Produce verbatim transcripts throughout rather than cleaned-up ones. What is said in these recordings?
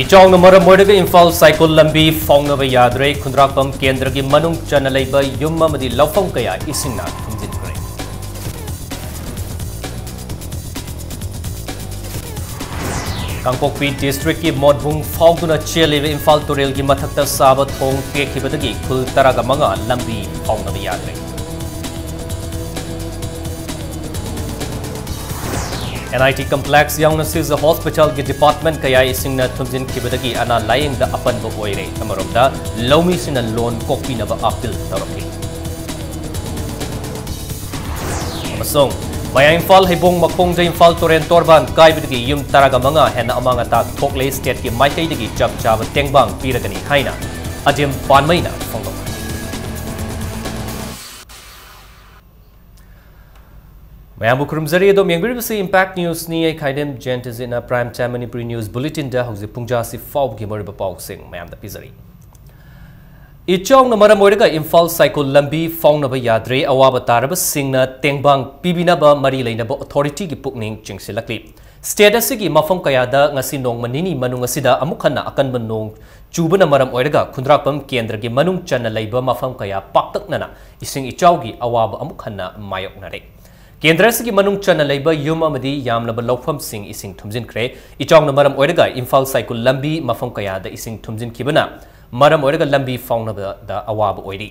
ꯏꯆꯥꯎꯅ ꯃꯔꯝ ꯑꯣꯏꯔꯒ ꯏꯝꯐꯥꯜ ꯁꯥꯏꯀꯨꯜ ꯂꯝꯕꯤ ꯐꯥꯎꯅꯕ ꯌꯥꯗ꯭ꯔꯦ꯫ ꯈꯨꯟꯗ꯭ꯔꯥꯛꯄꯝ ꯀꯦꯟꯗ꯭ꯔꯒꯤ ꯃꯅꯨꯡ ꯆꯟꯅ ꯂꯩꯕ ꯌꯨꯝ ꯑꯃꯗꯤ ꯂꯧꯐꯝ ꯀꯌꯥ ꯏꯁꯤꯡꯅ ꯊꯨꯝꯖꯤꯟꯈ꯭ꯔꯦ꯫ ꯀꯥꯡꯄꯣꯛꯄꯤ ꯗꯤꯁꯇ꯭ꯔꯤꯛꯀꯤ ꯃꯣꯠꯕꯨꯡ ꯐꯥꯎꯗꯨꯅ ꯆꯦꯜꯂꯤꯕ ꯏꯝꯐꯥꯜ ꯇꯨꯔꯦꯜꯒꯤ ꯃꯊꯛꯇ ꯁꯥꯕ ꯊꯣꯡ ꯇꯦꯛꯈꯤꯕꯗꯒꯤ ꯈꯨꯜ ꯇꯔꯥꯒ ꯃꯉꯥ ꯂꯝꯕꯤ ꯐꯥꯎꯅꯕ ꯌꯥꯗ꯭ꯔꯦ꯫ ꯑꯦꯟ ꯑꯥꯏ ꯇꯤ ꯀꯝꯄ꯭ꯂꯦꯛꯁ ꯌꯥꯎꯅ ꯁꯤꯖ ꯍꯣꯁꯄꯤꯇꯥꯜꯒꯤ ꯗꯤꯄꯥꯔꯠꯃꯦꯟ ꯀꯌꯥ ꯏꯁꯤꯡꯅ ꯊꯨꯝꯖꯤꯟꯈꯤꯕꯗꯒꯤ ꯑꯅꯥ ꯂꯥꯌꯦꯡꯗ ꯑꯄꯟꯕ ꯑꯣꯏꯔꯦ꯫ ꯑꯃꯔꯣꯝꯗ ꯂꯧꯃꯤꯁꯤꯡꯅ ꯂꯣꯟ ꯀꯣꯛꯄꯤꯅꯕ ꯑꯥꯄꯤꯜ ꯇꯧꯔꯛꯂꯤ꯫ ꯑꯃꯁꯨꯡ ꯃꯌꯥꯏ ꯏꯝꯐꯥꯜ ꯍꯩꯕꯣꯡ ꯃꯈꯣꯡꯗ ꯏꯝꯐꯥꯜ ꯇꯨꯔꯦꯜ ꯇꯣꯔꯕꯥꯟ ꯀꯥꯏꯕꯗꯒꯤ ꯌꯨꯝ ꯇꯔꯥꯒ ꯃꯉꯥ ꯍꯦꯟꯅ ꯑꯃꯥꯡ ꯑꯇꯥ ꯊꯣꯛꯂꯦ꯫ ꯁ꯭ꯇꯦꯠꯀꯤ ꯃꯥꯏꯀꯩꯗꯒꯤ ꯆꯞ ꯆꯥꯕ ꯇꯦꯡꯕꯥꯡ ꯄꯤꯔꯒꯅꯤ ꯍꯥꯏꯅ ꯑꯖꯤꯝ ꯄꯥꯟꯃꯩꯅ ꯐꯣꯡꯗꯣꯛꯈꯤ꯫ ꯃꯌꯥꯝꯕꯨ ꯈꯨꯔꯨꯝꯖꯔꯤ꯫ ꯑꯗꯣꯝ ꯌꯦꯡꯕꯤꯔꯤꯕꯁꯤ ꯏꯝꯄꯦꯛ ꯅ꯭ꯌꯨꯁꯅꯤ꯫ ꯑꯩ ꯈꯥꯏꯗꯦꯝ ꯖꯦꯟ ꯇꯤꯖꯤꯠꯅ ꯄ꯭ꯔꯥꯏꯝ ꯇꯥꯏꯝ ꯃꯅꯤꯄꯨꯔꯤ ꯅ꯭ꯌꯨꯁ ꯕꯨꯂꯦꯇꯤꯟꯗ ꯍꯧꯖꯤꯛ ꯄꯨꯡꯖꯥꯁꯤ ꯐꯥꯎꯕꯒꯤ ꯃꯔꯨꯑꯣꯏꯕ ꯄꯥꯎꯁꯤꯡ ꯃꯌꯥꯝꯗ ꯄꯤꯖꯔꯤ꯫ ꯏꯆꯥꯎꯅ ꯃꯔꯝ ꯑꯣꯏꯔꯒ ꯏꯝꯐꯥꯜ ꯁꯥꯏꯀꯨꯜ ꯂꯝꯕꯤ ꯐꯥꯎꯅꯕ ꯌꯥꯗ꯭ꯔꯦ꯫ ꯑꯋꯥꯕ ꯇꯥꯔꯕꯁꯤꯡꯅ ꯇꯦꯡꯕꯥꯡ ꯄꯤꯕꯤꯅꯕ ꯃꯔꯤ ꯂꯩꯅꯕ ꯑꯣꯊꯣꯔꯤꯇꯤꯒꯤ ꯄꯨꯛꯅꯤꯡ ꯆꯤꯡꯁꯤꯜꯂꯛꯂꯤ꯫ ꯁ꯭ꯇꯦꯠ ꯑꯁꯤꯒꯤ ꯃꯐꯝ ꯀꯌꯥꯗ ꯉꯁꯤ ꯅꯣꯡꯃ ꯅꯤꯅꯤ ꯃꯅꯨꯡ ꯑꯁꯤꯗ ꯑꯃꯨꯛ ꯍꯟꯅ ꯑꯀꯟꯕ ꯅꯣꯡ ꯆꯨꯕꯅ ꯃꯔꯝ ꯑꯣꯏꯔꯒ ꯈꯨꯟꯗ꯭ꯔꯥꯛꯄꯝ ꯀꯦꯟꯗ꯭ꯔꯒꯤ ꯃꯅꯨꯡ ꯆꯟꯅ ꯂꯩꯕ ꯃꯐꯝ ꯀꯌꯥ ꯄꯥꯛꯇꯛꯅꯅ ꯏꯁꯤꯡ ꯏꯆꯥꯎꯒꯤ ꯑꯋꯥꯕ ꯑꯃꯨꯛ ꯍꯟꯅ ꯃꯥꯌꯣꯛꯅꯔꯦ꯫ ꯀꯦꯟꯗ꯭ꯔ ꯑꯁꯤꯒꯤ ꯃꯅꯨꯡ ꯆꯟꯅ ꯂꯩꯕ ꯌꯨꯝ ꯑꯃꯗꯤ ꯌꯥꯝꯂꯕ ꯂꯧꯐꯝꯁꯤꯡ ꯏꯁꯤꯡ ꯊꯨꯝꯖꯤꯟꯈ꯭ꯔꯦ꯫ ꯏꯆꯥꯎꯅ ꯃꯔꯝ ꯑꯣꯏꯔꯒ ꯏꯝꯐꯥꯜ ꯁꯥꯏꯀꯨꯜ ꯂꯝꯕꯤ ꯃꯐꯝ ꯀꯌꯥꯗ ꯏꯁꯤꯡ ꯊꯨꯝꯖꯤꯟꯈꯤꯕꯅ ꯃꯔꯝ ꯑꯣꯏꯔꯒ ꯂꯝꯕꯤ ꯐꯥꯎꯅꯕꯗ ꯑꯋꯥꯕ ꯑꯣꯏꯔꯤ꯫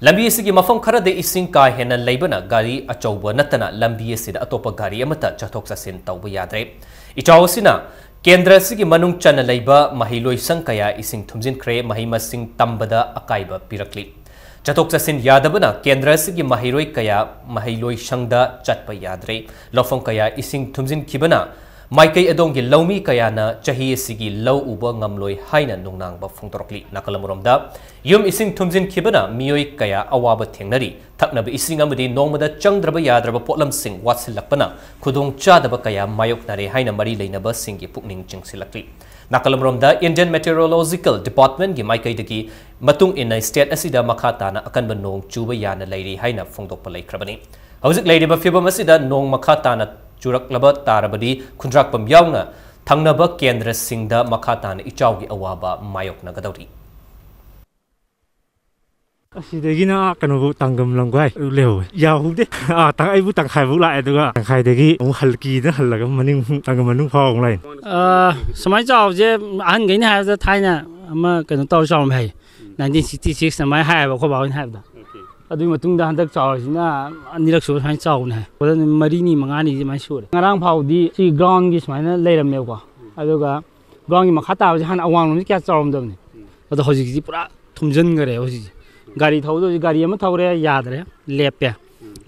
ꯂꯝꯕꯤ ꯑꯁꯤꯒꯤ ꯃꯐꯝ ꯈꯔꯗ ꯏꯁꯤꯡ ꯀꯥ ꯍꯦꯟꯅ ꯂꯩꯕꯅ ꯒꯥꯔꯤ ꯑꯆꯧꯕ ꯅꯠꯇꯅ ꯂꯝꯕꯤ ꯑꯁꯤꯗ ꯑꯇꯣꯞꯄ ꯒꯥꯔꯤ ꯑꯃꯠꯇ ꯆꯠꯊꯣꯛ ꯆꯠꯁꯤꯟ ꯇꯧꯕ ꯌꯥꯗ꯭ꯔꯦ꯫ ꯏꯆꯥꯎ ꯑꯁꯤꯅ ꯀꯦꯟꯗ꯭ꯔ ꯑꯁꯤꯒꯤ ꯃꯅꯨꯡ ꯆꯟꯅ ꯂꯩꯕ ꯃꯍꯩꯂꯣꯏꯁꯪ ꯀꯌꯥ ꯏꯁꯤꯡ ꯊꯨꯝꯖꯤꯟꯈ꯭ꯔꯦ꯫ ꯃꯍꯩ ꯃꯁꯤꯡ ꯇꯝꯕꯗ ꯑꯀꯥꯏꯕ ꯄꯤꯔꯛꯂꯤ꯫ ꯆꯠꯊꯣꯛ ꯆꯠꯁꯤꯟ ꯌꯥꯗꯕꯅ ꯀꯦꯟꯗ꯭ꯔ ꯑꯁꯤꯒꯤ ꯃꯍꯩꯔꯣꯏ ꯀꯌꯥ ꯃꯍꯩꯂꯣꯏꯁꯪꯗ ꯆꯠꯄ ꯌꯥꯗ꯭ꯔꯦ꯫ ꯂꯧꯐꯝ ꯀꯌꯥ ꯏꯁꯤꯡ ꯊꯨꯝꯖꯤꯟꯈꯤꯕꯅ ꯃꯥꯏꯀꯩ ꯑꯗꯣꯝꯒꯤ ꯂꯧꯃꯤ ꯀꯌꯥꯅ ꯆꯍꯤ ꯑꯁꯤꯒꯤ ꯂꯧ ꯎꯕ ꯉꯝꯂꯣꯏ ꯍꯥꯏꯅ ꯅꯨꯡꯅꯥꯡꯕ ꯐꯣꯡꯗꯣꯔꯛꯂꯤ꯫ ꯅꯥꯀꯜ ꯑꯃꯔꯣꯝꯗ ꯌꯨꯝ ꯏꯁꯤꯡ ꯊꯨꯝꯖꯤꯟꯈꯤꯕꯅ ꯃꯤꯑꯣꯏ ꯀꯌꯥ ꯑꯋꯥꯕ ꯊꯦꯡꯅꯔꯤ꯫ ꯊꯛꯅꯕ ꯏꯁꯤꯡ ꯑꯃꯗꯤ ꯅꯣꯡꯃꯗ ꯆꯪꯗ꯭ꯔꯕ ꯌꯥꯗ꯭ꯔꯕ ꯄꯣꯠꯂꯝꯁꯤꯡ ꯋꯥꯠꯁꯤꯜꯂꯛꯄꯅ ꯈꯨꯗꯣꯡꯆꯥꯗꯕ ꯀꯌꯥ ꯃꯥꯌꯣꯛꯅꯔꯦ ꯍꯥꯏꯅ ꯃꯔꯤ ꯂꯩꯅꯕꯁꯤꯡꯒꯤ ꯄꯨꯛꯅꯤꯡ ꯆꯤꯡꯁꯤꯜꯂꯛꯂꯤ꯫ ꯅꯥꯀꯜ ꯑꯃꯔꯣꯝꯗ Indian Meteorological Departmentꯒꯤ ꯃꯥꯏꯀꯩꯗꯒꯤ ꯃꯇꯨꯡ ꯏꯟꯅ ꯁ꯭ꯇꯦꯠ ꯑꯁꯤꯗ ꯃꯈꯥ ꯇꯥꯅ ꯑꯀꯟꯕ ꯅꯣꯡ ꯆꯨꯕ ꯌꯥꯅ ꯂꯩꯔꯤ ꯍꯥꯏꯅ ꯐꯣꯡꯗꯣꯛꯄ ꯂꯩꯈ꯭ꯔꯕꯅꯤ꯫ ꯍꯧꯖꯤꯛ ꯂꯩꯔꯤꯕ ꯐꯤꯕꯝ ꯑꯁꯤꯗ ꯅꯣꯡ ꯃꯈꯥ ꯇꯥꯅ ꯆꯨꯔꯛꯂꯕ ꯇꯥꯔꯕꯗꯤ ꯈꯨꯟꯗ꯭ꯔꯥꯛꯄꯝ ꯌꯥꯎꯅ ꯊꯪꯅꯕ ꯀꯦꯟꯗ꯭ꯔꯁꯤꯡꯗ ꯃꯈꯥ ꯇꯥꯅ ꯏꯆꯥꯎꯒꯤ ꯑꯋꯥꯕ ꯃꯥꯌꯣꯛꯅꯒꯗꯧꯔꯤ꯫ ꯑꯁꯤꯗꯒꯤꯅ ꯀꯩꯅꯣꯕꯨ ꯇꯥꯡꯒꯝ ꯂꯝꯒꯥꯏ ꯑꯗꯨ ꯂꯩꯍꯧꯋꯦ꯫ ꯌꯥꯍꯧꯗꯦ꯫ ꯑꯥ, ꯇꯪ-, ꯑꯩꯕꯨ ꯇꯪꯈꯥꯏꯐꯥꯎ ꯂꯥꯛꯑꯦ, ꯑꯗꯨꯒ ꯇꯪꯈꯥꯏꯗꯒꯤ ꯑꯃꯨꯛ ꯍꯜ-, ꯀꯤꯗꯅ ꯍꯜꯂꯒ ꯃꯅꯤꯡ, ꯇꯥꯡꯒꯝ ꯃꯅꯨꯡ ꯐꯥꯎ ꯑꯃꯨꯛ ꯂꯥꯛꯑꯦ꯫ ꯑ, ꯁꯨꯃꯥꯏꯅ ꯆꯥꯎꯕꯁꯦ ꯑꯍꯟꯈꯩꯅ ꯍꯥꯏꯕꯗ ꯊꯥꯏꯅ ꯑꯃ ꯀꯩꯅꯣ ꯇꯧꯔ ꯆꯥꯎꯔꯝꯃꯦ ꯍꯥꯏ꯫ ꯅꯥꯏꯟꯇꯤꯟ ꯁꯤꯛꯁꯇꯤ ꯁꯤꯛꯁ ꯑꯗꯨꯃꯥꯏꯅ ꯍꯥꯏꯌꯦꯕ ꯑꯩꯈꯣꯏ ꯕꯥꯍꯣꯏꯅ ꯍꯥꯏꯕꯗ꯫ ꯑꯗꯨꯒꯤ ꯃꯇꯨꯡꯗ ꯍꯟꯗꯛ ꯆꯥꯎꯔꯤꯁꯤꯅ ꯑꯅꯤꯔꯛ ꯁꯨꯕ ꯁꯨꯃꯥꯏꯅ ꯆꯥꯎꯕꯅꯦ ꯍꯥꯏ꯫ ꯑꯗꯨꯗ ꯅꯨꯃꯤꯠ ꯃꯔꯤꯅꯤ ꯃꯉꯥꯅꯤꯗꯤ ꯑꯗꯨꯃꯥꯏꯅ ꯁꯨꯔꯦ꯫ ꯉꯔꯥꯡ ꯐꯥꯎꯗꯤ ꯁꯤ ꯒ꯭ꯔꯥꯎꯟꯒꯤ ꯁꯨꯃꯥꯏꯅ ꯂꯩꯔꯝꯃꯦꯕꯀꯣ꯫ ꯑꯗꯨꯒ ꯒ꯭ꯔꯥꯎꯟꯒꯤ ꯃꯈꯥ ꯇꯥꯕꯁꯦ ꯍꯥꯟꯅ ꯑꯋꯥꯡꯂꯣꯝꯁꯦ ꯀꯌꯥ ꯆꯥꯎꯔꯝꯗꯕꯅꯤ꯫ ꯑꯗꯣ ꯍꯧꯖꯤꯛꯁꯤꯗꯤ ꯄꯨꯔꯥ ꯊꯨꯝꯖꯤꯟꯈꯔꯦ ꯍꯧꯖꯤꯛꯁꯦ꯫ ꯒꯥꯔꯤ ꯊꯧꯕꯗ ꯍꯧꯖꯤꯛ ꯒꯥꯔꯤ ꯑꯃ ꯊꯧꯔꯦ, ꯌꯥꯗ꯭ꯔꯦ, ꯂꯦꯞꯄꯦ꯫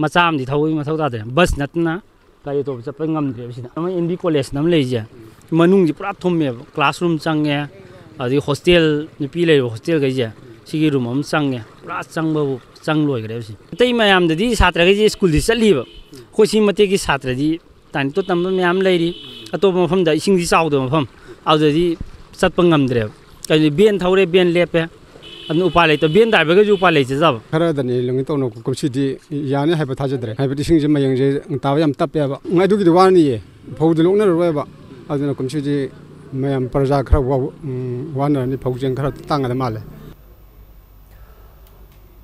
ꯃꯆꯥ ꯑꯃꯗꯤ ꯊꯧꯕꯒꯤ ꯃꯊꯧ ꯇꯥꯗ꯭ꯔꯦ꯫ ꯕꯁ ꯅꯠꯇꯅ ꯒꯥꯔꯤ ꯑꯇꯣꯞꯄ ꯆꯠꯄ ꯉꯝꯗ꯭ꯔꯦꯕ ꯁꯤꯗ꯫ ꯑꯃ ꯑꯦꯟ ꯕꯤ ꯀꯣꯂꯦꯖꯅ ꯑꯃ ꯂꯩꯔꯤꯁꯦ, ꯃꯅꯨꯡꯁꯦ ꯄꯨꯔꯥ ꯊꯨꯝꯃꯦꯕ꯫ ꯀ꯭ꯂꯥꯁꯔꯨꯝ ꯆꯪꯉꯦ, ꯑꯗꯒꯤ ꯍꯣꯁꯇꯦꯜ, ꯅꯨꯄꯤ ꯂꯩꯔꯤꯕ ꯍꯣꯁꯇꯦꯜꯈꯩꯁꯦ, ꯁꯤꯒꯤ ꯔꯨꯝ ꯑꯃ ꯆꯪꯉꯦ, ꯄꯨꯔꯥ ꯆꯪꯕꯕꯨ ꯆꯪ ꯂꯣꯏꯈ꯭ꯔꯦꯕ ꯁꯤ꯫ ꯑꯇꯩ ꯃꯌꯥꯝꯗꯗꯤ ꯁꯥꯇ꯭ꯔꯈꯩꯁꯦ ꯁ꯭ꯀꯨꯜꯗꯤ ꯆꯠꯂꯤꯕ, ꯑꯩꯈꯣꯏ ꯁꯤ ꯃꯇꯦꯛꯀꯤ ꯁꯥꯇ꯭ꯔꯗꯤ ꯇꯥꯏꯅꯤꯇꯣ ꯇꯝꯕ ꯃꯌꯥꯝ ꯂꯩꯔꯤ꯫ ꯑꯇꯣꯞꯄ ꯃꯐꯝꯗ, ꯏꯁꯤꯡꯗꯤ ꯆꯥꯎꯗꯕ ꯃꯐꯝ, ꯑꯗꯨꯗꯗꯤ ꯆꯠꯄ ꯉꯝꯗ꯭ꯔꯦꯕ꯫ ꯀꯩꯅꯣ, ꯚꯦꯟ ꯊꯧꯔꯦ, ꯚꯦꯟ ꯂꯦꯞꯄꯦ꯫ ꯑꯗꯨꯅ ꯎꯄꯥꯏ ꯂꯩꯇꯕ, ꯚꯦꯟ ꯗ꯭ꯔꯥꯏꯚꯔꯒꯁꯨ ꯎꯄꯥꯏ ꯂꯩꯇꯖꯥꯕ꯫ ꯈꯔꯗꯅꯤ ꯂꯣꯏꯅ ꯇꯧꯅ ꯀꯨꯝꯁꯤꯗꯤ ꯌꯥꯅꯤ ꯍꯥꯏꯕ ꯊꯥꯖꯗ꯭ꯔꯦ꯫ ꯍꯥꯏꯕꯗꯤ ꯏꯁꯤꯡꯁꯦ ꯃꯌꯦꯡꯁꯦ ꯇꯥꯕ ꯌꯥꯝ ꯇꯞꯄꯦꯕ꯫ ꯑꯗꯨꯒꯤꯗꯤ ꯋꯥꯅꯤꯌꯦ, ꯐꯧꯗꯤ ꯂꯣꯛꯅꯔꯔꯣꯏꯕ꯫ ꯑꯗꯨꯅ ꯀꯨꯝꯁꯤꯗꯤ ꯃꯌꯥꯝ ꯄ꯭ꯔꯖꯥ ꯈꯔ ꯋꯥ-, ꯎꯝ, ꯋꯥꯅꯔꯅꯤ, ꯐꯧ ꯆꯦꯡ ꯈꯔ ꯇꯥꯡꯒꯗ ꯃꯥꯜꯂꯦ꯫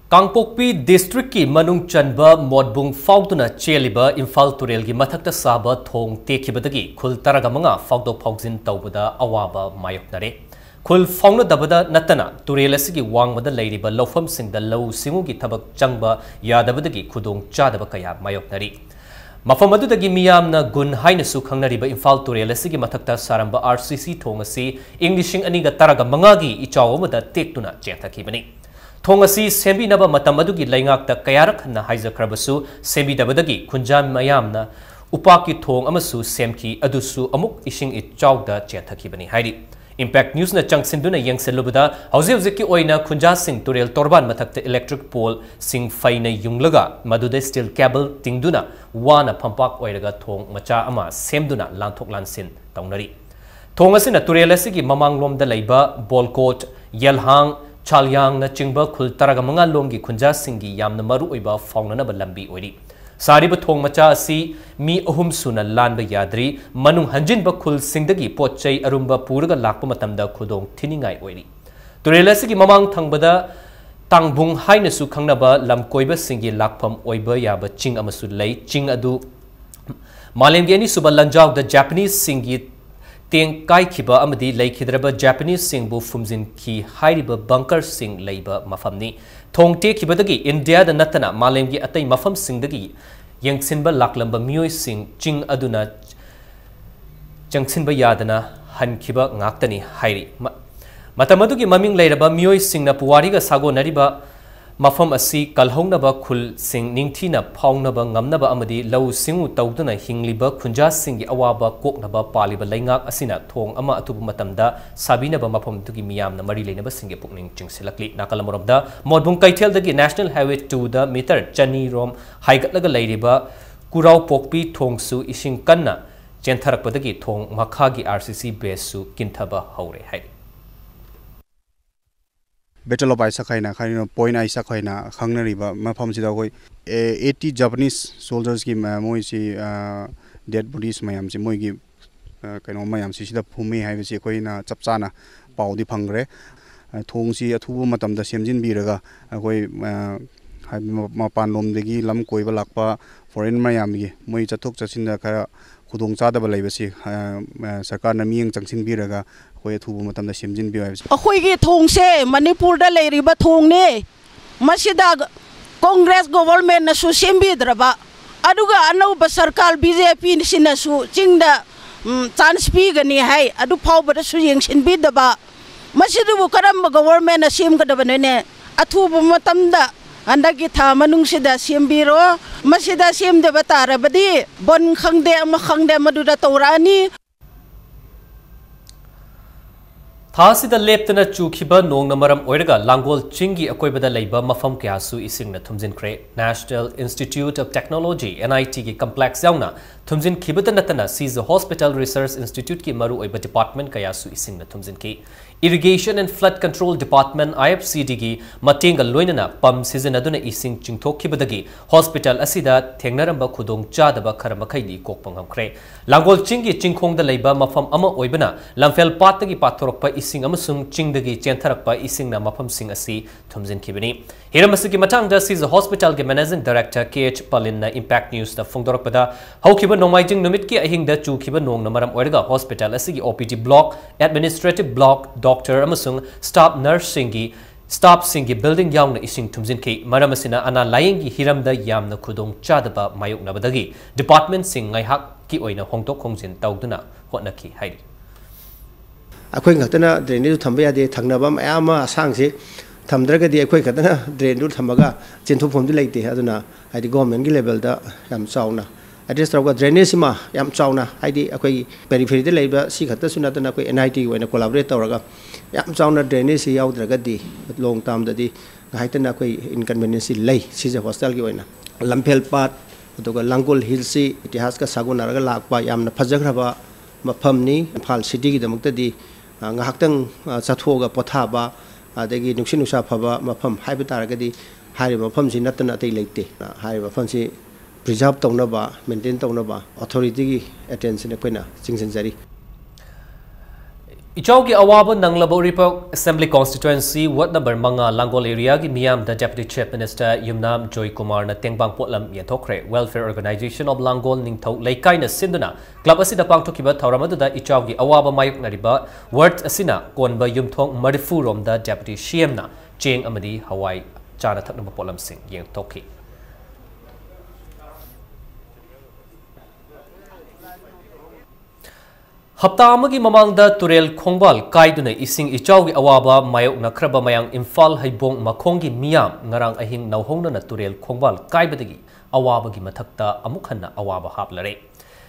ꯀꯥꯡꯄꯣꯛꯄꯤ ꯗꯤꯁꯇ꯭ꯔꯤꯛꯀꯤ ꯃꯅꯨꯡ ꯆꯟꯕ ꯃꯣꯠꯕꯨꯡ ꯐꯥꯎꯗꯨꯅ ꯆꯦꯜꯂꯤꯕ ꯏꯝꯐꯥꯜ ꯇꯨꯔꯦꯜꯒꯤ ꯃꯊꯛꯇ ꯁꯥꯕ ꯊꯣꯡ ꯇꯦꯛꯈꯤꯕꯗꯒꯤ ꯈꯨꯜ ꯇꯔꯥꯒ ꯃꯉꯥ ꯐꯥꯎꯗꯣꯛ ꯐꯥꯎꯖꯤꯟ ꯇꯧꯕꯗ ꯑꯋꯥꯕ ꯃꯥꯌꯣꯛꯅꯔꯦ꯫ ꯈꯨꯜ ꯐꯥꯎꯅꯗꯕꯗ ꯅꯠꯇꯅ ꯇꯨꯔꯦꯜ ꯑꯁꯤꯒꯤ ꯋꯥꯡꯃꯗ ꯂꯩꯔꯤꯕ ꯂꯧꯐꯝꯁꯤꯡꯗ ꯂꯧꯎ ꯁꯤꯡꯎꯒꯤ ꯊꯕꯛ ꯆꯪꯕ ꯌꯥꯗꯕꯗꯒꯤ ꯈꯨꯗꯣꯡ ꯆꯥꯗꯕ ꯀꯌꯥ ꯃꯥꯌꯣꯛꯅꯔꯤ꯫ ꯃꯐꯝ ꯑꯗꯨꯗꯒꯤ ꯃꯤꯌꯥꯝꯅ ꯒꯨꯟ ꯍꯥꯏꯅꯁꯨ ꯈꯪꯅꯔꯤꯕ ꯏꯝꯐꯥꯜ ꯇꯨꯔꯦꯜ ꯑꯁꯤꯒꯤ ꯃꯊꯛꯇ ꯁꯥꯔꯝꯕ ꯑꯥꯔ ꯁꯤ ꯁꯤ ꯊꯣꯡ ꯑꯁꯤ ꯏꯪ ꯂꯤꯁꯤꯡ ꯑꯅꯤꯒ ꯇꯔꯥꯒ ꯃꯉꯥꯒꯤ ꯏꯆꯥꯎ ꯑꯃꯗ ꯇꯦꯛꯇꯨꯅ ꯆꯦꯟꯊꯈꯤꯕꯅꯤ꯫ ꯊꯣꯡ ꯑꯁꯤ ꯁꯦꯝꯕꯤꯅꯕ ꯃꯇꯝ ꯑꯗꯨꯒꯤ ꯂꯩꯉꯥꯛꯇ ꯀꯌꯥꯔꯛ ꯍꯟꯅ ꯍꯥꯏꯖꯈ꯭ꯔꯕꯁꯨ ꯁꯦꯝꯕꯤꯗꯕꯗꯒꯤ ꯈꯨꯟꯖꯥ ꯃꯌꯥꯝꯅ ꯎꯄꯥꯛꯀꯤ ꯊꯣꯡ ꯑꯃꯁꯨ ꯁꯦꯝꯈꯤ, ꯑꯗꯨꯁꯨ ꯑꯃꯨꯛ ꯏꯁꯤꯡ ꯏꯆꯥꯎꯗ ꯆꯦꯟꯊꯈꯤꯕꯅꯤ ꯍꯥꯏꯔꯤ꯫ ꯏꯝꯄꯦꯛ ꯅ꯭ꯌꯨꯁꯅ ꯆꯪꯁꯤꯟꯗꯨꯅ ꯌꯦꯡꯁꯤꯜꯂꯨꯕꯗ ꯍꯧꯖꯤꯛ ꯍꯧꯖꯤꯛꯀꯤ ꯑꯣꯏꯅ ꯈꯨꯟꯖꯥꯁꯤꯡ ꯇꯨꯔꯦꯜ ꯇꯣꯔꯕꯥꯟ ꯃꯊꯛꯇ ꯏꯂꯦꯛꯇ꯭ꯔꯤꯛ ꯄꯣꯜꯁꯤꯡ ꯐꯩꯅ ꯌꯨꯡꯂꯒ ꯃꯗꯨꯗ ꯁ꯭ꯇꯤꯜ ꯀꯦꯕꯜ ꯇꯤꯡꯗꯨꯅ ꯋꯥꯅ ꯐꯝꯄꯥꯛ ꯑꯣꯏꯔꯒ ꯊꯣꯡ ꯃꯆꯥ ꯑꯃ ꯁꯦꯝꯗꯨꯅ ꯂꯥꯟꯊꯣꯛ ꯂꯥꯟꯁꯤꯟ ꯇꯧꯅꯔꯤ꯫ ꯊꯣꯡ ꯑꯁꯤꯅ ꯇꯨꯔꯦꯜ ꯑꯁꯤꯒꯤ ꯃꯃꯥꯡꯂꯣꯝꯗ ꯂꯩꯕ ꯕꯣꯜꯀꯣꯠ, ꯌꯦꯜꯍꯥꯡ, ꯆꯥꯜꯌꯥꯡꯅꯆꯤꯡꯕ ꯈꯨꯜ ꯇꯔꯥꯒ ꯃꯉꯥ ꯂꯣꯝꯒꯤ ꯈꯨꯟꯖꯥꯁꯤꯡꯒꯤ ꯌꯥꯝꯅ ꯃꯔꯨꯑꯣꯏꯕ ꯐꯥꯎꯅꯅꯕ ꯂꯝꯕꯤ ꯑꯣꯏꯔꯤ꯫ ꯁꯥꯔꯤꯕ ꯊꯣꯡ ꯃꯆꯥ ꯑꯁꯤ ꯃꯤ ꯑꯍꯨꯝ ꯁꯨꯅ ꯂꯥꯟꯕ ꯌꯥꯗ꯭ꯔꯤ꯫ ꯃꯅꯨꯡ ꯍꯟꯖꯤꯟꯕ ꯈꯨꯜꯁꯤꯡꯗꯒꯤ ꯄꯣꯠ ꯆꯩ ꯑꯔꯨꯝꯕ ꯄꯨꯔꯒ ꯂꯥꯛꯄ ꯃꯇꯝꯗ ꯈꯨꯗꯣꯡ ꯊꯤꯅꯤꯡꯉꯥꯏ ꯑꯣꯏꯔꯤ꯫ ꯇꯨꯔꯦꯜ ꯑꯁꯤꯒꯤ ꯃꯃꯥꯡ ꯊꯪꯕꯗ ꯇꯥꯡꯕꯨꯡ ꯍꯥꯏꯅꯁꯨ ꯈꯪꯅꯕ ꯂꯝꯀꯣꯏꯕꯁꯤꯡꯒꯤ ꯂꯥꯛꯐꯝ ꯑꯣꯏꯕ ꯌꯥꯕ ꯆꯤꯡ ꯑꯃꯁꯨ ꯂꯩ꯫ ꯆꯤꯡ ꯑꯗꯨ ꯃꯥꯂꯦꯝꯒꯤ ꯑꯅꯤꯁꯨꯕ ꯂꯥꯟꯖꯥꯎꯗ ꯖꯄꯥꯅꯤꯁꯁꯤꯡꯒꯤ ꯇꯦꯡ ꯀꯥꯏꯈꯤꯕ ꯑꯃꯗꯤ ꯂꯩꯈꯤꯗ꯭ꯔꯕ ꯖꯄꯥꯅꯤꯁꯁꯤꯡꯕꯨ ꯐꯨꯝꯖꯤꯟꯈꯤ ꯍꯥꯏꯔꯤꯕ ꯕꯪꯀꯔꯁꯤꯡ ꯂꯩꯕ ꯃꯐꯝꯅꯤ꯫ ꯊꯣꯡ ꯇꯦꯛꯈꯤꯕꯗꯒꯤ ꯏꯟꯗꯤꯌꯥꯗ ꯅꯠꯇꯅ ꯃꯥꯂꯦꯝꯒꯤ ꯑꯇꯩ ꯃꯐꯝꯁꯤꯡꯗꯒꯤ ꯌꯦꯡꯁꯤꯟꯕ ꯂꯥꯛꯂꯝꯕ ꯃꯤꯑꯣꯏꯁꯤꯡ ꯆꯤꯡ ꯑꯗꯨꯅ ꯆꯪꯁꯤꯟꯕ ꯌꯥꯗꯅ ꯍꯟꯈꯤꯕ ꯉꯥꯛꯇꯅꯤ ꯍꯥꯏꯔꯤ꯫ ꯃ-, ꯃꯇꯝ ꯑꯗꯨꯒꯤ ꯃꯃꯤꯡ ꯂꯩꯔꯕ ꯃꯤꯑꯣꯏꯁꯤꯡꯅ ꯄꯨꯋꯥꯔꯤꯒ ꯁꯥꯒꯣꯟꯅꯔꯤꯕ ꯃꯐꯝ ꯑꯁꯤ ꯀꯜꯍꯧꯅꯕ, ꯈꯨꯜꯁꯤꯡ ꯅꯤꯡꯊꯤꯅ ꯐꯥꯎꯅꯕ ꯉꯝꯅꯕ ꯑꯃꯗꯤ ꯂꯧꯎ ꯁꯤꯡꯎ ꯇꯧꯗꯨꯅ ꯍꯤꯡꯂꯤꯕ ꯈꯨꯟꯖꯥꯁꯤꯡꯒꯤ ꯑꯋꯥꯕ ꯀꯣꯛꯅꯕ ꯄꯥꯜꯂꯤꯕ ꯂꯩꯉꯥꯛ ꯑꯁꯤꯅ ꯊꯣꯡ ꯑꯃ ꯑꯊꯨꯕ ꯃꯇꯝꯗ ꯁꯥꯕꯤꯅꯕ ꯃꯐꯝ ꯑꯗꯨꯒꯤ ꯃꯤꯌꯥꯝꯅ ꯃꯔꯤ ꯂꯩꯅꯕꯁꯤꯡꯒꯤ ꯄꯨꯛꯅꯤꯡ ꯆꯤꯡꯁꯤꯜꯂꯛꯂꯤ꯫ ꯅꯥꯀꯜ ꯑꯃꯔꯣꯝꯗ, ꯃꯣꯠꯕꯨꯡ ꯀꯩꯊꯦꯜꯗꯒꯤ National Highway two ꯗ meter ꯆꯅꯤ ꯔꯣꯝ ꯍꯥꯏꯒꯠꯂꯒ ꯂꯩꯔꯤꯕ ꯀꯨꯔꯥꯎꯄꯣꯛꯄꯤ ꯊꯣꯡꯁꯨ ꯏꯁꯤꯡ ꯀꯟꯅ ꯆꯦꯟꯊꯔꯛꯄꯗꯒꯤ ꯊꯣꯡ ꯃꯈꯥꯒꯤ RCC base ꯁꯨ ꯀꯤꯟꯊꯕ ꯍꯧꯔꯦ ꯍꯥꯏꯔꯤ꯫ Battle of Aisak ꯍꯥꯏꯅ, ꯀꯔꯤꯅꯣ, Point Aisak ꯍꯥꯏꯅ ꯈꯪꯅꯔꯤꯕ ꯃꯐꯝꯁꯤꯗ ꯑꯩꯈꯣꯏ, ꯑꯦ, eighty Japanese soldiers ꯀꯤ ꯃ-, ꯃꯣꯏꯁꯤ, ꯑ, dead bodies ꯃꯌꯥꯝꯁꯤ, ꯃꯣꯏꯒꯤ, ꯑ, ꯀꯩꯅꯣ ꯃꯌꯥꯝꯁꯤ ꯁꯤꯗ ꯐꯨꯝꯃꯤ ꯍꯥꯏꯕꯁꯤ ꯑꯩꯈꯣꯏꯅ ꯆꯞ ꯆꯥꯅ ꯄꯥꯎꯗꯤ ꯐꯪꯈ꯭ꯔꯦ꯫ ꯑ, ꯊꯣꯡꯁꯤ ꯑꯊꯨꯕ ꯃꯇꯝꯗ ꯁꯦꯝꯖꯤꯟꯕꯤꯔꯒ ꯑꯩꯈꯣꯏ, ꯑ, ꯍꯥꯏꯕꯗꯤ ꯃ-, ꯃꯄꯥꯟꯂꯣꯝꯗꯒꯤ ꯂꯝ ꯀꯣꯏꯕ ꯂꯥꯛꯄ foreign ꯃꯌꯥꯝꯒꯤ ꯃꯣꯏ ꯆꯠꯊꯣꯛ ꯆꯠꯁꯤꯟꯗ ꯈꯔ ꯈꯨꯗꯣꯡꯆꯥꯗꯕ ꯂꯩꯕꯁꯤ, ꯑ, ꯑ, ꯁꯔꯀꯥꯔꯅ ꯃꯤꯠꯌꯦꯡ ꯆꯪꯁꯤꯟꯕꯤꯔꯒ ꯑꯩꯈꯣꯏ ꯑꯊꯨꯕ ꯃꯇꯝꯗ ꯁꯦꯝꯖꯤꯟꯕꯤꯌꯨ ꯍꯥꯏꯕꯁꯤ꯫ ꯑꯩꯈꯣꯏꯒꯤ ꯊꯣꯡꯁꯦ ꯃꯅꯤꯄꯨꯔꯗ ꯂꯩꯔꯤꯕ ꯊꯣꯡꯅꯦ꯫ ꯃꯁꯤꯗ Congress government ꯅꯁꯨ ꯁꯦꯝꯕꯤꯗ꯭ꯔꯕ, ꯑꯗꯨꯒ ꯑꯅꯧꯕ ꯁꯔꯀꯥꯔ BJP ꯁꯤꯅꯁꯨ ꯆꯤꯡꯗ, ꯎꯝ, chance ꯄꯤꯒꯅꯤ ꯍꯥꯏ, ꯑꯗꯨ ꯐꯥꯎꯕꯗꯁꯨ ꯌꯦꯡꯁꯤꯟꯕꯤꯗꯕ, ꯃꯁꯤꯗꯨꯕꯨ ꯀꯔꯝꯕ government ꯅ ꯁꯦꯝꯒꯗꯕꯅꯣꯅꯦ? ꯑꯊꯨꯕ ꯃꯇꯝꯗ ꯍꯟꯗꯛꯀꯤ ꯊꯥ ꯃꯅꯨꯡꯁꯤꯗ ꯁꯦꯝꯕꯤꯔꯣ꯫ ꯃꯁꯤꯗ ꯁꯦꯝꯗꯕ ꯇꯥꯔꯕꯗꯤ ꯕꯟ ꯈꯪꯗꯦ, ꯑꯃ ꯈꯪꯗꯦ, ꯃꯗꯨꯗ ꯇꯧꯔꯛꯑꯅꯤ꯫ ꯊꯥ ꯑꯁꯤꯗ ꯂꯦꯞꯇꯅ ꯆꯨꯈꯤꯕ ꯅꯣꯡꯅ ꯃꯔꯝ ꯑꯣꯏꯔꯒ ꯂꯥꯡꯒꯣꯜ ꯆꯤꯡꯒꯤ ꯑꯀꯣꯏꯕꯗ ꯂꯩꯕ ꯃꯐꯝ ꯀꯌꯥꯁꯨ ꯏꯁꯤꯡꯅ ꯊꯨꯝꯖꯤꯟꯈ꯭ꯔꯦ꯫ National Institute of Technology, N I T, ꯒꯤ complex ꯌꯥꯎꯅ ꯊꯨꯝꯖꯤꯟꯈꯤꯕꯇ ꯅꯠꯇꯅ Shija Hospital Research Institute ꯀꯤ ꯃꯔꯨꯑꯣꯏꯕ department ꯀꯌꯥꯁꯨ ꯏꯁꯤꯡꯅ ꯊꯨꯝꯖꯤꯟꯈꯤ꯫ Irrigation and Flood Control Department, I F C D ꯒꯤ ꯃꯇꯦꯡꯒ ꯂꯣꯏꯅꯅ pump ꯁꯤꯖꯤꯟꯅꯗꯨꯅ ꯏꯁꯤꯡ ꯆꯤꯡꯊꯣꯛꯈꯤꯕꯗꯒꯤ hospital ꯑꯁꯤꯗ ꯊꯦꯡꯅꯔꯝꯕ ꯈꯨꯗꯣꯡꯆꯥꯗꯕ ꯈꯔ ꯃꯈꯩꯗꯤ ꯀꯣꯛꯄ ꯉꯝꯈ꯭ꯔꯦ꯫ ꯂꯥꯡꯒꯣꯜ ꯆꯤꯡꯒꯤ ꯆꯤꯡꯈꯣꯡꯗ ꯂꯩꯕ ꯃꯐꯝ ꯑꯃ ꯑꯣꯏꯕꯅ ꯂꯝꯐꯦꯜ ꯄꯥꯠꯇꯒꯤ ꯄꯥꯊꯣꯔꯛꯄ ꯏꯁꯤꯡ ꯑꯃꯁꯨꯡ ꯆꯤꯡꯗꯒꯤ ꯆꯦꯟꯊꯔꯛꯄ ꯏꯁꯤꯡꯅ ꯃꯐꯝꯁꯤꯡ ꯑꯁꯤ ꯊꯨꯝꯖꯤꯟꯈꯤꯕꯅꯤ꯫ ꯍꯤꯔꯝ ꯑꯁꯤꯒꯤ ꯃꯇꯥꯡꯗ Shija Hospital ꯒꯤ Managing Director K H ꯄꯂꯤꯟꯅ Impact News ꯇ ꯐꯣꯡꯗꯣꯔꯛꯄꯗ, ꯍꯧꯈꯤꯕ ꯅꯣꯡꯃꯥꯏꯖꯤꯡ ꯅꯨꯃꯤꯠꯀꯤ ꯑꯍꯤꯡꯗ ꯆꯨꯈꯤꯕ ꯅꯣꯡꯅ ꯃꯔꯝ ꯑꯣꯏꯔꯒ hospital ꯑꯁꯤꯒꯤ O P D block, administrative block, doctor ꯑꯃꯁꯨꯡ staff nurse ꯁꯤꯡꯒꯤ staff ꯁꯤꯡꯒꯤ building ꯌꯥꯎꯅ ꯏꯁꯤꯡ ꯊꯨꯝꯖꯤꯟꯈꯤ꯫ ꯃꯔꯝ ꯑꯁꯤꯅ ꯑꯅꯥ ꯂꯥꯌꯦꯡꯒꯤ ꯍꯤꯔꯝꯗ ꯌꯥꯝꯅ ꯈꯨꯗꯣꯡ ꯆꯥꯗꯕ ꯃꯥꯌꯣꯛꯅꯕꯗꯒꯤ department ꯁꯤꯡ ꯉꯥꯏꯍꯥꯛꯀꯤ ꯑꯣꯏꯅ ꯍꯣꯡꯗꯣꯛ ꯍꯣꯡꯖꯤꯟ ꯇꯧꯗꯨꯅ ꯍꯣꯠꯅꯈꯤ ꯍꯥꯏꯔꯤ꯫ ꯑꯩꯈꯣꯏ ꯈꯛꯇꯅ drainage ꯗꯨ ꯊꯝꯕ ꯌꯥꯗꯦ, ꯊꯪꯅꯕ ꯃꯌꯥꯝ ꯑꯃ ꯑꯁꯥꯡꯁꯦ ꯊꯝꯗ꯭ꯔꯒꯗꯤ ꯑꯩꯈꯣꯏ ꯈꯛꯇꯅ drain ꯗꯨ ꯊꯝꯃꯒ ꯆꯦꯟꯊꯣꯛꯐꯝꯗꯤ ꯂꯩꯇꯦ꯫ ꯑꯗꯨꯅ ꯍꯥꯏꯗꯤ government ꯀꯤ level ꯗ ꯌꯥꯝ ꯆꯥꯎꯅ address ꯇꯧꯔꯒ drainage ꯁꯤꯃ ꯌꯥꯝ ꯆꯥꯎꯅ, ꯍꯥꯏꯗꯤ ꯑꯩꯈꯣꯏꯒꯤ periphery ꯗ ꯂꯩꯕ ꯁꯤ ꯈꯛꯇꯁꯨ ꯅꯠꯇꯅ ꯑꯩꯈꯣꯏ N I T ꯒꯤ ꯑꯣꯏꯅ collaborate ꯇꯧꯔꯒ ꯌꯥꯝ ꯆꯥꯎꯅ drainage ꯁꯤ ꯌꯥꯎꯗ꯭ꯔꯒꯗꯤ long term ꯗꯗꯤ ꯉꯥꯏꯍꯥꯛꯇꯅ ꯑꯩꯈꯣꯏ inconvenience ꯁꯤ ꯂꯩ꯫ Shija Hospital ꯒꯤ ꯑꯣꯏꯅ ꯂꯝꯐꯦꯜ ꯄꯥꯠ ꯑꯗꯨꯒ ꯂꯥꯡꯒꯣꯜ hills ꯁꯤ ꯏꯇꯤꯍꯥꯁꯀ ꯁꯥꯒꯣꯟꯅꯔꯒ ꯂꯥꯛꯄ ꯌꯥꯝꯅ ꯐꯖꯈ꯭ꯔꯕ ꯃꯐꯝꯅꯤ꯫ ꯏꯝꯐꯥꯜ city ꯒꯤꯗꯃꯛꯇꯗꯤ, ꯑ, ꯉꯥꯏꯍꯥꯛꯇꯪ, ꯑ, ꯆꯠꯊꯣꯛꯑꯒ ꯄꯣꯊꯥꯕ, ꯑꯗꯒꯤ ꯅꯨꯡꯁꯤꯠ ꯅꯨꯡꯁꯥ ꯐꯕ ꯃꯐꯝ ꯍꯥꯏꯕ ꯇꯥꯔꯒꯗꯤ ꯍꯥꯏꯔꯤꯕ ꯃꯐꯝꯁꯤ ꯅꯠꯇꯅ ꯑꯇꯩ ꯂꯩꯇꯦ꯫ ꯑ, ꯍꯥꯏꯔꯤꯕ ꯃꯐꯝꯁꯤ preserve ꯇꯧꯅꯕ, maintain ꯇꯧꯅꯕ authority ꯒꯤ attention ꯑꯩꯈꯣꯏꯅ ꯆꯤꯡꯁꯤꯟꯖꯔꯤ꯫ ꯏꯆꯥꯎꯒꯤ ꯑꯋꯥꯕ ꯅꯪꯂꯕ ꯎꯔꯤꯄꯣꯛ Assembly Constituency Ward number ꯃꯉꯥ ꯂꯥꯡꯒꯣꯜ area ꯒꯤ ꯃꯤꯌꯥꯝꯗ Deputy Chief Minister ꯌꯨꯝꯅꯥꯝ ꯖꯣꯏꯀꯨꯃꯥꯔꯅ ꯇꯦꯡꯕꯥꯡ ꯄꯣꯠꯂꯝ ꯌꯦꯟꯊꯣꯛꯈ꯭ꯔꯦ꯫ Welfare Organisation of ꯂꯥꯡꯒꯣꯜ ꯅꯤꯡꯊꯧ ꯂꯩꯀꯥꯏꯅ ꯁꯤꯟꯗꯨꯅ club ꯑꯁꯤꯗ ꯄꯥꯡꯊꯣꯛꯈꯤꯕ ꯊꯧꯔꯝ ꯑꯗꯨꯗ ꯏꯆꯥꯎꯒꯤ ꯑꯋꯥꯕ ꯃꯥꯌꯣꯛꯅꯔꯤꯕ ward ꯑꯁꯤꯅ ꯀꯣꯟꯕ ꯌꯨꯝꯊꯣꯡ ꯃꯔꯤꯐꯨ ꯔꯣꯝꯗ Deputy C M ꯅ ꯆꯦꯡ ꯑꯃꯗꯤ ꯍꯋꯥꯏ, ꯆꯥꯅ ꯊꯛꯅꯕ ꯄꯣꯠꯂꯝꯁꯤꯡ ꯌꯦꯟꯊꯣꯛꯈꯤ꯫ ꯍꯞꯇꯥ ꯑꯃꯒꯤ ꯃꯃꯥꯡꯗ ꯇꯨꯔꯦꯜ ꯈꯣꯡꯕꯥꯜ ꯀꯥꯏꯗꯨꯅ ꯏꯁꯤꯡ ꯏꯆꯥꯎꯒꯤ ꯑꯋꯥꯕ ꯃꯥꯌꯣꯛꯅꯈ꯭ꯔꯕ ꯃꯌꯥꯡ ꯏꯝꯐꯥꯜ ꯍꯩꯕꯣꯡ ꯃꯈꯣꯡꯒꯤ ꯃꯤꯌꯥꯝ ꯉꯔꯥꯡ ꯑꯍꯤꯡ ꯅꯧꯍꯧꯅꯅ ꯇꯨꯔꯦꯜ ꯈꯣꯡꯕꯥꯜ ꯀꯥꯏꯕꯗꯒꯤ ꯑꯋꯥꯕꯒꯤ ꯃꯊꯛꯇ ꯑꯃꯨꯛ ꯍꯟꯅ ꯑꯋꯥꯕ ꯍꯥꯞꯂꯔꯦ꯫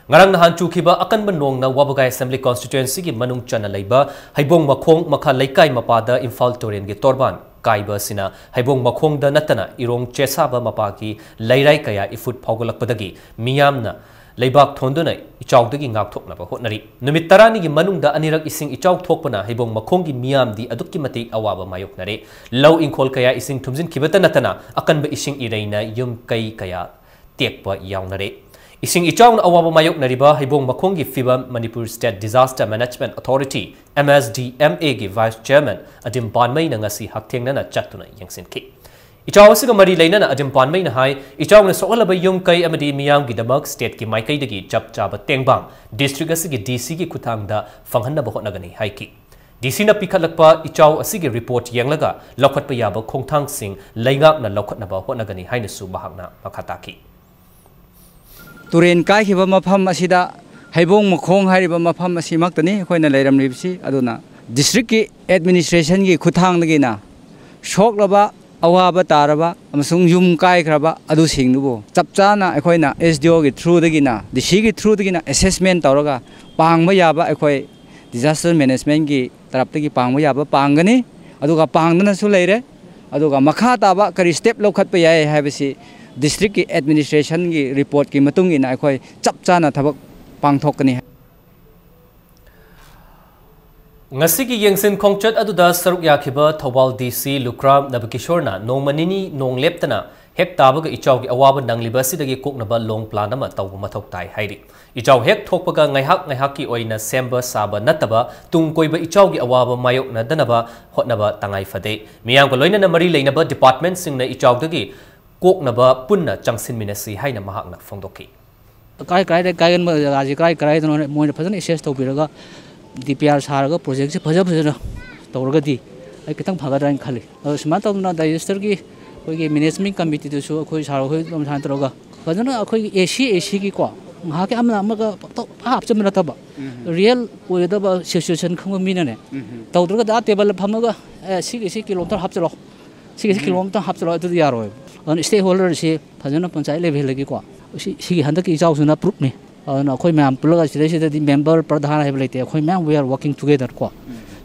ꯉꯔꯥꯡ ꯅꯍꯥꯟ ꯆꯨꯈꯤꯕ ꯑꯀꯟꯕ ꯅꯣꯡꯅ ꯋꯥꯕꯒꯥꯏ Assembly Constituency ꯒꯤ ꯃꯅꯨꯡ ꯆꯟꯅ ꯂꯩꯕ ꯍꯩꯕꯣꯡ ꯃꯈꯣꯡ ꯃꯈꯥ ꯂꯩꯀꯥꯏ ꯃꯄꯥꯗ ꯏꯝꯐꯥꯜ ꯇꯨꯔꯦꯜꯒꯤ ꯇꯣꯔꯕꯥꯟ ꯀꯥꯏꯕ ꯑꯁꯤꯅ ꯍꯩꯕꯣꯡ ꯃꯈꯣꯡꯗ ꯅꯠꯇꯅ ꯏꯔꯣꯡ ꯆꯦꯁꯥꯕ ꯃꯄꯥꯒꯤ ꯂꯩꯔꯥꯏ ꯀꯌꯥ ꯏꯐꯨꯠ ꯐꯥꯎꯒꯠꯂꯛꯄꯗꯒꯤ ꯃꯤꯌꯥꯝꯅ ꯂꯩꯕꯥꯛ ꯊꯣꯟꯗꯨꯅ ꯏꯆꯥꯎꯗꯒꯤ ꯉꯥꯛꯊꯣꯛꯅꯕ ꯍꯣꯠꯅꯔꯤ꯫ ꯅꯨꯃꯤꯠ ꯇꯔꯥꯅꯤꯒꯤ ꯃꯅꯨꯡꯗ ꯑꯅꯤꯔꯛ ꯏꯁꯤꯡ ꯏꯆꯥꯎ ꯊꯣꯛꯄꯅ ꯍꯩꯕꯣꯡ ꯃꯈꯣꯡꯒꯤ ꯃꯤꯌꯥꯝꯗꯤ ꯑꯗꯨꯛꯀꯤ ꯃꯇꯤꯛ ꯑꯋꯥꯕ ꯃꯥꯌꯣꯛꯅꯔꯦ꯫ ꯂꯧ ꯏꯪꯈꯣꯜ ꯀꯌꯥ ꯏꯁꯤꯡ ꯊꯨꯝꯖꯤꯟꯈꯤꯕꯇ ꯅꯠꯇꯅ ꯑꯀꯟꯕ ꯏꯁꯤꯡ ꯏꯔꯩꯅ ꯌꯨꯝ ꯀꯩ ꯀꯌꯥ ꯇꯦꯛꯄ ꯌꯥꯎꯅꯔꯦ꯫ ꯏꯁꯤꯡ ꯏꯆꯥꯎꯅ ꯑꯋꯥꯕ ꯃꯥꯌꯣꯛꯅꯔꯤꯕ ꯍꯩꯕꯣꯡ ꯃꯈꯣꯡꯒꯤ ꯐꯤꯕꯝ Manipur State Disaster Management Authority, M S D M A ꯒꯤ Vice Chairman ꯑꯗꯤꯝ ꯄꯥꯟꯃꯩꯅ ꯉꯁꯤ ꯍꯛꯊꯦꯡꯅꯅ ꯆꯠꯇꯨꯅ ꯌꯦꯡꯁꯤꯟꯈꯤ꯫ ꯏꯆꯥꯎ ꯑꯁꯤꯒ ꯃꯔꯤ ꯂꯩꯅꯅ ꯑꯗꯤꯝ ꯄꯥꯟꯃꯩꯅ ꯍꯥꯏ, ꯏꯆꯥꯎꯅ ꯁꯣꯛꯍꯜꯂꯕ ꯌꯨꯝ ꯀꯩ ꯑꯃꯗꯤ ꯃꯤꯌꯥꯝꯒꯤꯗꯃꯛ state ꯀꯤ ꯃꯥꯏꯀꯩꯗꯒꯤ ꯆꯞ ꯆꯥꯕ ꯇꯦꯡꯕꯥꯡ district ꯑꯁꯤꯒꯤ D C ꯒꯤ ꯈꯨꯠꯊꯥꯡꯗ ꯐꯪꯍꯟꯅꯕ ꯍꯣꯠꯅꯒꯅꯤ ꯍꯥꯏꯈꯤ꯫ D C ꯅ ꯄꯤꯈꯠꯂꯛꯄ ꯏꯆꯥꯎ ꯑꯁꯤꯒꯤ report ꯌꯦꯡꯂꯒ ꯂꯧꯈꯠꯄ ꯌꯥꯕ ꯈꯣꯡꯊꯥꯡꯁꯤꯡ ꯂꯩꯉꯥꯛꯅ ꯂꯧꯈꯠꯅꯕ ꯍꯣꯠꯅꯒꯅꯤ ꯍꯥꯏꯅꯁꯨ ꯃꯍꯥꯛꯅ ꯃꯈꯥ ꯇꯥꯈꯤ꯫ ꯇꯨꯔꯦꯟ ꯀꯥꯏꯈꯤꯕ ꯃꯐꯝ ꯑꯁꯤꯗ ꯍꯩꯕꯣꯡ ꯃꯈꯣꯡ ꯍꯥꯏꯔꯤꯕ ꯃꯐꯝ ꯑꯁꯤꯃꯛꯇꯅꯤ ꯑꯩꯈꯣꯏꯅ ꯂꯩꯔꯝꯂꯤꯕꯁꯤ꯫ ꯑꯗꯨꯅ district ꯀꯤ administration ꯒꯤ ꯈꯨꯠꯊꯥꯡꯗꯒꯤꯅ ꯁꯣꯛꯂꯕ, ꯑꯋꯥꯕ ꯇꯥꯔꯕ ꯑꯃꯁꯨꯡ ꯌꯨꯝ ꯀꯥꯏꯈ꯭ꯔꯕ ꯑꯗꯨꯁꯤꯡꯗꯨꯕꯨ ꯆꯞ ꯆꯥꯅ ꯑꯩꯈꯣꯏꯅ S D O ꯒꯤ through ꯗꯒꯤꯅ, D C ꯒꯤ through ꯗꯒꯤꯅ assessment ꯇꯧꯔꯒ ꯄꯥꯡꯕ ꯌꯥꯕ ꯑꯩꯈꯣꯏ disaster management ꯀꯤ ꯇꯔꯞꯇꯒꯤ ꯄꯥꯡꯕ ꯌꯥꯕ ꯄꯥꯡꯒꯅꯤ꯫ ꯑꯗꯨꯒ ꯄꯥꯡꯗꯨꯅꯁꯨ ꯂꯩꯔꯦ꯫ ꯑꯗꯨꯒ ꯃꯈꯥ ꯇꯥꯕ ꯀꯔꯤ step ꯂꯧꯈꯠꯄ ꯌꯥꯏ ꯍꯥꯏꯕꯁꯤ district ꯀꯤ administration ꯒꯤ report ꯀꯤ ꯃꯇꯨꯡ ꯏꯟꯅ ꯑꯩꯈꯣꯏ ꯆꯞ ꯆꯥꯅ ꯊꯕꯛ ꯄꯥꯡꯊꯣꯛꯀꯅꯤ꯫ ꯉꯁꯤꯒꯤ ꯌꯦꯡꯁꯤꯟ ꯈꯣꯡꯆꯠ ꯑꯗꯨꯗ ꯁꯔꯨꯛ ꯌꯥꯈꯤꯕ ꯊꯧꯕꯥꯜ D C ꯂꯨꯈ꯭ꯔꯥꯝ ꯅꯕꯀꯤꯁꯣꯔꯅ ꯅꯣꯡꯃ ꯅꯤꯅꯤ ꯅꯣꯡ ꯂꯦꯞꯇꯅ ꯍꯦꯛ ꯇꯥꯕꯒ ꯏꯆꯥꯎꯒꯤ ꯑꯋꯥꯕ ꯅꯪꯂꯤꯕ ꯑꯁꯤꯗꯒꯤ ꯀꯣꯛꯅꯕ long plan ꯑꯃ ꯇꯧꯕ ꯃꯊꯧ ꯇꯥꯏ ꯍꯥꯏꯔꯤ꯫ ꯏꯆꯥꯎ ꯍꯦꯛ ꯊꯣꯛꯄꯒ ꯉꯥꯏꯍꯥꯛ ꯉꯥꯏꯍꯥꯛꯀꯤ ꯑꯣꯏꯅ ꯁꯦꯝꯕ ꯁꯥꯕ ꯅꯠꯇꯕ ꯇꯨꯡ ꯀꯣꯏꯕ ꯏꯆꯥꯎꯒꯤ ꯑꯋꯥꯕ ꯃꯥꯌꯣꯛꯅꯗꯅꯕ ꯍꯣꯠꯅꯕ ꯇꯉꯥꯏ ꯐꯗꯦ꯫ ꯃꯤꯌꯥꯝꯒ ꯂꯣꯏꯅꯅ ꯃꯔꯤ ꯂꯩꯅꯕ department ꯁꯤꯡꯅ ꯏꯆꯥꯎꯗꯒꯤ ꯀꯣꯛꯅꯕ ꯄꯨꯟꯅ ꯆꯪꯁꯤꯟꯃꯤꯟꯅꯁꯤ ꯍꯥꯏꯅ ꯃꯍꯥꯛꯅ ꯐꯣꯡꯗꯣꯛꯈꯤ꯫ ꯀꯥꯏ ꯀꯥꯏꯗ ꯀꯥꯏꯒꯟꯕ ꯖꯒꯥꯁꯤ ꯀꯥꯏ ꯀꯥꯏꯗꯅꯣ ꯃꯣꯏꯅ ꯐꯖꯅ assess ꯇꯧꯕꯤꯔꯒ D P R ꯁꯥꯔꯒ project ꯁꯦ ꯐꯖ ꯐꯖꯅ ꯇꯧꯔꯒꯗꯤ ꯑꯩ ꯈꯤꯇꯪ ꯐꯒꯗ꯭ꯔꯥ ꯍꯥꯏꯅ ꯈꯜꯂꯤ꯫ ꯑꯗꯣ ꯁꯨꯃꯥꯏꯅ ꯇꯧꯗꯅ disaster ꯒꯤ ꯑꯩꯈꯣꯏꯒꯤ management committee ꯗꯁꯨ ꯑꯩꯈꯣꯏ sir ꯍꯣꯏ ꯑꯗꯨꯝ ꯁꯨꯃꯥꯏꯅ ꯇꯧꯔꯒ ꯐꯖꯅ ꯑꯩꯈꯣꯏꯒꯤ AC AC ꯒꯤ ꯀꯣ ꯉꯥꯏꯍꯥꯛꯀꯤ ꯑꯃꯅ ꯑꯃꯒ ꯄꯪꯇꯧ ꯄꯪꯍꯥꯞ ꯍꯥꯞꯆꯤꯟꯕ ꯅꯠꯇꯕ real ꯑꯣꯏꯒꯗꯕ situation ꯈꯪꯕ ꯃꯤꯅꯅꯦ ꯇꯧꯗ꯭ꯔꯒꯗꯤ ꯑꯥ table ꯗ ꯐꯝꯃꯒ ꯑꯦ ꯁꯤꯒꯤ ꯁꯤ kilometer ꯍꯥꯞꯆꯤꯜꯂꯣ ꯁꯤꯒꯤ ꯁꯤ kilometer ꯍꯥꯞꯆꯤꯜꯂꯣ ꯑꯗꯨꯗꯤ ꯌꯥꯔꯣꯏ꯫ ꯑꯗꯨꯅ stakeholder ꯁꯤ ꯐꯖꯅ ꯄꯟꯆꯥꯌꯠ level ꯗꯒꯤꯀꯣ ꯁꯤ ꯁꯤꯒꯤ ꯍꯟꯗꯛꯀꯤ ꯏꯆꯥꯎꯁꯤꯅ proof ꯅꯤ꯫ ꯑꯗꯨꯅ ꯑꯩꯈꯣꯏ ꯃꯌꯥꯝ ꯄꯨꯜꯂꯒ ꯁꯤꯗꯩꯁꯤꯗꯗꯤ member ꯄ꯭ꯔꯙꯥꯟ ꯍꯥꯏꯕ ꯂꯩꯇꯦ, ꯑꯩꯈꯣꯏ ꯃꯌꯥꯝ we are working together ꯀꯣ꯫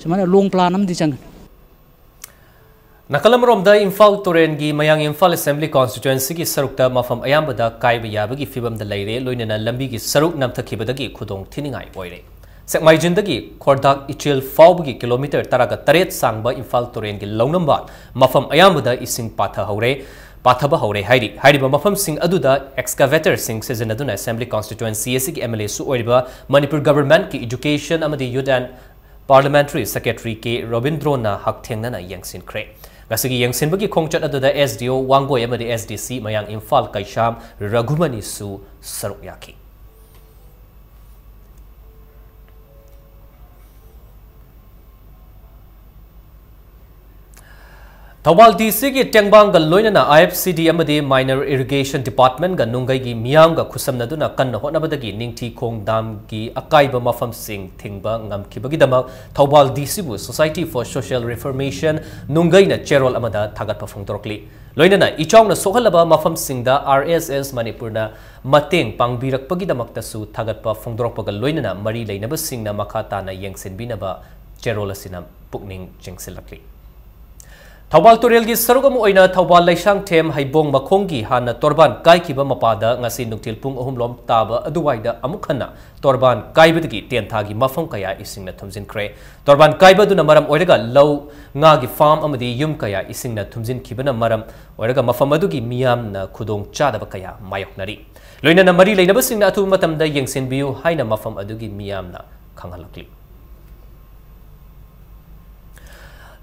ꯁꯨꯃꯥꯏꯅ long plan ꯑꯃꯗꯤ ꯆꯪꯒꯅꯤ꯫ ꯅꯥꯀꯜ ꯑꯃꯔꯣꯝꯗ ꯏꯝꯐꯥꯜ ꯇꯨꯔꯦꯜꯒꯤ ꯃꯌꯥꯡ ꯏꯝꯐꯥꯜ Assembly Constituencyꯒꯤ ꯁꯔꯨꯛꯇ ꯃꯐꯝ ꯑꯌꯥꯝꯕꯗ ꯀꯥꯏꯕ ꯌꯥꯕꯒꯤ ꯐꯤꯕꯝꯗ ꯂꯩꯔꯦ, ꯂꯣꯏꯅꯅ ꯂꯝꯕꯤꯒꯤ ꯁꯔꯨꯛ ꯅꯝꯊꯈꯤꯕꯗꯒꯤ ꯈꯨꯗꯣꯡ ꯊꯤꯅꯤꯡꯉꯥꯏ ꯑꯣꯏꯔꯦ꯫ ꯁꯦꯛꯃꯥꯏꯖꯤꯟꯗꯒꯤ ꯈꯣꯔꯗꯥꯛ ꯏꯆꯦꯜ ꯐꯥꯎꯕꯒꯤ ꯀꯤꯂꯣꯃꯤꯇꯔ ꯇꯔꯥꯒ ꯇꯔꯦꯠ ꯁꯥꯡꯕ ꯏꯝꯐꯥꯜ ꯇꯨꯔꯦꯜꯒꯤ ꯂꯧꯅꯝꯕꯥꯜ ꯃꯐꯝ ꯑꯌꯥꯝꯕꯗ ꯏꯁꯤꯡ ꯄꯥꯊꯍꯧꯔꯦ, ꯄꯥꯊꯕ ꯍꯧꯔꯦ ꯍꯥꯏꯔꯤ꯫ ꯍꯥꯏꯔꯤꯕ ꯃꯐꯝꯁꯤꯡ ꯑꯗꯨꯗ excavatorꯁꯤꯡ ꯁꯤꯖꯤꯟꯅꯗꯨꯅ Assembly Constituency ꯑꯁꯤꯒꯤ MLAꯁꯨ ꯑꯣꯏꯔꯤꯕ ꯃꯅꯤꯄꯨꯔ Governmentꯀꯤ Education ꯑꯃꯗꯤ Youth and Parliamentary Secretary ꯀꯦ ꯔꯣꯕꯤꯟꯗ꯭ꯔꯣꯅ ꯍꯛꯊꯦꯡꯅꯅ ꯌꯦꯡꯁꯤꯟꯈ꯭ꯔꯦ꯫ ꯉꯁꯤꯒꯤ ꯌꯦꯡꯁꯤꯟꯕꯒꯤ ꯈꯣꯡꯆꯠ ꯑꯗꯨꯗ SDO ꯋꯥꯡꯒꯣꯏ ꯑꯃꯗꯤ SDC ꯃꯌꯥꯡ ꯏꯝꯐꯥꯜ ꯀꯩꯁꯥꯝ ꯔꯘꯨꯃꯅꯤꯁꯨ ꯁꯔꯨꯛ ꯌꯥꯈꯤ꯫ ꯊꯧꯕꯥꯜ DCꯒꯤ ꯇꯦꯡꯕꯥꯡꯒ ꯂꯣꯏꯅꯅ IFCD ꯑꯃꯗꯤ Minor Irrigation Departmentꯒ ꯅꯨꯡꯒꯩꯒꯤ ꯃꯤꯌꯥꯝꯒ ꯈꯨꯠꯁꯝꯅꯗꯨꯅ ꯀꯟꯅ ꯍꯣꯠꯅꯕꯗꯒꯤ ꯅꯤꯡꯊꯤꯈꯣꯡ ꯗꯥꯝꯒꯤ ꯑꯀꯥꯏꯕ ꯃꯐꯝꯁꯤꯡ ꯊꯤꯡꯕ ꯉꯝꯈꯤꯕꯒꯤꯗꯃꯛ Thoubal DCꯕꯨ Society for Social Reformation ꯅꯨꯡꯒꯩꯅ ꯆꯦꯔꯣꯜ ꯑꯃꯗ ꯊꯥꯒꯠꯄ ꯐꯣꯡꯗꯣꯔꯛꯂꯤ꯫ ꯂꯣꯏꯅꯅ ꯏꯆꯥꯎꯅ ꯁꯣꯛꯍꯜꯂꯕ ꯃꯐꯝꯁꯤꯡꯗ RSS ꯃꯅꯤꯄꯨꯔꯅ ꯃꯇꯦꯡ ꯄꯥꯡꯕꯤꯔꯛꯄꯒꯤꯗꯃꯛꯇꯁꯨ ꯊꯥꯒꯠꯄ ꯐꯣꯡꯗꯣꯔꯛꯄꯒ ꯂꯣꯏꯅꯅ ꯃꯔꯤ ꯂꯩꯅꯕꯁꯤꯡꯅ ꯃꯈꯥ ꯇꯥꯅ ꯌꯦꯡꯁꯤꯟꯕꯤꯅꯕ ꯆꯦꯔꯣꯜ ꯑꯁꯤꯅ ꯄꯨꯛꯅꯤꯡ ꯆꯤꯡꯁꯤꯜꯂꯛꯂꯤ꯫ ꯊꯧꯕꯥꯜ ꯇꯨꯔꯦꯜꯒꯤ ꯁꯔꯨꯛ ꯑꯃ ꯑꯣꯏꯅ ꯊꯧꯕꯥꯜ ꯂꯩꯁꯥꯡꯊꯦꯝ ꯍꯩꯕꯣꯡ ꯃꯈꯣꯡꯒꯤ ꯍꯥꯟꯅ ꯇꯣꯔꯕꯥꯟ ꯀꯥꯏꯈꯤꯕ ꯃꯄꯥꯗ ꯉꯁꯤ ꯅꯨꯡꯊꯤꯜ ꯄꯨꯡ ꯑꯍꯨꯝ ꯂꯣꯝ ꯇꯥꯕ ꯑꯗꯨꯋꯥꯏꯗ ꯑꯃꯨꯛ ꯍꯟꯅ ꯇꯣꯔꯕꯥꯟ ꯀꯥꯏꯕꯗꯒꯤ ꯇꯦꯟꯊꯥꯒꯤ ꯃꯐꯝ ꯀꯌꯥ ꯏꯁꯤꯡꯅ ꯊꯨꯝꯖꯤꯟꯈ꯭ꯔꯦ꯫ ꯇꯣꯔꯕꯥꯟ ꯀꯥꯏꯕ ꯑꯗꯨꯅ ꯃꯔꯝ ꯑꯣꯏꯔꯒ ꯂꯧ, ꯉꯥꯒꯤ farm ꯑꯃꯗꯤ ꯌꯨꯝ ꯀꯌꯥ ꯏꯁꯤꯡꯅ ꯊꯨꯝꯖꯤꯟꯈꯤꯕꯅ ꯃꯔꯝ ꯑꯣꯏꯔꯒ ꯃꯐꯝ ꯑꯗꯨꯒꯤ ꯃꯤꯌꯥꯝꯅ ꯈꯨꯗꯣꯡ ꯆꯥꯗꯕ ꯀꯌꯥ ꯃꯥꯌꯣꯛꯅꯔꯤ꯫ ꯂꯣꯏꯅꯅ ꯃꯔꯤ ꯂꯩꯅꯕꯁꯤꯡꯅ ꯑꯊꯨꯕ ꯃꯇꯝꯗ ꯌꯦꯡꯁꯤꯟꯕꯤꯌꯨ ꯍꯥꯏꯅ ꯃꯐꯝ ꯑꯗꯨꯒꯤ ꯃꯤꯌꯥꯝꯅ ꯈꯪꯍꯜꯂꯛꯂꯤ꯫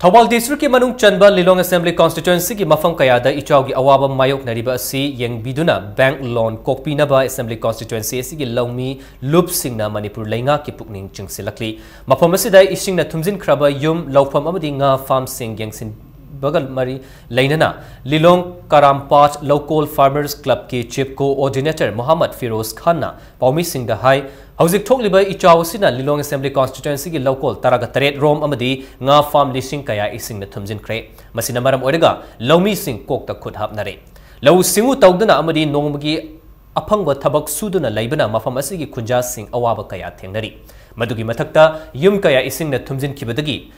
ꯊꯧꯕꯥꯜ districtꯀꯤ ꯃꯅꯨꯡ ꯆꯟꯕ ꯂꯤꯂꯣꯡ Assembly Constituencyꯒꯤ ꯃꯐꯝ ꯀꯌꯥꯗ ꯏꯆꯥꯎꯒꯤ ꯑꯋꯥꯕ ꯃꯥꯌꯣꯛꯅꯔꯤꯕ ꯑꯁꯤ ꯌꯦꯡꯕꯤꯗꯨꯅ bank loan ꯀꯣꯛꯄꯤꯅꯕ Assembly Constituency ꯑꯁꯤꯒꯤ ꯂꯧꯃꯤ ꯂꯨꯞꯁꯤꯡꯅ ꯃꯅꯤꯄꯨꯔ ꯂꯩꯉꯥꯛꯀꯤ ꯄꯨꯛꯅꯤꯡ ꯆꯤꯡꯁꯤꯜꯂꯛꯂꯤ꯫ ꯃꯐꯝ ꯑꯁꯤꯗ ꯏꯁꯤꯡꯅ ꯊꯨꯝꯖꯤꯟꯈ꯭ꯔꯕ ꯌꯨꯝ, ꯂꯧꯐꯝ ꯑꯃꯗꯤ ꯉꯥ farmꯁꯤꯡ ꯌꯦꯡꯁꯤꯟꯕꯒ ꯃꯔꯤ ꯂꯩꯅꯅ ꯂꯤꯂꯣꯡ ꯀꯔꯥꯝꯄꯥꯠ ꯂꯧꯀꯣꯜ Farmers Clubꯀꯤ chief coordinator Mohammad Firoz ꯈꯥꯟꯅ ꯄꯥꯎꯃꯤꯁꯤꯡꯗ ꯍꯥꯏ, ꯍꯧꯖꯤꯛ ꯊꯣꯛꯂꯤꯕ ꯏꯆꯥꯎ ꯑꯁꯤꯅ ꯂꯤꯂꯣꯡ Assembly Constituencyꯒꯤ ꯂꯧꯀꯣꯜ ꯇꯔꯥꯒ ꯇꯔꯦꯠ ꯔꯣꯝ ꯑꯃꯗꯤ ꯉꯥ farm ꯂꯤꯁꯤꯡ ꯀꯌꯥ ꯏꯁꯤꯡꯅ ꯊꯨꯝꯖꯤꯟꯈ꯭ꯔꯦ꯫ ꯃꯁꯤꯅ ꯃꯔꯝ ꯑꯣꯏꯔꯒ ꯂꯧꯃꯤꯁꯤꯡ ꯀꯣꯛꯇ ꯈꯨꯠ ꯍꯥꯞꯅꯔꯦ꯫ ꯂꯧꯎ ꯁꯤꯡꯎ ꯇꯧꯗꯨꯅ ꯑꯃꯗꯤ ꯅꯣꯡꯃꯒꯤ ꯑꯐꯪꯕ ꯊꯕꯛ ꯁꯨꯗꯨꯅ ꯂꯩꯕꯅ ꯃꯐꯝ ꯑꯁꯤꯒꯤ ꯈꯨꯟꯖꯥꯁꯤꯡ ꯑꯋꯥꯕ ꯀꯌꯥ ꯊꯦꯡꯅꯔꯤ꯫ ꯃꯗꯨꯒꯤ ꯃꯊꯛꯇ ꯌꯨꯝ ꯀꯌꯥ ꯏꯁꯤꯡꯅ ꯊꯨꯝꯖꯤꯟꯈꯤꯕꯗꯒꯤ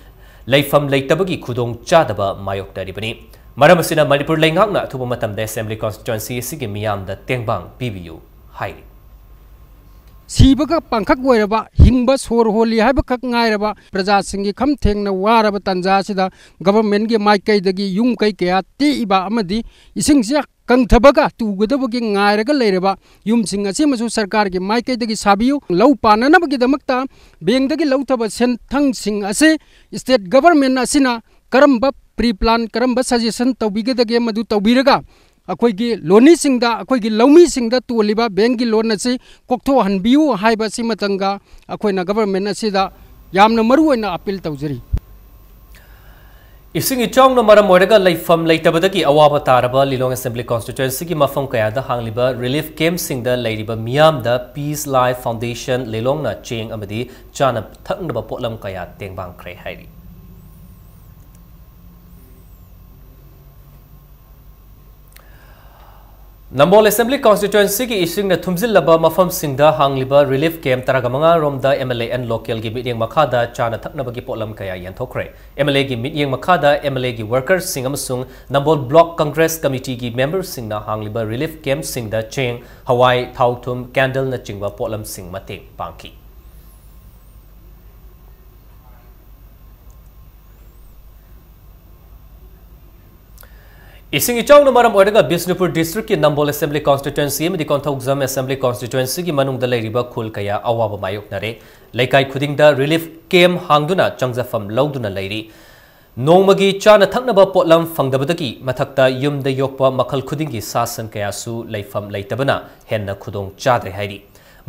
ꯂꯩꯐꯝ ꯂꯩꯇꯕꯒꯤ ꯈꯨꯗꯣꯡꯆꯥꯗꯕ ꯃꯥꯌꯣꯛꯅꯔꯤꯕꯅꯤ꯫ ꯃꯔꯝ ꯑꯁꯤꯅ ꯃꯅꯤꯄꯨꯔ ꯂꯩꯉꯥꯛꯅ ꯑꯊꯨꯕ ꯃꯇꯝꯗ Assembly Constituency ꯑꯁꯤꯒꯤ ꯃꯤꯌꯥꯝꯗ ꯇꯦꯡꯕꯥꯡ ꯄꯤꯕꯤꯌꯨ ꯍꯥꯏꯔꯤ꯫ ꯁꯤꯕꯒ ꯄꯥꯡꯈꯛ ꯑꯣꯏꯔꯕ, ꯍꯤꯡꯕ ꯁꯣꯔ ꯍꯣꯜꯂꯤ ꯍꯥꯏꯕꯈꯛ ꯉꯥꯏꯔꯕ ꯄ꯭ꯔꯖꯥꯁꯤꯡꯒꯤ ꯈꯝ ꯊꯦꯡꯅ ꯋꯥꯔꯕ ꯇꯥꯟꯖꯥ ꯑꯁꯤꯗ governmentꯒꯤ ꯃꯥꯏꯀꯩꯗꯒꯤ ꯌꯨꯝ ꯀꯩ ꯀꯌꯥ ꯇꯦꯛꯏꯕ ꯑꯃꯗꯤ ꯏꯁꯤꯡꯁꯦ ꯀꯪꯊꯕꯒ ꯇꯨꯒꯗꯕꯒꯤ ꯉꯥꯏꯔꯒ ꯂꯩꯔꯕ ꯌꯨꯝꯁꯤꯡ ꯑꯁꯤꯃꯁꯨ ꯁꯔꯀꯥꯔꯒꯤ ꯃꯥꯏꯀꯩꯗꯒꯤ ꯁꯥꯕꯤꯌꯨ꯫ ꯂꯧ ꯄꯥꯟꯅꯅꯕꯒꯤꯗꯃꯛꯇ bankꯗꯒꯤ ꯂꯧꯊꯕ ꯁꯦꯟꯊꯪꯁꯤꯡ ꯑꯁꯤ state government ꯑꯁꯤꯅ ꯀꯔꯝꯕ pre plan, ꯀꯔꯝꯕ suggestion ꯇꯧꯕꯤꯒꯗꯒꯦ, ꯃꯗꯨ ꯇꯧꯕꯤꯔꯒ ꯑꯩꯈꯣꯏꯒꯤ ꯂꯣꯅꯤꯁꯤꯡꯗ, ꯑꯩꯈꯣꯏꯒꯤ ꯂꯧꯃꯤꯁꯤꯡꯗ ꯇꯣꯜꯂꯤꯕ bankꯀꯤ loan ꯑꯁꯤ ꯀꯣꯛꯊꯣꯛꯍꯟꯕꯤꯌꯨ ꯍꯥꯏꯕ ꯑꯁꯤꯃꯇꯪꯒ ꯑꯩꯈꯣꯏꯅ government ꯑꯁꯤꯗ ꯌꯥꯝꯅ ꯃꯔꯨ ꯑꯣꯏꯅ appeal ꯇꯧꯖꯔꯤ꯫ ꯏꯁꯤꯡ ꯏꯆꯥꯎꯅ ꯃꯔꯝ ꯑꯣꯏꯔꯒ ꯂꯩꯐꯝ ꯂꯩꯇꯕꯗꯒꯤ ꯑꯋꯥꯕ ꯇꯥꯔꯕ ꯂꯤꯂꯣꯡ Assembly Constituencyꯒꯤ ꯃꯐꯝ ꯀꯌꯥꯗ ꯍꯥꯡꯂꯤꯕ relief campꯁꯤꯡꯗ ꯂꯩꯔꯤꯕ ꯃꯤꯌꯥꯝꯗ Peace Life Foundation ꯂꯤꯂꯣꯡꯅ ꯆꯦꯡ ꯑꯃꯗꯤ ꯆꯥꯅ ꯊꯛꯅꯕ ꯄꯣꯠꯂꯝ ꯀꯌꯥ ꯇꯦꯡꯕꯥꯡꯈ꯭ꯔꯦ ꯍꯥꯏꯔꯤ꯫ ꯅꯝꯕꯣꯜ Assembly Constituencyꯒꯤ ꯏꯁꯤꯡꯅ ꯊꯨꯝꯖꯤꯜꯂꯕ ꯃꯐꯝꯁꯤꯡꯗ ꯍꯥꯡꯂꯤꯕ relief camp ꯇꯔꯥꯃꯉꯥ ꯔꯣꯝꯗ MLA and localꯒꯤ ꯃꯤꯠꯌꯦꯡ ꯃꯈꯥꯗ ꯆꯥꯅ ꯊꯛꯅꯕꯒꯤ ꯄꯣꯠꯂꯝ ꯀꯌꯥ ꯌꯦꯟꯊꯣꯛꯈ꯭ꯔꯦ꯫ MLAꯒꯤ ꯃꯤꯠꯌꯦꯡ ꯃꯈꯥꯗ MLAꯒꯤ workerꯁꯤꯡ ꯑꯃꯁꯨꯡ ꯅꯝꯕꯣꯜ Block Congress Committeeꯒꯤ memberꯁꯤꯡꯅ ꯍꯥꯡꯂꯤꯕ relief campꯁꯤꯡꯗ ꯆꯦꯡ, ꯍꯋꯥꯏ, ꯊꯥꯎ ꯊꯨꯝ, candleꯅꯆꯤꯡꯕ ꯄꯣꯠꯂꯝꯁꯤꯡ ꯃꯇꯦꯡ ꯄꯥꯡꯈꯤ꯫ ꯏꯁꯤꯡ ꯏꯆꯥꯎꯅ ꯃꯔꯝ ꯑꯣꯏꯔꯒ ꯕꯤꯁꯅꯨꯄꯨꯔ districtꯀꯤ ꯅꯝꯕꯣꯜ Assembly Constituency ꯑꯃꯗꯤ ꯀꯣꯟꯊꯧꯖꯝ Assembly Constituencyꯒꯤ ꯃꯅꯨꯡꯗ ꯂꯩꯔꯤꯕ ꯈꯨꯜ ꯀꯌꯥ ꯑꯋꯥꯕ ꯃꯥꯌꯣꯛꯅꯔꯦ꯫ ꯂꯩꯀꯥꯏ ꯈꯨꯗꯤꯡꯗ relief camp ꯍꯥꯡꯗꯨꯅ ꯆꯪꯖꯐꯝ ꯂꯧꯗꯨꯅ ꯂꯩꯔꯤ꯫ ꯅꯣꯡꯃꯒꯤ ꯆꯥꯅ ꯊꯛꯅꯕ ꯄꯣꯠꯂꯝ ꯐꯪꯗꯕꯗꯒꯤ ꯃꯊꯛꯇ ꯌꯨꯝꯗ ꯌꯣꯛꯄ ꯃꯈꯜ ꯈꯨꯗꯤꯡꯒꯤ ꯁꯥ ꯁꯟ ꯀꯌꯥꯁꯨ ꯂꯩꯐꯝ ꯂꯩꯇꯕꯅ ꯍꯦꯟꯅ ꯈꯨꯗꯣꯡ ꯆꯥꯗ꯭ꯔꯦ ꯍꯥꯏꯔꯤ꯫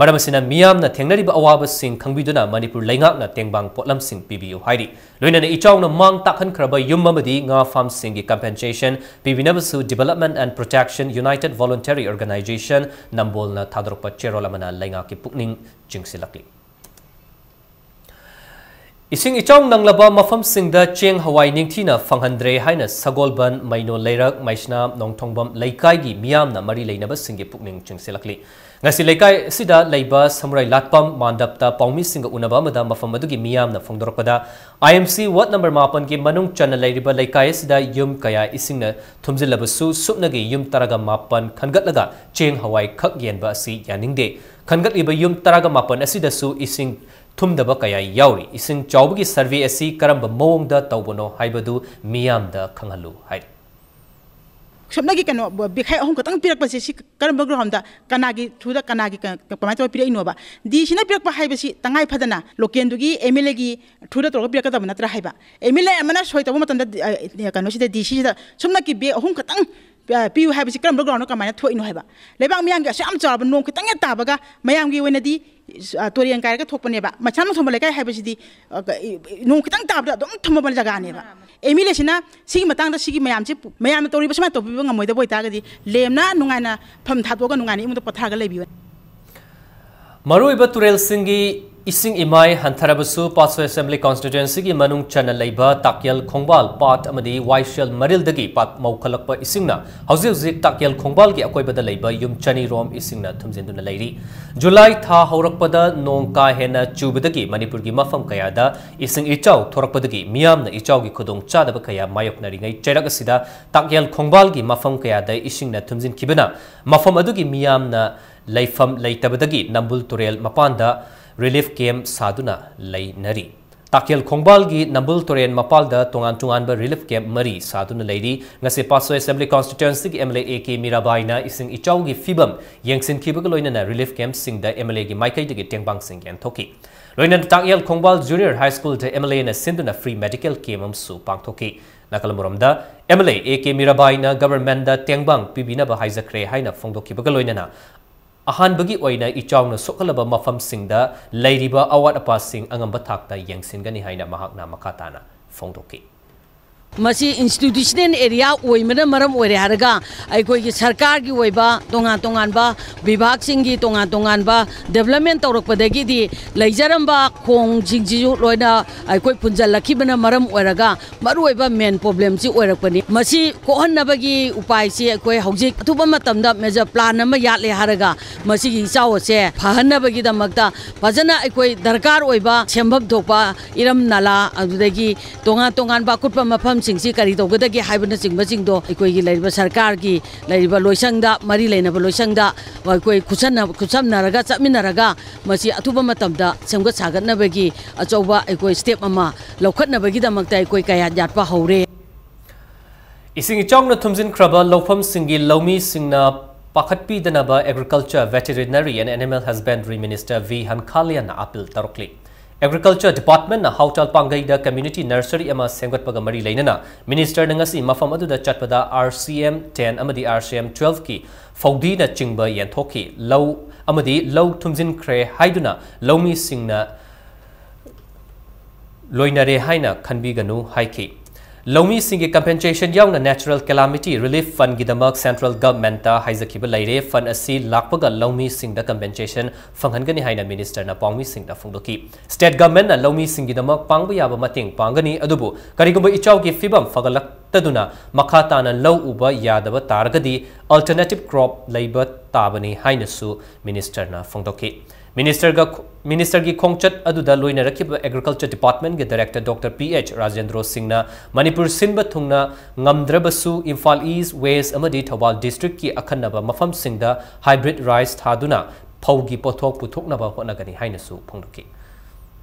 ꯃꯔꯝ ꯑꯁꯤꯅ ꯃꯤꯌꯥꯝꯅ ꯊꯦꯡꯅꯔꯤꯕ ꯑꯋꯥꯕꯁꯤꯡ ꯈꯪꯕꯤꯗꯨꯅ ꯃꯅꯤꯄꯨꯔ ꯂꯩꯉꯥꯛꯅ ꯇꯦꯡꯕꯥꯡ ꯄꯣꯠꯂꯝꯁꯤꯡ ꯄꯤꯕꯤꯌꯨ ꯍꯥꯏꯔꯤ꯫ ꯂꯣꯏꯅꯅ ꯏꯆꯥꯎꯅ ꯃꯥꯡ ꯇꯥꯛꯍꯟꯈ꯭ꯔꯕ ꯌꯨꯝ ꯑꯃꯗꯤ ꯉꯥ farmꯁꯤꯡꯒꯤ compensation ꯄꯤꯕꯤꯅꯕꯁꯨ Development and Protection United Voluntary Organisation ꯅꯝꯕꯣꯜꯅ ꯊꯥꯗꯣꯔꯛꯄ ꯆꯦꯔꯣꯜ ꯑꯃꯅ ꯂꯩꯉꯥꯛꯀꯤ ꯄꯨꯛꯅꯤꯡ ꯆꯤꯡꯁꯤꯜꯂꯛꯂꯤ꯫ ꯏꯁꯤꯡ ꯏꯆꯥꯎ ꯅꯪꯂꯕ ꯃꯐꯝꯁꯤꯡꯗ ꯆꯦꯡ ꯍꯋꯥꯏ ꯅꯤꯡꯊꯤꯅ ꯐꯪꯍꯟꯗ꯭ꯔꯦ ꯍꯥꯏꯅ ꯁꯒꯣꯜꯕꯟ, ꯃꯩꯅꯣ ꯂꯩꯔꯛ, ꯃꯩꯁꯅꯥꯝ, ꯅꯣꯡꯊꯣꯡꯕꯝ ꯂꯩꯀꯥꯏꯒꯤ ꯃꯤꯌꯥꯝꯅ ꯃꯔꯤ ꯂꯩꯅꯕꯁꯤꯡꯒꯤ ꯄꯨꯛꯅꯤꯡ ꯆꯤꯡꯁꯤꯜꯂꯛꯂꯤ꯫ ꯉꯁꯤ ꯂꯩꯀꯥꯏ ꯑꯁꯤꯗ ꯂꯩꯕ ꯁꯃꯨꯔꯥꯏ ꯂꯥꯠꯄꯝ ꯃꯥꯟꯗꯞꯇ ꯄꯥꯎꯃꯤꯁꯤꯡꯒ ꯎꯅꯕ ꯑꯃꯗ ꯃꯐꯝ ꯑꯗꯨꯒꯤ ꯃꯤꯌꯥꯝꯅ ꯐꯣꯡꯗꯣꯔꯛꯄꯗ, I M C ward number ꯃꯥꯄꯟꯒꯤ ꯃꯅꯨꯡ ꯆꯟꯅ ꯂꯩꯔꯤꯕ ꯂꯩꯀꯥꯏ ꯑꯁꯤꯗ ꯌꯨꯝ ꯀꯌꯥ ꯏꯁꯤꯡꯅ ꯊꯨꯝꯖꯤꯜꯂꯕꯁꯨ, ꯁꯨꯞꯅꯒꯤ ꯌꯨꯝ ꯇꯔꯥꯒ ꯃꯥꯄꯟ ꯈꯟꯒꯠꯂꯒ ꯆꯦꯡ ꯍꯋꯥꯏ ꯈꯛ ꯌꯦꯟꯕ ꯑꯁꯤ ꯌꯥꯅꯤꯡꯗꯦ꯫ ꯈꯟꯒꯠꯂꯤꯕ ꯌꯨꯝ ꯇꯔꯥꯒ ꯃꯥꯄꯟ ꯑꯁꯤꯗꯁꯨ ꯏꯁꯤꯡ ꯊꯨꯝꯗꯕ ꯀꯌꯥ ꯌꯥꯎꯔꯤ꯫ ꯏꯁꯤꯡ ꯆꯥꯎꯕꯒꯤ survey ꯑꯁꯤ ꯀꯔꯝꯕ ꯃꯑꯣꯡꯗ ꯇꯧꯕꯅꯣ ꯍꯥꯏꯕꯗꯨ ꯃꯤꯌꯥꯝꯗ ꯈꯪꯍꯜꯂꯨ ꯍꯥꯏꯔꯤ꯫ ꯁꯨꯞꯅꯒꯤ ꯀꯩꯅꯣ, ꯕꯤꯈꯥꯏ ꯑꯍꯨꯝ ꯈꯛꯇꯪ ꯄꯤꯔꯛꯄꯁꯦ, ꯁꯤ ꯀꯔꯝꯕ ground, ꯀꯅꯥꯒꯤ through ꯗ, ꯀꯅꯥꯒꯤ ꯀ-, ꯀꯃꯥꯏꯅ ꯇꯧꯔ ꯄꯤꯔꯛꯏꯅꯣꯕ? D C ꯅ ꯄꯤꯔꯛꯄ ꯍꯥꯏꯕꯁꯤ ꯇꯉꯥꯏ ꯐꯗꯅ local ꯗꯨꯒꯤ M L A ꯒꯤ through ꯗ ꯇꯧꯔꯒ ꯄꯤꯔꯛꯀꯗꯕ ꯅꯠꯇ꯭ꯔꯥ ꯍꯥꯏꯕ? M L A ꯑꯃꯅ ꯁꯣꯏ ꯇꯧꯕ ꯃꯇꯝꯗ, ꯑ, ꯀꯩꯅꯣꯁꯤꯗ, D C ꯁꯤꯗ ꯁꯨꯞꯅꯒꯤ bag ꯑꯍꯨꯝ ꯈꯛꯇꯪ, ꯑ, ꯄꯤꯌꯨ ꯍꯥꯏꯕꯁꯤ ꯀꯔꯝꯕ ground ꯗ ꯀꯃꯥꯏꯅ ꯊꯣꯛꯏꯅꯣ ꯍꯥꯏꯕ? ꯂꯩꯕꯥꯛ ꯃꯤꯌꯥꯝꯒꯤ ꯑꯁꯨꯛ ꯌꯥꯝ ꯆꯥꯎꯔꯕ ꯅꯣꯡ ꯈꯤꯇꯪ ꯍꯦꯛ ꯇꯥꯕꯒ ꯃꯌꯥꯝꯒꯤ ꯑꯣꯏꯅꯗꯤ, ꯑ, ꯇꯨꯔꯦꯟ ꯀꯥꯏꯔꯒ ꯊꯣꯛꯄꯅꯦꯕ꯫ ꯃꯩꯁꯅꯥꯝ ꯅꯣꯡꯊꯣꯡꯕꯝ ꯂꯩꯀꯥꯏ ꯍꯥꯏꯕꯁꯤꯗꯤ, ꯑ, ꯀ-, ꯏ-, ꯏ-, ꯅꯣꯡ ꯈꯤꯇꯪ ꯇꯥꯕꯗ ꯑꯗꯨꯝ ꯊꯨꯝꯃꯕ ꯖꯒꯥꯅꯦꯕ꯫ M L A ꯁꯤꯅ ꯁꯤꯒꯤ ꯃꯇꯥꯡꯗ, ꯁꯤꯒꯤ ꯃꯌꯥꯝꯁꯤ ꯄꯨ-, ꯃꯌꯥꯝꯅ ꯇꯧꯔꯤꯕ ꯁꯨꯃꯥꯏꯅ ꯇꯧꯕꯤꯕ ꯉꯝꯃꯣꯏꯗꯕ ꯑꯣꯏꯇꯥꯔꯒꯗꯤ, ꯂꯦꯝꯅ ꯅꯨꯡꯉꯥꯏꯅ ꯐꯝ ꯊꯥꯗꯣꯛꯑꯒ ꯅꯨꯡꯉꯥꯏꯅ ꯏꯃꯨꯡꯗ ꯄꯣꯊꯥꯔꯒ ꯂꯩꯕꯤꯌꯨ꯫ ꯃꯔꯨꯑꯣꯏꯕ ꯇꯨꯔꯦꯜꯁꯤꯡꯒꯤ ꯏꯁꯤꯡ ꯏꯃꯥꯏ ꯍꯟꯊꯔꯕꯁꯨ, ꯄꯥꯠꯁꯣꯏ Assembly Constituency ꯒꯤ ꯃꯅꯨꯡ ꯆꯟꯅ ꯂꯩꯕ ꯇꯥꯛꯌꯦꯜ ꯈꯣꯡꯕꯥꯜ ꯄꯥꯠ ꯑꯃꯗꯤ ꯋꯥꯏꯁꯦꯜ ꯃꯔꯤꯜꯗꯒꯤ ꯄꯥꯠ ꯃꯧꯈꯠꯂꯛꯄ ꯏꯁꯤꯡꯅ ꯍꯧꯖꯤꯛ ꯍꯧꯖꯤꯛ ꯇꯥꯛꯌꯦꯜ ꯈꯣꯡꯕꯥꯜꯒꯤ ꯑꯀꯣꯏꯕꯗ ꯂꯩꯕ ꯌꯨꯝ ꯆꯅꯤ ꯔꯣꯝ ꯏꯁꯤꯡꯅ ꯊꯨꯝꯖꯤꯟꯗꯨꯅ ꯂꯩꯔꯤ꯫ ꯖꯨꯂꯥꯏ ꯊꯥ ꯍꯧꯔꯛꯄꯗ ꯅꯣꯡ ꯀꯥ ꯍꯦꯟꯅ ꯆꯨꯕꯗꯒꯤ ꯃꯅꯤꯄꯨꯔꯒꯤ ꯃꯐꯝ ꯀꯌꯥꯗ ꯏꯁꯤꯡ ꯏꯆꯥꯎ ꯊꯣꯔꯛꯄꯗꯒꯤ ꯃꯤꯌꯥꯝꯅ ꯏꯆꯥꯎꯒꯤ ꯈꯨꯗꯣꯡꯆꯥꯗꯕ ꯀꯌꯥ ꯃꯥꯌꯣꯛꯅꯔꯤꯉꯩ ꯆꯩꯔꯛ ꯑꯁꯤꯗ ꯇꯥꯛꯌꯦꯜ ꯈꯣꯡꯕꯥꯜꯒꯤ ꯃꯐꯝ ꯀꯌꯥꯗ ꯏꯁꯤꯡꯅ ꯊꯨꯝꯖꯤꯟꯈꯤꯕꯅ ꯃꯐꯝ ꯑꯗꯨꯒꯤ ꯃꯤꯌꯥꯝꯅ ꯂꯩꯐꯝ ꯂꯩꯇꯕꯗꯒꯤ ꯅꯝꯕꯨꯜ ꯇꯨꯔꯦꯜ ꯃꯄꯥꯟꯗ relief camp ꯁꯥꯗꯨꯅ ꯂꯩꯅꯔꯤ꯫ ꯇꯥꯛꯌꯦꯜ ꯈꯣꯡꯕꯥꯜꯒꯤ ꯅꯝꯕꯨꯜ ꯇꯨꯔꯦꯜ ꯃꯄꯥꯜꯗ ꯇꯣꯉꯥꯟ ꯇꯣꯉꯥꯟꯕ relief camp ꯃꯔꯤ ꯁꯥꯗꯨꯅ ꯂꯩꯔꯤ꯫ ꯉꯁꯤ ꯄꯥꯠꯁꯣꯏ Assembly Constituency ꯒꯤ M L A A K ꯃꯤꯔꯥꯕꯥꯏꯅ ꯏꯁꯤꯡ ꯏꯆꯥꯎꯒꯤ ꯐꯤꯕꯝ ꯌꯦꯡꯁꯤꯟꯈꯤꯕꯒ ꯂꯣꯏꯅꯅ relief camp ꯁꯤꯡꯗ M L A ꯒꯤ ꯃꯥꯏꯀꯩꯗꯒꯤ ꯇꯦꯡꯕꯥꯡꯁꯤꯡ ꯌꯦꯟꯊꯣꯛꯈꯤ꯫ ꯂꯣꯏꯅꯅ ꯇꯥꯛꯌꯦꯜ ꯈꯣꯡꯕꯥꯜ Junior High School the M L A ꯅ ꯁꯤꯟꯗꯨꯅ free medical camp ꯑꯃꯁꯨ ꯄꯥꯡꯊꯣꯛꯈꯤ꯫ ꯅꯥꯀꯜ ꯑꯃꯔꯣꯝꯗ, M L A A K ꯃꯤꯔꯥꯕꯥꯏꯅ government ꯗ ꯇꯦꯡꯕꯥꯡ ꯄꯤꯕꯤꯅꯕ ꯍꯥꯏꯖꯈ꯭ꯔꯦ ꯍꯥꯏꯅ ꯐꯣꯡꯗꯣꯛꯈꯤꯕꯒ ꯂꯣꯏꯅꯅ ꯑꯍꯥꯟꯕꯒꯤ ꯑꯣꯏꯅ ꯏꯆꯥꯎꯅ ꯁꯣꯛꯍꯜꯂꯕ ꯃꯐꯝꯁꯤꯡꯗ ꯂꯩꯔꯤꯕ ꯑꯋꯥꯠ ꯑꯄꯥꯁꯤꯡ ꯑꯉꯝꯕ ꯊꯥꯛꯇ ꯌꯦꯡꯁꯤꯟꯒꯅꯤ ꯍꯥꯏꯅ ꯃꯍꯥꯛꯅ ꯃꯈꯥ ꯇꯥꯅ ꯐꯣꯡꯗꯣꯛꯈꯤ꯫ ꯃꯁꯤ institutional area ꯑꯣꯏꯕꯅ ꯃꯔꯝ ꯑꯣꯏꯔꯦ ꯍꯥꯏꯔꯒ, ꯑꯩꯈꯣꯏꯒꯤ ꯁꯔꯀꯥꯔꯒꯤ ꯑꯣꯏꯕ ꯇꯣꯉꯥꯟ ꯇꯣꯉꯥꯟꯕ ꯕꯤꯚꯥꯒꯁꯤꯡꯒꯤ ꯇꯣꯉꯥꯟ ꯇꯣꯉꯥꯟꯕ development ꯇꯧꯔꯛꯄꯗꯒꯤꯗꯤ ꯂꯩꯖꯔꯝꯕ ꯈꯣꯡꯁꯤꯡꯁꯤꯁꯨ ꯂꯣꯏꯅ ꯑꯩꯈꯣꯏ ꯄꯨꯟꯁꯤꯜꯂꯛꯈꯤꯕꯅ ꯃꯔꯝ ꯑꯣꯏꯔꯒ, ꯃꯔꯨꯑꯣꯏꯕ main problemꯁꯤ ꯑꯣꯏꯔꯛꯄꯅꯤ꯫ ꯃꯁꯤ ꯀꯣꯛꯍꯟꯅꯕꯒꯤ ꯎꯄꯥꯏꯁꯤ ꯑꯩꯈꯣꯏ ꯍꯧꯖꯤꯛ ꯑꯊꯨꯕ ꯃꯇꯝꯗ major plan ꯑꯃ ꯌꯥꯠꯂꯦ ꯍꯥꯏꯔꯒ, ꯃꯁꯤꯒꯤ ꯏꯆꯥꯎ ꯑꯁꯦ ꯐꯍꯟꯅꯕꯒꯤꯗꯃꯛꯇ ꯐꯖꯅ ꯑꯩꯈꯣꯏ ꯗꯔꯀꯥꯔ ꯑꯣꯏꯕ ꯁꯦꯝꯐꯝ ꯊꯣꯛꯄ ꯏꯔꯝ ꯅꯂꯥ, ꯑꯗꯨꯗꯒꯤ ꯇꯣꯉꯥꯟ ꯇꯣꯉꯥꯟꯕ ꯑꯀꯨꯠꯄ ꯃꯐꯝꯁꯤꯡꯁꯤ ꯀꯔꯤ ꯇꯧꯒꯗꯒꯦ ꯍꯥꯏꯕꯅꯆꯤꯡꯕꯁꯤꯡꯗꯣ ꯑꯩꯈꯣꯏꯒꯤ ꯂꯩꯔꯤꯕ ꯁꯔꯀꯥꯔꯒꯤ ꯂꯩꯔꯤꯕ ꯂꯣꯏꯁꯪꯗ, ꯃꯔꯤ ꯂꯩꯅꯕ ꯂꯣꯏꯁꯪꯗ ꯑꯩꯈꯣꯏ ꯈꯨꯠꯁꯝꯅ-, ꯈꯨꯠꯁꯝꯅꯔꯒ ꯆꯠꯃꯤꯟꯅꯔꯒ ꯃꯁꯤ ꯑꯊꯨꯕ ꯃꯇꯝꯗ ꯁꯦꯝꯒꯠ ꯁꯥꯒꯠꯅꯕꯒꯤ ꯑꯆꯧꯕ ꯑꯩꯈꯣꯏ step ꯑꯃ ꯂꯧꯈꯠꯅꯕꯒꯤꯗꯃꯛꯇ ꯑꯩꯈꯣꯏ ꯀꯌꯥꯠ ꯌꯥꯠꯄ ꯍꯧꯔꯦ꯫ ꯏꯁꯤꯡ ꯏꯆꯥꯎꯅ ꯊꯨꯝꯖꯤꯟꯈ꯭ꯔꯕ ꯂꯧꯐꯝꯁꯤꯡꯒꯤ ꯂꯧꯃꯤꯁꯤꯡꯅ ꯄꯥꯈꯠꯄꯤꯗꯅꯕ Agriculture, Veterinary and Animal Husbandry Minister V ꯍꯟꯈꯥꯂꯤꯌꯥꯟꯅ appeal ꯇꯧꯔꯛꯂꯤ꯫ Agriculture Departmentꯅ ꯍꯥꯎꯇꯥꯜ ꯄꯥꯡꯒꯩꯗ community nursery ꯑꯃ ꯁꯦꯝꯒꯠꯄꯒ ꯃꯔꯤ ꯂꯩꯅꯅ Ministerꯅ ꯉꯁꯤ ꯃꯐꯝ ꯑꯗꯨꯗ ꯆꯠꯄꯗ R C M ten ꯑꯃꯗꯤ R C M twelveꯀꯤ ꯐꯧꯗꯤꯅꯆꯤꯡꯕ ꯌꯦꯟꯊꯣꯛꯈꯤ꯫ ꯂꯧ ꯑꯃꯗꯤ ꯂꯧ ꯊꯨꯝꯖꯤꯟꯈ꯭ꯔꯦ ꯍꯥꯏꯗꯨꯅ ꯂꯧꯃꯤꯁꯤꯡꯅ ꯂꯣꯏꯅꯔꯦ ꯍꯥꯏꯅ ꯈꯟꯕꯤꯒꯅꯨ ꯍꯥꯏꯈꯤ꯫ ꯂꯧꯃꯤꯁꯤꯡꯒꯤ compensation ꯌꯥꯎꯅ Natural Calamity Relief Fundꯒꯤꯗꯃꯛ central governmentꯇ ꯍꯥꯏꯖꯈꯤꯕ ꯂꯩꯔꯦ꯫ Fund ꯑꯁꯤ ꯂꯥꯛꯄꯒ ꯂꯧꯃꯤꯁꯤꯡꯗ compensation ꯐꯪꯍꯟꯒꯅꯤ ꯍꯥꯏꯅ Ministerꯅ ꯄꯥꯎꯃꯤꯁꯤꯡꯗ ꯐꯣꯡꯗꯣꯛꯈꯤ꯫ State governmentꯅ ꯂꯧꯃꯤꯁꯤꯡꯒꯤꯗꯃꯛ ꯄꯥꯡꯕ ꯌꯥꯕ ꯃꯇꯦꯡ ꯄꯥꯡꯒꯅꯤ, ꯑꯗꯨꯕꯨ ꯀꯔꯤꯒꯨꯝꯕ ꯏꯆꯥꯎꯒꯤ ꯐꯤꯕꯝ ꯐꯒꯠꯂꯛꯇꯗꯨꯅ ꯃꯈꯥ ꯇꯥꯅ ꯂꯧ ꯎꯕ ꯌꯥꯗꯕ ꯇꯥꯔꯒꯗꯤ alternative crop ꯂꯩꯕ ꯇꯥꯕꯅꯤ ꯍꯥꯏꯅꯁꯨ Ministerꯅ ꯐꯣꯡꯗꯣꯛꯈꯤ꯫ Ministerꯒ, Ministerꯒꯤ ꯈꯣꯡꯆꯠ ꯑꯗꯨꯗ ꯂꯣꯏꯅꯔꯛꯈꯤꯕ Agriculture Departmentꯀꯤ Director Doctor P H Rajendro ꯁꯤꯡꯅ ꯃꯅꯤꯄꯨꯔ ꯁꯤꯟꯕ ꯊꯨꯡꯅ ꯉꯝꯗ꯭ꯔꯕꯁꯨ ꯏꯝꯐꯥꯜ East, West ꯑꯃꯗꯤ ꯊꯧꯕꯥꯜ districtꯀꯤ ꯑꯈꯟꯅꯕ ꯃꯐꯝꯁꯤꯡꯗ hybrid rice ꯊꯥꯗꯨꯅ ꯐꯧꯒꯤ ꯄꯣꯠꯊꯣꯛ ꯄꯨꯊꯣꯛꯅꯕ ꯍꯣꯠꯅꯒꯅꯤ ꯍꯥꯏꯅꯁꯨ ꯐꯣꯡꯗꯣꯛꯈꯤ꯫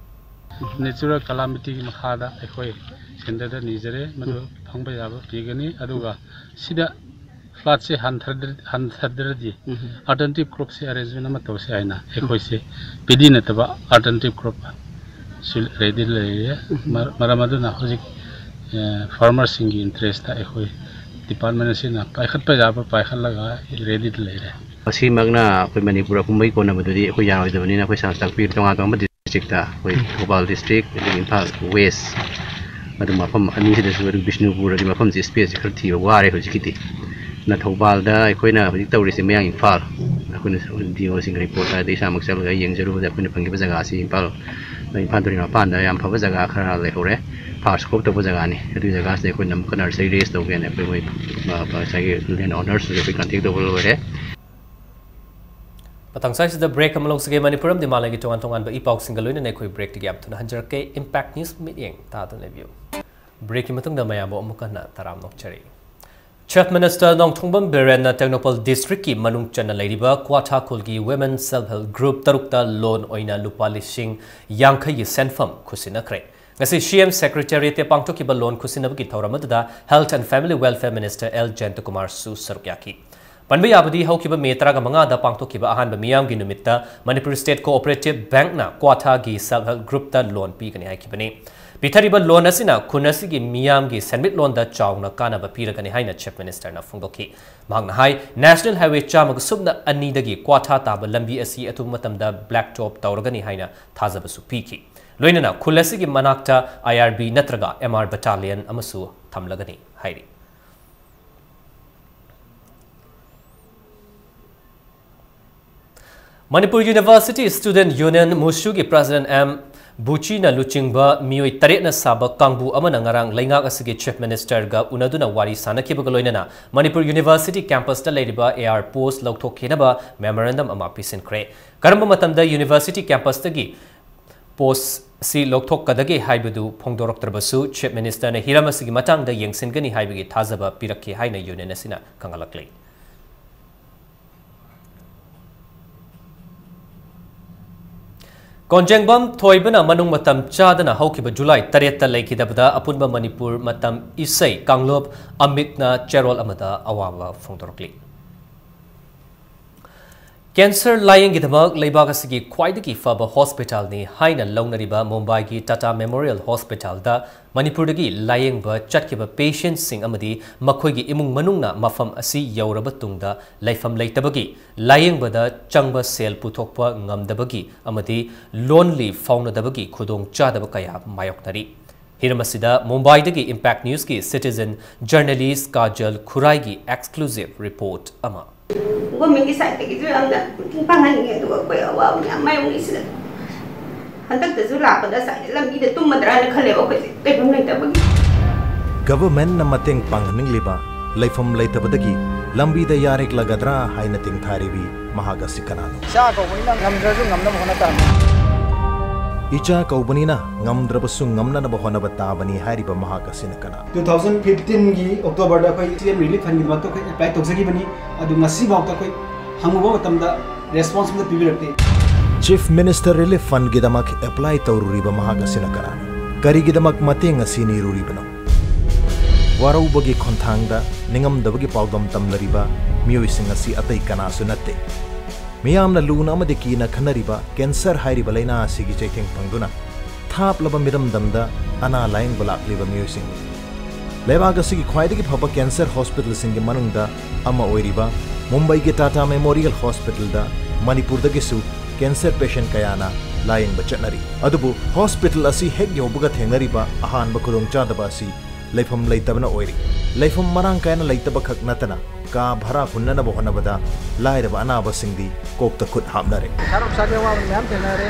Natural calamityꯒꯤ ꯃꯈꯥꯗ ꯑꯩꯈꯣꯏ centreꯗ ꯅꯤꯖꯔꯦ, ꯃꯗꯨ ꯐꯪꯕ ꯌꯥꯕ ꯄꯤꯒꯅꯤ꯫ ꯑꯗꯨꯒ ꯁꯤꯗ floodꯁꯦ ꯍꯟꯊꯗ꯭ꯔ-, ꯍꯟꯊꯗ꯭ꯔꯗꯤ alternative cropꯁꯦ arrangement ꯑꯃ ꯇꯧꯁꯦ ꯍꯥꯏꯅ ꯑꯩꯈꯣꯏꯁꯦ ꯄꯦꯗꯤ ꯅꯠꯇꯕ alternative cropꯁꯨ ready ꯂꯩꯔꯦ꯫ ꯃꯔ-, ꯃꯔꯝ ꯑꯗꯨꯅ ꯍꯧꯖꯤꯛ farmerꯁꯤꯡꯒꯤ interestꯇ ꯑꯩꯈꯣꯏ department ꯑꯁꯤꯅ ꯄꯥꯏꯈꯠꯄ ꯌꯥꯕ ꯄꯥꯏꯈꯠꯂꯒ readyꯗ ꯂꯩꯔꯦ꯫ ꯃꯁꯤꯃꯛꯅ ꯑꯩꯈꯣꯏ ꯃꯅꯤꯄꯨꯔ ꯑꯄꯨꯝꯕꯒꯤ ꯀꯣꯟꯅꯕꯗꯨꯗꯤ ꯑꯩꯈꯣꯏ ꯌꯥꯔꯣꯏꯗꯕꯅꯤꯅ ꯑꯩꯈꯣꯏ ꯁꯥꯔꯅ ꯇꯥꯛꯄꯤꯔꯤꯕ ꯇꯣꯉꯥꯟ ꯇꯣꯉꯥꯟꯕ districtꯇ ꯑꯩꯈꯣꯏ ꯊꯧꯕꯥꯜ district, ꯑꯗꯒꯤ ꯏꯝꯐꯥꯜ West, ꯑꯗꯨ ꯃꯐꯝ ꯑꯅꯤꯁꯤꯗꯁꯨ, ꯑꯗꯨ ꯕꯤꯁꯅꯨꯄꯨꯔꯗꯗꯤ ꯃꯐꯝꯁꯦ, space ꯁꯦ ꯈꯔ ꯊꯤꯕ ꯋꯥꯔꯦ ꯍꯧꯖꯤꯛꯀꯤꯗꯤ꯫ ꯑꯗꯨꯅ ꯊꯧꯕꯥꯜꯗ ꯑꯩꯈꯣꯏꯅ ꯍꯧꯖꯤꯛ ꯇꯧꯔꯤꯁꯦ ꯃꯌꯥꯡ ꯏꯝꯐꯥꯜ, ꯑꯩꯈꯣꯏꯅ D O ꯁꯤꯡꯒ report ꯍꯥꯏꯗꯤ ꯏꯁꯥꯃꯛ ꯆꯠꯂꯒ ꯌꯦꯡꯖꯔꯨꯕꯗ ꯑꯩꯈꯣꯏꯅ ꯐꯪꯈꯤꯕ ꯖꯒꯥꯁꯤ ꯏꯝꯐꯥꯜ, ꯏꯝꯐꯥꯜ ꯇꯨꯔꯦꯜ ꯃꯄꯥꯟꯗ ꯌꯥꯝ ꯐꯕ ꯖꯒꯥ ꯈꯔ ꯂꯩꯍꯧꯔꯦ꯫ First scope ꯇꯧꯕ ꯖꯒꯥꯅꯤ꯫ ꯑꯗꯨꯒꯤ ꯖꯒꯥꯁꯤꯗ ꯑꯩꯈꯣꯏꯅ ꯑꯃꯨꯛꯀ nursery raise ꯇꯧꯒꯦꯅ ꯑꯩꯈꯣꯏ ꯃꯣꯏ, ꯑ, ꯉꯁꯥꯏꯒꯤ land owners ꯇꯨꯁꯨ ꯑꯩꯈꯣꯏ contact ꯇꯧꯕ ꯂꯣꯏꯔꯦ꯫ ꯃꯇꯥꯡ ꯁ꯭ꯋꯥꯏꯁꯤꯗ break ꯑꯃ ꯂꯧꯖꯒꯦ꯫ ꯃꯅꯤꯄꯨꯔ ꯑꯃꯗꯤ ꯃꯥꯂꯦꯝꯒꯤ ꯇꯣꯉꯥꯟ ꯇꯣꯉꯥꯟꯕ ꯏ ꯄꯥꯎꯁꯤꯡꯒ ꯂꯣꯏꯅꯅ ꯑꯩꯈꯣꯏ break ꯇꯒꯤ ꯌꯥꯝ ꯊꯨꯅ ꯍꯟꯖꯔꯛꯀꯦ꯫ Impact News ꯃꯤꯠꯌꯦꯡ ꯇꯥꯗꯨꯅ ꯂꯩꯕꯤꯌꯨ꯫ Break ꯀꯤ ꯃꯇꯨꯡꯗ ꯃꯌꯥꯝꯕꯨ ꯑꯃꯨꯛ ꯍꯟꯅ ꯇꯔꯥꯝꯅ ꯑꯣꯛꯆꯔꯤ꯫ Chief Minister Nongthombam ꯕꯤꯔꯦꯟꯅ Tengnoupal district ꯀꯤ ꯃꯅꯨꯡ ꯆꯟꯅ ꯂꯩꯔꯤꯕ ꯀ꯭ꯋꯥꯊꯥ ꯈꯨꯜꯒꯤ women self help group ꯇꯔꯨꯛꯇ loan ꯑꯣꯏꯅ ꯂꯨꯄꯥ ꯂꯤꯁꯤꯡ ꯌꯥꯡꯈꯩꯒꯤ ꯁꯦꯟꯐꯝ ꯈꯨꯠꯁꯤꯟꯅꯈ꯭ꯔꯦ꯫ ꯉꯁꯤ C M Secretariat ꯇ ꯄꯥꯡꯊꯣꯛꯈꯤꯕ loan ꯈꯨꯠꯁꯤꯟꯅꯕꯒꯤ ꯊꯧꯔꯝ ꯑꯗꯨꯗ Health and Family Welfare Minister L ꯖꯌꯟꯇꯀꯨꯃꯥꯔꯁꯨ ꯁꯔꯨꯛ ꯌꯥꯈꯤ꯫ ꯄꯟꯕ ꯌꯥꯕꯗꯤ, ꯍꯧꯈꯤꯕ May ꯇꯔꯥꯃꯉꯥꯗ ꯄꯥꯡꯊꯣꯛꯈꯤꯕ ꯑꯍꯥꯟꯕ ꯃꯤꯌꯥꯝꯒꯤ ꯅꯨꯃꯤꯠꯇ ꯃꯅꯤꯄꯨꯔ State Cooperative Bank ꯅ ꯀ꯭ꯋꯥꯊꯥꯒꯤ self help group ꯇ loan ꯄꯤꯒꯅꯤ ꯍꯥꯏꯈꯤꯕꯅꯤ꯫ ꯄꯤꯊꯔꯤꯕ loan ꯑꯁꯤꯅ ꯈꯨꯟ ꯑꯁꯤꯒꯤ ꯃꯤꯌꯥꯝꯒꯤ ꯁꯦꯟꯃꯤꯠꯂꯣꯟꯗ ꯆꯥꯎꯅ ꯀꯥꯟꯅꯕ ꯄꯤꯔꯒꯅꯤ ꯍꯥꯏꯅ Chief Minister ꯅ ꯐꯣꯡꯗꯣꯛꯈꯤ꯫ ꯃꯍꯥꯛꯅ ꯍꯥꯏ, National Highway ꯆꯥꯝꯃꯒ ꯁꯨꯞꯅ ꯑꯅꯤꯗꯒꯤ ꯀ꯭ꯋꯥꯊꯥ ꯇꯥꯕ ꯂꯝꯕꯤ ꯑꯁꯤ ꯑꯊꯨꯕ ꯃꯇꯝꯗ blacktop ꯇꯧꯔꯒꯅꯤ ꯍꯥꯏꯅ ꯊꯥꯖꯕꯁꯨ ꯄꯤꯈꯤ꯫ ꯂꯣꯏꯅꯅ ꯈꯨꯜ ꯑꯁꯤꯒꯤ ꯃꯅꯥꯛꯇ I R B ꯅꯠꯇ꯭ꯔꯒ M R battalion ꯑꯃꯁꯨ ꯊꯝꯂꯒꯅꯤ ꯍꯥꯏꯔꯤ꯫ Manipur University Student Union, ꯃꯨꯁꯨꯒꯤ President M ꯕꯨꯆꯤꯅ ꯂꯨꯆꯤꯡꯕ ꯃꯤꯑꯣꯏ ꯇꯔꯦꯠꯅ ꯁꯥꯕ ꯀꯥꯡꯕꯨ ꯑꯃꯅ ꯉꯔꯥꯡ ꯂꯩꯉꯥꯛ ꯑꯁꯤꯒꯤ Chief Minister ꯒ ꯎꯅꯗꯨꯅ ꯋꯥꯔꯤ ꯁꯥꯅꯈꯤꯕꯒ ꯂꯣꯏꯅꯅ ꯃꯅꯤꯄꯨꯔ University campus ꯇ ꯂꯩꯔꯤꯕ A R post ꯂꯧꯊꯣꯛꯈꯤꯅꯕ memorandum ꯑꯃ ꯄꯤꯁꯤꯟꯈ꯭ꯔꯦ꯫ ꯀꯔꯝꯕ ꯃꯇꯝꯗ University campus ꯇꯒꯤ post ꯁꯤ ꯂꯧꯊꯣꯛꯀꯗꯒꯦ ꯍꯥꯏꯕꯗꯨ ꯐꯣꯡꯗꯣꯔꯛꯇ꯭ꯔꯕꯁꯨ, Chief Minister ꯅ ꯍꯤꯔꯝ ꯑꯁꯤꯒꯤ ꯃꯇꯥꯡꯗ ꯌꯦꯡꯁꯤꯟꯒꯅꯤ ꯍꯥꯏꯕꯒꯤ ꯊꯥꯖꯕ ꯄꯤꯔꯛꯈꯤ ꯍꯥꯏꯅ Union ꯑꯁꯤꯅ ꯈꯪꯍꯜꯂꯛꯂꯤ꯫ ꯀꯣꯟꯖꯦꯡꯕꯝ ꯊꯣꯏꯕꯅ ꯃꯅꯨꯡ ꯃꯇꯝ ꯆꯥꯗꯅ ꯍꯧꯈꯤꯕ July ꯇꯔꯦꯠꯇ ꯂꯩꯈꯤꯗꯕꯗ ꯑꯄꯨꯟꯕ ꯃꯅꯤꯄꯨꯔ ꯃꯇꯝ ꯏꯁꯩ ꯀꯥꯡꯂꯨꯞ ꯑꯃꯤꯛꯅ ꯆꯦꯔꯣꯜ ꯑꯃꯗ ꯑꯋꯥꯕ ꯐꯣꯡꯗꯣꯔꯛꯂꯤ꯫ Cancer ꯂꯥꯌꯦꯡꯒꯤꯗꯃꯛ ꯂꯩꯕꯥꯛ ꯑꯁꯤꯒꯤ ꯈ꯭ꯋꯥꯏꯗꯒꯤ ꯐꯕ hospital ꯅꯤ ꯍꯥꯏꯅ ꯂꯧꯅꯔꯤꯕ ꯃꯨꯝꯕꯥꯏꯒꯤ Tata Memorial Hospital ꯗ ꯃꯅꯤꯄꯨꯔꯗꯒꯤ ꯂꯥꯌꯦꯡꯕ ꯆꯠꯈꯤꯕ patient ꯁꯤꯡ ꯑꯃꯗꯤ ꯃꯈꯣꯏꯒꯤ ꯏꯃꯨꯡ ꯃꯅꯨꯡꯅ ꯃꯐꯝ ꯑꯁꯤ ꯌꯧꯔꯕ ꯇꯨꯡꯗ ꯂꯩꯐꯝ ꯂꯩꯇꯕꯒꯤ, ꯂꯥꯌꯦꯡꯕꯗ ꯆꯪꯕ ꯁꯦꯜ ꯄꯨꯊꯣꯛꯄ ꯉꯝꯗꯕꯒꯤ ꯑꯃꯗꯤ loan ꯂꯤ ꯐꯥꯎꯅꯗꯕꯒꯤ ꯈꯨꯗꯣꯡꯆꯥꯗꯕ ꯀꯌꯥ ꯃꯥꯌꯣꯛꯅꯔꯤ꯫ ꯍꯤꯔꯝ ꯑꯁꯤꯗ ꯃꯨꯝꯕꯥꯏꯗꯒꯤ Impact Newsꯀꯤ citizen journalist Kajal ꯈꯨꯔꯥꯏꯒꯤ exclusive report ꯑꯃ꯫ Governmentꯀꯤ sideꯇꯒꯤꯁꯨ ꯌꯥꯝꯅ ꯃꯇꯦꯡ ꯄꯥꯡꯍꯟꯅꯤꯡꯉꯦ, ꯑꯗꯨꯒ ꯑꯩꯈꯣꯏ ꯑꯋꯥꯕ ꯃꯌꯥꯝ ꯃꯥꯌꯣꯛꯅꯩꯁꯤꯗ ꯍꯟꯗꯛꯇꯁꯨ ꯂꯥꯛꯄꯗ ꯁ꯭ꯋꯥꯏꯗ ꯂꯝꯕꯤꯗ ꯇꯨꯝꯃꯗ꯭ꯔꯥꯅ ꯈꯜꯂꯦꯕ ꯑꯩꯈꯣꯏꯁꯦ, ꯂꯩꯐꯝ ꯂꯩꯇꯕꯒꯤ꯫ Governmentꯅ ꯃꯇꯦꯡ ꯄꯥꯡꯍꯟꯅꯤꯡꯂꯤꯕ ꯂꯩꯐꯝ ꯂꯩꯇꯕꯗꯒꯤ ꯂꯝꯕꯤꯗ ꯌꯥꯔꯛꯂꯒꯗ꯭ꯔꯥ ꯍꯥꯏꯅ ꯇꯦꯡꯊꯥꯔꯤꯕꯤ ꯃꯍꯥꯛ ꯑꯁꯤ ꯀꯅꯥꯅꯣ? ꯏꯆꯥ ꯀꯧꯕꯅꯤꯅ ꯉꯝꯗ꯭ꯔꯁꯨ ꯉꯝꯅꯕ ꯍꯣꯠꯅ ꯇꯥꯕꯅꯤ꯫ ꯏꯆꯥ ꯀꯧꯕꯅꯤꯅ ꯉꯝꯗ꯭ꯔꯕꯁꯨ ꯉꯝꯅꯅꯕ ꯍꯣꯠꯅꯕ ꯇꯥꯕꯅꯤ ꯍꯥꯏꯔꯤꯕ ꯃꯍꯥꯛ ꯑꯁꯤꯅ ꯀꯅꯥꯅꯣ? Two thousand fifteenꯒꯤ Octoberꯗ ꯑꯩꯈꯣꯏ C M relief fundꯒꯤꯗꯃꯛꯇ ꯑꯩꯈꯣꯏ apply ꯇꯧꯖꯈꯤꯕꯅꯤ꯫ ꯑꯗꯨ ꯉꯁꯤꯐꯥꯎꯗ ꯑꯩꯈꯣꯏ ꯍꯪꯉꯨꯕ ꯃꯇꯝꯗ response ꯑꯃꯠꯇ ꯄꯤꯕꯤꯔꯛꯇꯦ꯫ Chief Minister Relief Fundꯒꯤꯗꯃꯛ apply ꯇꯧꯔꯨꯔꯤꯕ ꯃꯍꯥꯛ ꯑꯁꯤꯅ ꯀꯅꯥꯅꯣ? ꯀꯔꯤꯒꯤꯗꯃꯛ ꯃꯇꯦꯡ ꯑꯁꯤ ꯅꯤꯔꯨꯔꯤꯕꯅꯣ? ꯋꯥꯔꯧꯕꯒꯤ ꯈꯣꯟꯊꯥꯡꯗ ꯅꯤꯡꯉꯝꯗꯕꯒꯤ ꯄꯥꯎꯗꯝ ꯇꯝꯂꯔꯤꯕ ꯃꯤꯑꯣꯏꯁꯤꯡ ꯑꯁꯤ ꯑꯇꯩ ꯀꯅꯥꯁꯨ ꯅꯠꯇꯦ꯫ ꯃꯤꯌꯥꯝꯅ ꯂꯨꯅ ꯑꯃꯗꯤ ꯀꯤꯅ ꯈꯟꯅꯔꯤꯕ cancer ꯍꯥꯏꯔꯤꯕ ꯂꯥꯏꯅꯥ ꯑꯁꯤꯒꯤ ꯆꯩꯊꯦꯡ ꯐꯪꯗꯨꯅ ꯊꯥꯞꯂꯕ ꯃꯤꯔꯝꯗꯝꯗ ꯑꯅꯥ ꯂꯥꯌꯦꯡꯕ ꯂꯥꯛꯂꯤꯕ ꯃꯤꯑꯣꯏꯁꯤꯡꯅꯤ꯫ ꯂꯩꯕꯥꯛ ꯑꯁꯤꯒꯤ ꯈ꯭ꯋꯥꯏꯗꯒꯤ ꯐꯕ cancer hospitalꯁꯤꯡꯒꯤ ꯃꯅꯨꯡꯗ ꯑꯃ ꯑꯣꯏꯔꯤꯕ ꯃꯨꯝꯕꯩꯒꯤ Tata Memorial Hospitalꯗ ꯃꯅꯤꯄꯨꯔꯗꯒꯤꯁꯨ cancer patient ꯀꯌꯥꯅ ꯂꯥꯌꯦꯡꯕ ꯆꯠꯅꯔꯤ꯫ ꯑꯗꯨꯕꯨ hospital ꯑꯁꯤ ꯍꯦꯛ ꯌꯧꯕꯒ ꯊꯦꯡꯅꯔꯤꯕ ꯑꯍꯥꯟꯕ ꯈꯨꯗꯣꯡꯆꯥꯗꯕ ꯑꯁꯤ ꯂꯩꯐꯝ ꯂꯩꯇꯕꯅ ꯑꯣꯏꯔꯤ꯫ ꯂꯩꯐꯝ ꯃꯔꯥꯡ ꯀꯥꯏꯅ ꯂꯩꯇꯕ ꯈꯛ ꯅꯠꯇꯅ ꯀꯥ ꯚꯔꯥ ꯍꯨꯟꯅꯅꯕ ꯍꯣꯠꯅꯕꯗ ꯂꯥꯏꯔꯕ ꯑꯅꯥꯕꯁꯤꯡꯗꯤ ꯀꯣꯛꯇ ꯈꯨꯠ ꯍꯥꯞꯅꯔꯦ꯫ ꯄꯩꯁꯥ ꯅꯨꯡꯁꯥꯒꯤ ꯑꯋꯥꯕ ꯃꯌꯥꯝ ꯊꯦꯡꯅꯔꯦ,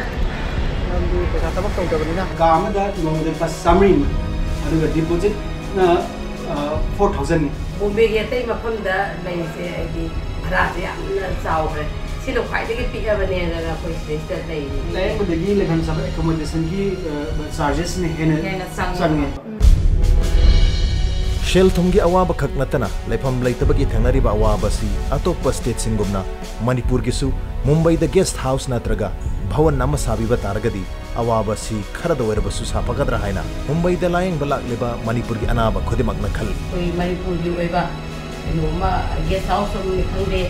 ꯃꯔꯝꯗꯤ ꯄꯩꯁꯥ ꯊꯕꯛ ꯇꯧꯗꯕꯅꯤꯅ꯫ ꯀꯥ ꯑꯃꯗ ꯅꯣꯡꯃꯗ ꯂꯨꯄꯥ ꯆꯥꯃꯔꯤꯅꯤ, ꯑꯗꯨꯒ depositꯅ, ꯑ, four thousandꯅꯤ꯫ ꯕꯣꯝꯕꯦꯒꯤ ꯑꯇꯩ ꯃꯐꯝꯗ ꯂꯩꯔꯤꯁꯦ ꯑꯩꯗꯤ ꯚꯔꯥꯁꯦ ꯌꯥꯝꯅ ꯆꯥꯎꯈ꯭ꯔꯦ꯫ ꯁꯤꯅ ꯈ꯭ꯋꯥꯏꯗꯒꯤ ꯄꯤꯛꯑꯕꯅꯦꯅ ꯑꯩꯈꯣꯏ ꯁꯤꯗꯩꯁꯤꯗ ꯂꯩꯔꯤꯅꯤ꯫ ꯂꯥꯌꯦꯡꯕꯗꯒꯤ ꯂꯩꯐꯝ ꯆꯥꯐꯝ accommodationꯒꯤ, ꯑ, chargesꯅ ꯍꯦꯟꯅ ꯍꯦꯟꯅ ꯆꯪꯉꯦ꯫ ꯆꯪꯉꯦ꯫ ꯁꯦꯜ ꯊꯨꯝꯒꯤ ꯑꯋꯥꯕ ꯈꯛ ꯅꯠꯇꯅ ꯂꯩꯐꯝ ꯂꯩꯇꯕꯒꯤ ꯊꯦꯡꯅꯔꯤꯕ ꯑꯋꯥꯕ ꯑꯁꯤ ꯑꯇꯣꯞꯄ stateꯁꯤꯡꯒꯨꯝꯅ ꯃꯅꯤꯄꯨꯔꯒꯤꯁꯨ ꯃꯨꯝꯕꯩꯗ guest house ꯅꯠꯇ꯭ꯔꯒ ꯚꯋꯟ ꯑꯃ ꯁꯥꯕꯤꯕ ꯇꯥꯔꯒꯗꯤ ꯑꯋꯥꯕ ꯑꯁꯤ ꯈꯔꯗ ꯑꯣꯏꯔꯕꯁꯨ ꯁꯥꯐꯒꯗ꯭ꯔꯥ ꯍꯥꯏꯅ ꯃꯨꯝꯕꯩꯗ ꯂꯥꯌꯦꯡꯕ ꯂꯥꯛꯂꯤꯕ ꯃꯅꯤꯄꯨꯔꯒꯤ ꯑꯅꯥꯕ ꯈꯨꯗꯤꯡꯃꯛꯅ ꯈꯜꯂꯤ꯫ ꯑꯩꯈꯣꯏ ꯃꯅꯤꯄꯨꯔꯒꯤ ꯑꯣꯏꯕ ꯀꯩꯅꯣꯝꯃ guest house ꯑꯃꯅꯤ ꯈꯪꯗꯦ,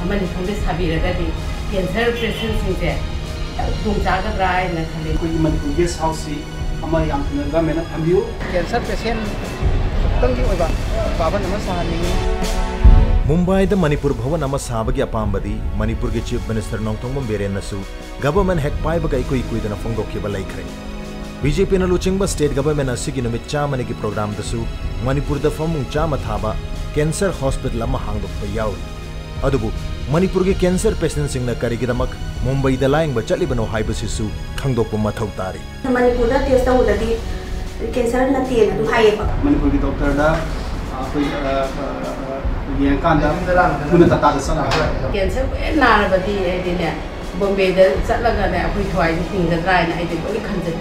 ꯑꯃꯅꯤ ꯈꯪꯗꯦ ꯁꯥꯕꯤꯔꯒꯗꯤ cancer patientꯁꯤꯡꯁꯦ ꯈꯤꯇꯪ ꯈꯨꯗꯣꯡ ꯆꯥꯒꯗ꯭ꯔꯥ ꯍꯥꯏꯅ ꯈꯜꯂꯤ꯫ ꯑꯩꯈꯣꯏꯒꯤ ꯃꯅꯤꯄꯨꯔ guest houseꯁꯤ ꯑꯃ ꯌꯥꯝ ꯊꯨꯅ governmentꯅ ꯊꯝꯕꯤꯌꯨ꯫ Cancer patient ꯈꯛꯇꯪꯒꯤ ꯑꯣꯏꯕ ꯚꯋꯟ ꯑꯃ ꯁꯥꯍꯟꯅꯤꯡꯉꯤ꯫ ꯃꯨꯝꯕꯥꯏꯗ ꯃꯅꯤꯄꯨꯔ ꯚꯋꯟ ꯑꯃ ꯁꯥꯕꯒꯤ ꯑꯄꯥꯝꯕꯗꯤ ꯃꯅꯤꯄꯨꯔꯒꯤ Chief Minister ꯅꯣꯡꯊꯣꯝꯕꯝ ꯕꯤꯔꯦꯟꯅꯁꯨ government ꯍꯦꯛ ꯄꯥꯏꯕꯒ ꯏꯀꯨꯏ ꯀꯨꯏꯗꯅ ꯐꯣꯡꯗꯣꯛꯈꯤꯕ ꯂꯩꯈ꯭ꯔꯦ꯫ ꯕꯤ ꯖꯦ ꯄꯤꯅ ꯂꯨꯆꯤꯡꯕ state government ꯑꯁꯤꯒꯤ ꯅꯨꯃꯤꯠ ꯆꯥꯝꯃꯅꯤꯒꯤ programꯗꯁꯨ ꯃꯅꯤꯄꯨꯔꯗ ꯐꯃꯨꯡ ꯆꯥꯝꯃ ꯊꯥꯕ cancer hospital ꯑꯃ ꯍꯥꯡꯗꯣꯛꯄ ꯌꯥꯎꯔꯤ꯫ ꯑꯗꯨꯕꯨ ꯃꯅꯤꯄꯨꯔꯒꯤ cancer patientꯁꯤꯡꯅ ꯀꯔꯤꯒꯤꯗꯃꯛ ꯃꯨꯝꯕꯩꯗ ꯂꯥꯌꯦꯡꯕ ꯆꯠꯂꯤꯕꯅꯣ ꯍꯥꯏꯕꯁꯤꯁꯨ ꯈꯪꯗꯣꯛꯄ ꯃꯊꯧ ꯇꯥꯔꯤ꯫ ꯃꯅꯤꯄꯨꯔꯗ test ꯇꯧꯕꯗꯗꯤ cancer ꯅꯠꯇꯦꯅ ꯑꯗꯨꯝ ꯍꯥꯏꯌꯦꯕ꯫ ꯃꯅꯤꯄꯨꯔꯒꯤ doctorꯗ, ꯑ, ꯑꯩꯈꯣꯏ, ꯑ, ꯑ, ꯑ, ꯌꯦꯡꯉꯀꯥꯟꯗ ꯊꯨꯅ ꯇꯥꯇꯥꯗ ꯆꯠꯂꯒ꯫ Cancer ꯍꯦꯛ ꯅꯥꯔꯕꯗꯤ ꯍꯥꯏꯗꯤꯅꯦ, ꯕꯣꯝꯕꯦꯗ ꯆꯠꯂꯒꯅꯦ ꯑꯩꯈꯣꯏ ꯊꯋꯥꯏꯁꯦ ꯍꯤꯡꯒꯗ꯭ꯔꯥ ꯍꯥꯏꯅ ꯑꯩꯗꯤ ꯂꯣꯏ ꯈꯟꯖꯩ꯫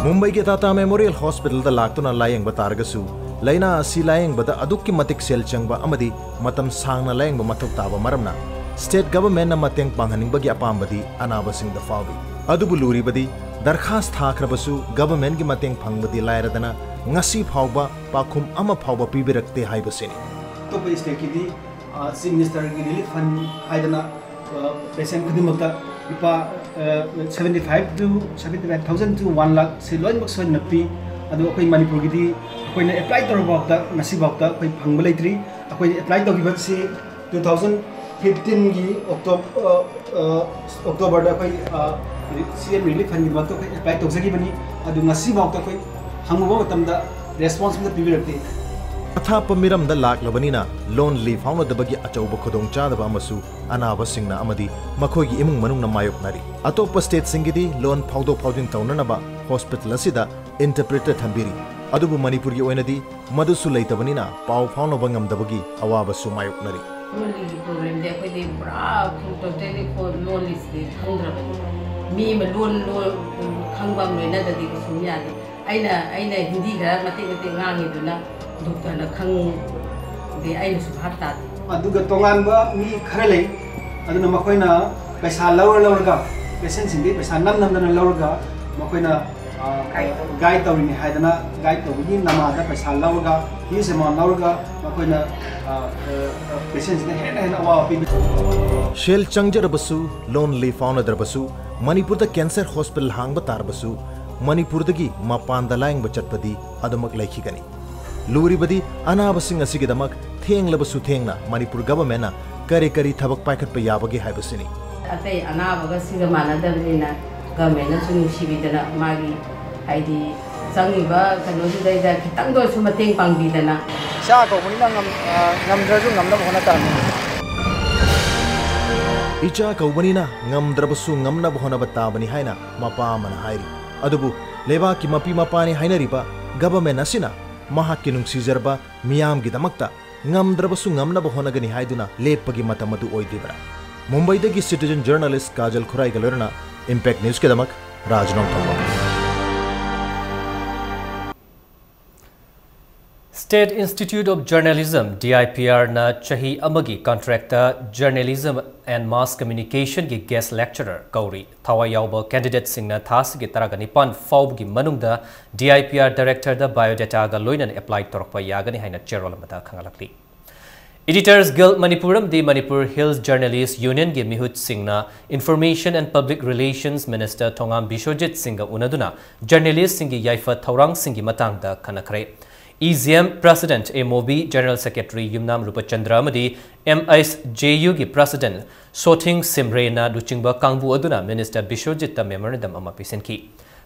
ꯃꯨꯝꯕꯩꯒꯤ ꯇꯥꯇꯥ ꯃꯦꯃꯣꯔꯤꯌꯦꯜ ꯍꯣꯁꯄꯤꯇꯥꯜꯗ ꯂꯥꯛꯇꯨꯅ ꯂꯥꯌꯦꯡꯕ ꯇꯥꯔꯒꯁꯨ, ꯂꯥꯏꯅꯥ ꯑꯁꯤ ꯂꯥꯌꯦꯡꯕꯗ ꯑꯗꯨꯛꯀꯤ ꯃꯇꯤꯛ ꯁꯦꯜ ꯆꯪꯕ ꯑꯃꯗꯤ ꯃꯇꯝ ꯁꯥꯡꯅ ꯂꯥꯌꯦꯡꯕ ꯃꯊꯧ ꯇꯥꯕ ꯃꯔꯝꯅ, state governmentꯅ ꯃꯇꯦꯡ ꯄꯥꯡꯍꯟꯅꯤꯡꯕꯒꯤ ꯑꯄꯥꯝꯕꯗꯤ ꯑꯅꯥꯕꯁꯤꯡꯗ ꯐꯥꯎꯔꯤ꯫ ꯑꯗꯨꯕꯨ ꯂꯨꯔꯤꯕꯗꯤ, ꯗꯔꯈꯥꯁ ꯊꯥꯈ꯭ꯔꯕꯁꯨ governmentꯀꯤ ꯃꯇꯦꯡ ꯐꯪꯕꯗꯤ ꯂꯥꯏꯔꯗꯅ, ꯉꯁꯤ ꯐꯥꯎꯕ ꯄꯥꯎꯈꯨꯝ ꯑꯃ ꯐꯥꯎꯕ ꯄꯤꯕꯤꯔꯛꯇꯦ ꯍꯥꯏꯕꯁꯤꯅꯤ꯫ ꯑꯇꯣꯞꯄ stateꯀꯤꯗꯤ, ꯑ, Chief Ministerꯒꯤ relief fund ꯍꯥꯏꯗꯅ, ꯑ, patient ꯈꯨꯗꯤꯡꯃꯛꯇ ꯂꯨꯄꯥ, ꯑ, seventy five to, seventy five thousand to one lakh ꯁꯤ ꯂꯣꯏꯅꯃꯛ ꯁꯣꯏꯗꯅ ꯄꯤ꯫ ꯑꯗꯨ ꯑꯩꯈꯣꯏ ꯃꯅꯤꯄꯨꯔꯒꯤꯗꯤ ꯑꯩꯈꯣꯏꯅ apply ꯇꯧꯔꯐꯥꯎꯗ, ꯉꯁꯤꯐꯥꯎꯗ ꯑꯩꯈꯣꯏ ꯐꯪꯕ ꯂꯩꯇ꯭ꯔꯤ꯫ ꯑꯩꯈꯣꯏ apply ꯇꯧꯈꯤꯕꯁꯤ two thousand fifteenꯒꯤ Octo-, ꯑ, ꯑ, Octoberꯗ ꯑꯩꯈꯣꯏ, ꯑ, C M relief fundꯒꯤꯗꯃꯛꯇ ꯑꯩꯈꯣꯏ apply ꯇꯧꯖꯈꯤꯕꯅꯤ꯫ ꯑꯗꯨ ꯉꯁꯤꯐꯥꯎꯗ ꯑꯩꯈꯣꯏ ꯍꯪꯉꯨꯕ ꯃꯇꯝꯗ response ꯑꯃꯠꯇ ꯄꯤꯕꯤꯔꯛꯇꯦ꯫ ꯑꯊꯥꯞꯄ ꯃꯤꯔꯝꯗ ꯂꯥꯛꯂꯕꯅꯤꯅ loan ꯂꯤ ꯐꯥꯎꯅꯗꯕꯒꯤ ꯑꯆꯧꯕ ꯈꯨꯗꯣꯡꯆꯥꯗꯕ ꯑꯃꯁꯨ ꯑꯅꯥꯕꯁꯤꯡꯅ ꯑꯃꯗꯤ ꯃꯈꯣꯏꯒꯤ ꯏꯃꯨꯡ ꯃꯅꯨꯡꯅ ꯃꯥꯌꯣꯛꯅꯔꯤ꯫ ꯑꯇꯣꯞꯄ stateꯁꯤꯡꯒꯤꯗꯤ loan ꯐꯥꯎꯗꯣꯛ ꯐꯥꯎꯖꯤꯟ ꯇꯧꯅꯅꯕ hospital ꯑꯁꯤꯗ interpreter ꯊꯝꯕꯤꯔꯤ꯫ ꯑꯗꯨꯕꯨ ꯃꯅꯤꯄꯨꯔꯒꯤ ꯑꯣꯏꯅꯗꯤ ꯃꯗꯨꯁꯨ ꯂꯩꯇꯕꯅꯤꯅ ꯄꯥꯎ ꯐꯥꯎꯅꯕ ꯉꯝꯗꯕꯒꯤ ꯑꯋꯥꯕꯁꯨ ꯃꯥꯌꯣꯛꯅꯔꯤ꯫ Loan ꯂꯤꯒꯤ problemꯗꯤ ꯑꯩꯈꯣꯏꯗꯤ ꯄꯨꯔꯥ totally ꯀꯣ loan ꯂꯤꯁꯤꯗꯤ ꯈꯪꯗ꯭ꯔꯕꯅꯤ꯫ ꯃꯤ ꯑꯃ loan, loan ꯈꯪꯕ ꯑꯃ ꯂꯣꯏꯅꯗ꯭ꯔꯗꯤ ꯀꯩꯁꯨꯝ ꯌꯥꯗꯦ꯫ ꯑꯩꯅ, ꯑꯩꯅ ꯍꯤꯟꯗꯤ ꯈꯔ ꯃꯇꯦꯛ ꯃꯇꯦꯛ ꯉꯥꯡꯉꯤꯗꯨꯅ doctorꯅ ꯈꯪꯗꯦ, ꯑꯩꯅꯁꯨ ꯚꯥꯞ ꯇꯥꯗꯦ꯫ ꯑꯗꯨꯒ ꯇꯣꯉꯥꯟꯕ ꯃꯤ ꯈꯔ ꯂꯩ, ꯑꯗꯨꯅ ꯃꯈꯣꯏꯅ ꯄꯩꯁꯥ ꯂꯧꯔ ꯂꯧꯔꯒ, patientꯁꯤꯡꯗꯤ ꯄꯩꯁꯥ ꯅꯝ ꯅꯝꯗꯅ ꯂꯧꯔꯒ ꯃꯈꯣꯏꯅ, ꯑ, guide ꯇꯧꯔꯤꯅꯤ ꯍꯥꯏꯗꯅ guide ꯇꯧꯕꯒꯤ ꯅꯃꯥꯗ ꯄꯩꯁꯥ ꯂꯧꯔꯒ, huge amount ꯂꯧꯔꯒ ꯃꯈꯣꯏꯅ, ꯑ, ꯑ, patientꯁꯤꯡꯗ ꯍꯦꯟꯅ ꯍꯦꯟꯅ ꯑꯋꯥꯕ ꯄꯤꯕ꯫ ꯁꯦꯜ ꯆꯪꯖꯔꯕꯁꯨ, loan ꯂꯤ ꯐꯥꯎꯅꯗ꯭ꯔꯕꯁꯨ, ꯃꯅꯤꯄꯨꯔꯗ cancer hospital ꯍꯥꯡꯕ ꯇꯥꯔꯕꯁꯨ, ꯃꯅꯤꯄꯨꯔꯗꯒꯤ ꯃꯄꯥꯟꯗ ꯂꯥꯌꯦꯡꯕ ꯆꯠꯄꯗꯤ ꯑꯗꯨꯃꯛ ꯂꯩꯈꯤꯒꯅꯤ꯫ ꯂꯨꯔꯤꯕꯗꯤ ꯑꯅꯥꯕꯁꯤꯡ ꯑꯁꯤꯒꯤꯗꯃꯛ ꯊꯦꯡꯂꯕꯁꯨ ꯊꯦꯡꯅ ꯃꯅꯤꯄꯨꯔ governmentꯅ ꯀꯔꯤ ꯀꯔꯤ ꯊꯕꯛ ꯄꯥꯏꯈꯠꯄ ꯌꯥꯕꯒꯦ ꯍꯥꯏꯕꯁꯤꯅꯤ꯫ ꯑꯇꯩ ꯑꯅꯥꯕꯒ ꯁꯤꯒ ꯃꯥꯟꯅꯗꯕꯅꯤꯅ ꯒꯃꯦꯟꯅꯁꯨ ꯅꯨꯡꯁꯤꯕꯤꯗꯅ ꯃꯥꯒꯤ ꯍꯥꯏꯗꯤ ꯆꯪꯉꯤꯕ ꯀꯩꯅꯣꯗꯨꯗꯩꯗ ꯈꯤꯇꯪꯗ ꯑꯣꯏꯔꯁꯨ ꯃꯇꯦꯡ ꯄꯥꯡꯕꯤꯗꯅ꯫ ꯏꯆꯥ ꯀꯧꯕꯅꯤꯅ ꯉꯝ-, ꯑ, ꯉꯝꯗ꯭ꯔꯁꯨ ꯉꯝꯅꯕ ꯍꯣꯠꯅ ꯇꯥꯕꯅꯤ꯫ ꯏꯆꯥ ꯀꯧꯕꯅꯤꯅ ꯉꯝꯗ꯭ꯔꯕꯁꯨ ꯉꯝꯅꯕ ꯍꯣꯠꯅꯕ ꯇꯥꯕꯅꯤ ꯍꯥꯏꯅ ꯃꯄꯥ ꯑꯃꯅ ꯍꯥꯏꯔꯤ꯫ ꯑꯗꯨꯕꯨ ꯂꯩꯕꯥꯛꯀꯤ ꯃꯄꯤ ꯃꯄꯥꯅꯤ ꯍꯥꯏꯅꯔꯤꯕ ꯒꯚꯔꯟꯃꯦꯟꯠ ꯑꯁꯤꯅ ꯃꯍꯥꯛꯀꯤ ꯅꯨꯡꯁꯤꯖꯔꯕ ꯃꯤꯌꯥꯝꯒꯤꯗꯃꯛꯇ ꯉꯝꯗ꯭ꯔꯕꯁꯨ ꯉꯝꯅꯕ ꯍꯣꯠꯅꯒꯅꯤ ꯍꯥꯏꯗꯨꯅ ꯂꯦꯞꯄꯒꯤ ꯃꯇꯝ ꯑꯗꯨ ꯑꯣꯏꯗ꯭ꯔꯤꯕ꯭ꯔꯥ? ꯃꯨꯝꯕꯩꯗꯒꯤ citizen journalist ꯀꯥꯖꯜ ꯈꯨꯔꯥꯏꯒ ꯂꯣꯏꯅꯅ Impact Newsꯀꯤꯗꯃꯛ Raj Nongthombam. State Institute of Journalism, D I P R, ꯅ ꯆꯍꯤ ꯑꯃꯒꯤ contractꯇ Journalism and Mass Communicationꯒꯤ guest lecturer ꯀꯧꯔꯤ꯫ ꯊꯋꯥꯏ ꯌꯥꯎꯕ candidateꯁꯤꯡꯅ ꯊꯥ ꯑꯁꯤꯒꯤ ꯇꯔꯥꯒ ꯅꯤꯄꯥꯟ ꯐꯥꯎꯕꯒꯤ ꯃꯅꯨꯡꯗ D I P R directorꯗ biodataꯒ ꯂꯣꯏꯅꯅ apply ꯇꯧꯔꯛꯄ ꯌꯥꯒꯅꯤ ꯍꯥꯏꯅ ꯆꯦꯔꯣꯜ ꯑꯃꯗ ꯈꯪꯍꯜꯂꯛꯂꯤ꯫ Editors Guild ꯃꯅꯤꯄꯨꯔ ꯑꯃꯗꯤ Manipur Hills Journalist Unionꯒꯤ ꯃꯤꯍꯨꯠꯁꯤꯡꯅ Information and Public Relations Minister ꯊꯣꯉꯥꯝ ꯕꯤꯁ꯭ꯋꯖꯤꯠ ꯁꯤꯡꯒ ꯎꯅꯗꯨꯅ journalistꯁꯤꯡꯒꯤ ꯌꯥꯏꯐ ꯊꯧꯔꯥꯡꯁꯤꯡꯒꯤ ꯃꯇꯥꯡꯗ ꯈꯟꯅꯈ꯭ꯔꯦ꯫ E J M President A Mobi, General Secretary ꯌꯨꯝꯅꯥꯝ ꯔꯨꯄꯆꯟꯗ꯭ꯔ ꯑꯃꯗꯤ M S J Uꯒꯤ President ꯁꯣꯊꯤꯡ ꯁꯤꯝꯔꯦꯅ ꯂꯨꯆꯤꯡꯕ ꯀꯥꯡꯕꯨ ꯑꯗꯨꯅ Minister ꯕꯤꯁ꯭ꯋꯖꯤꯠꯇ memorandum ꯑꯃ ꯄꯤꯁꯤꯟꯈꯤ꯫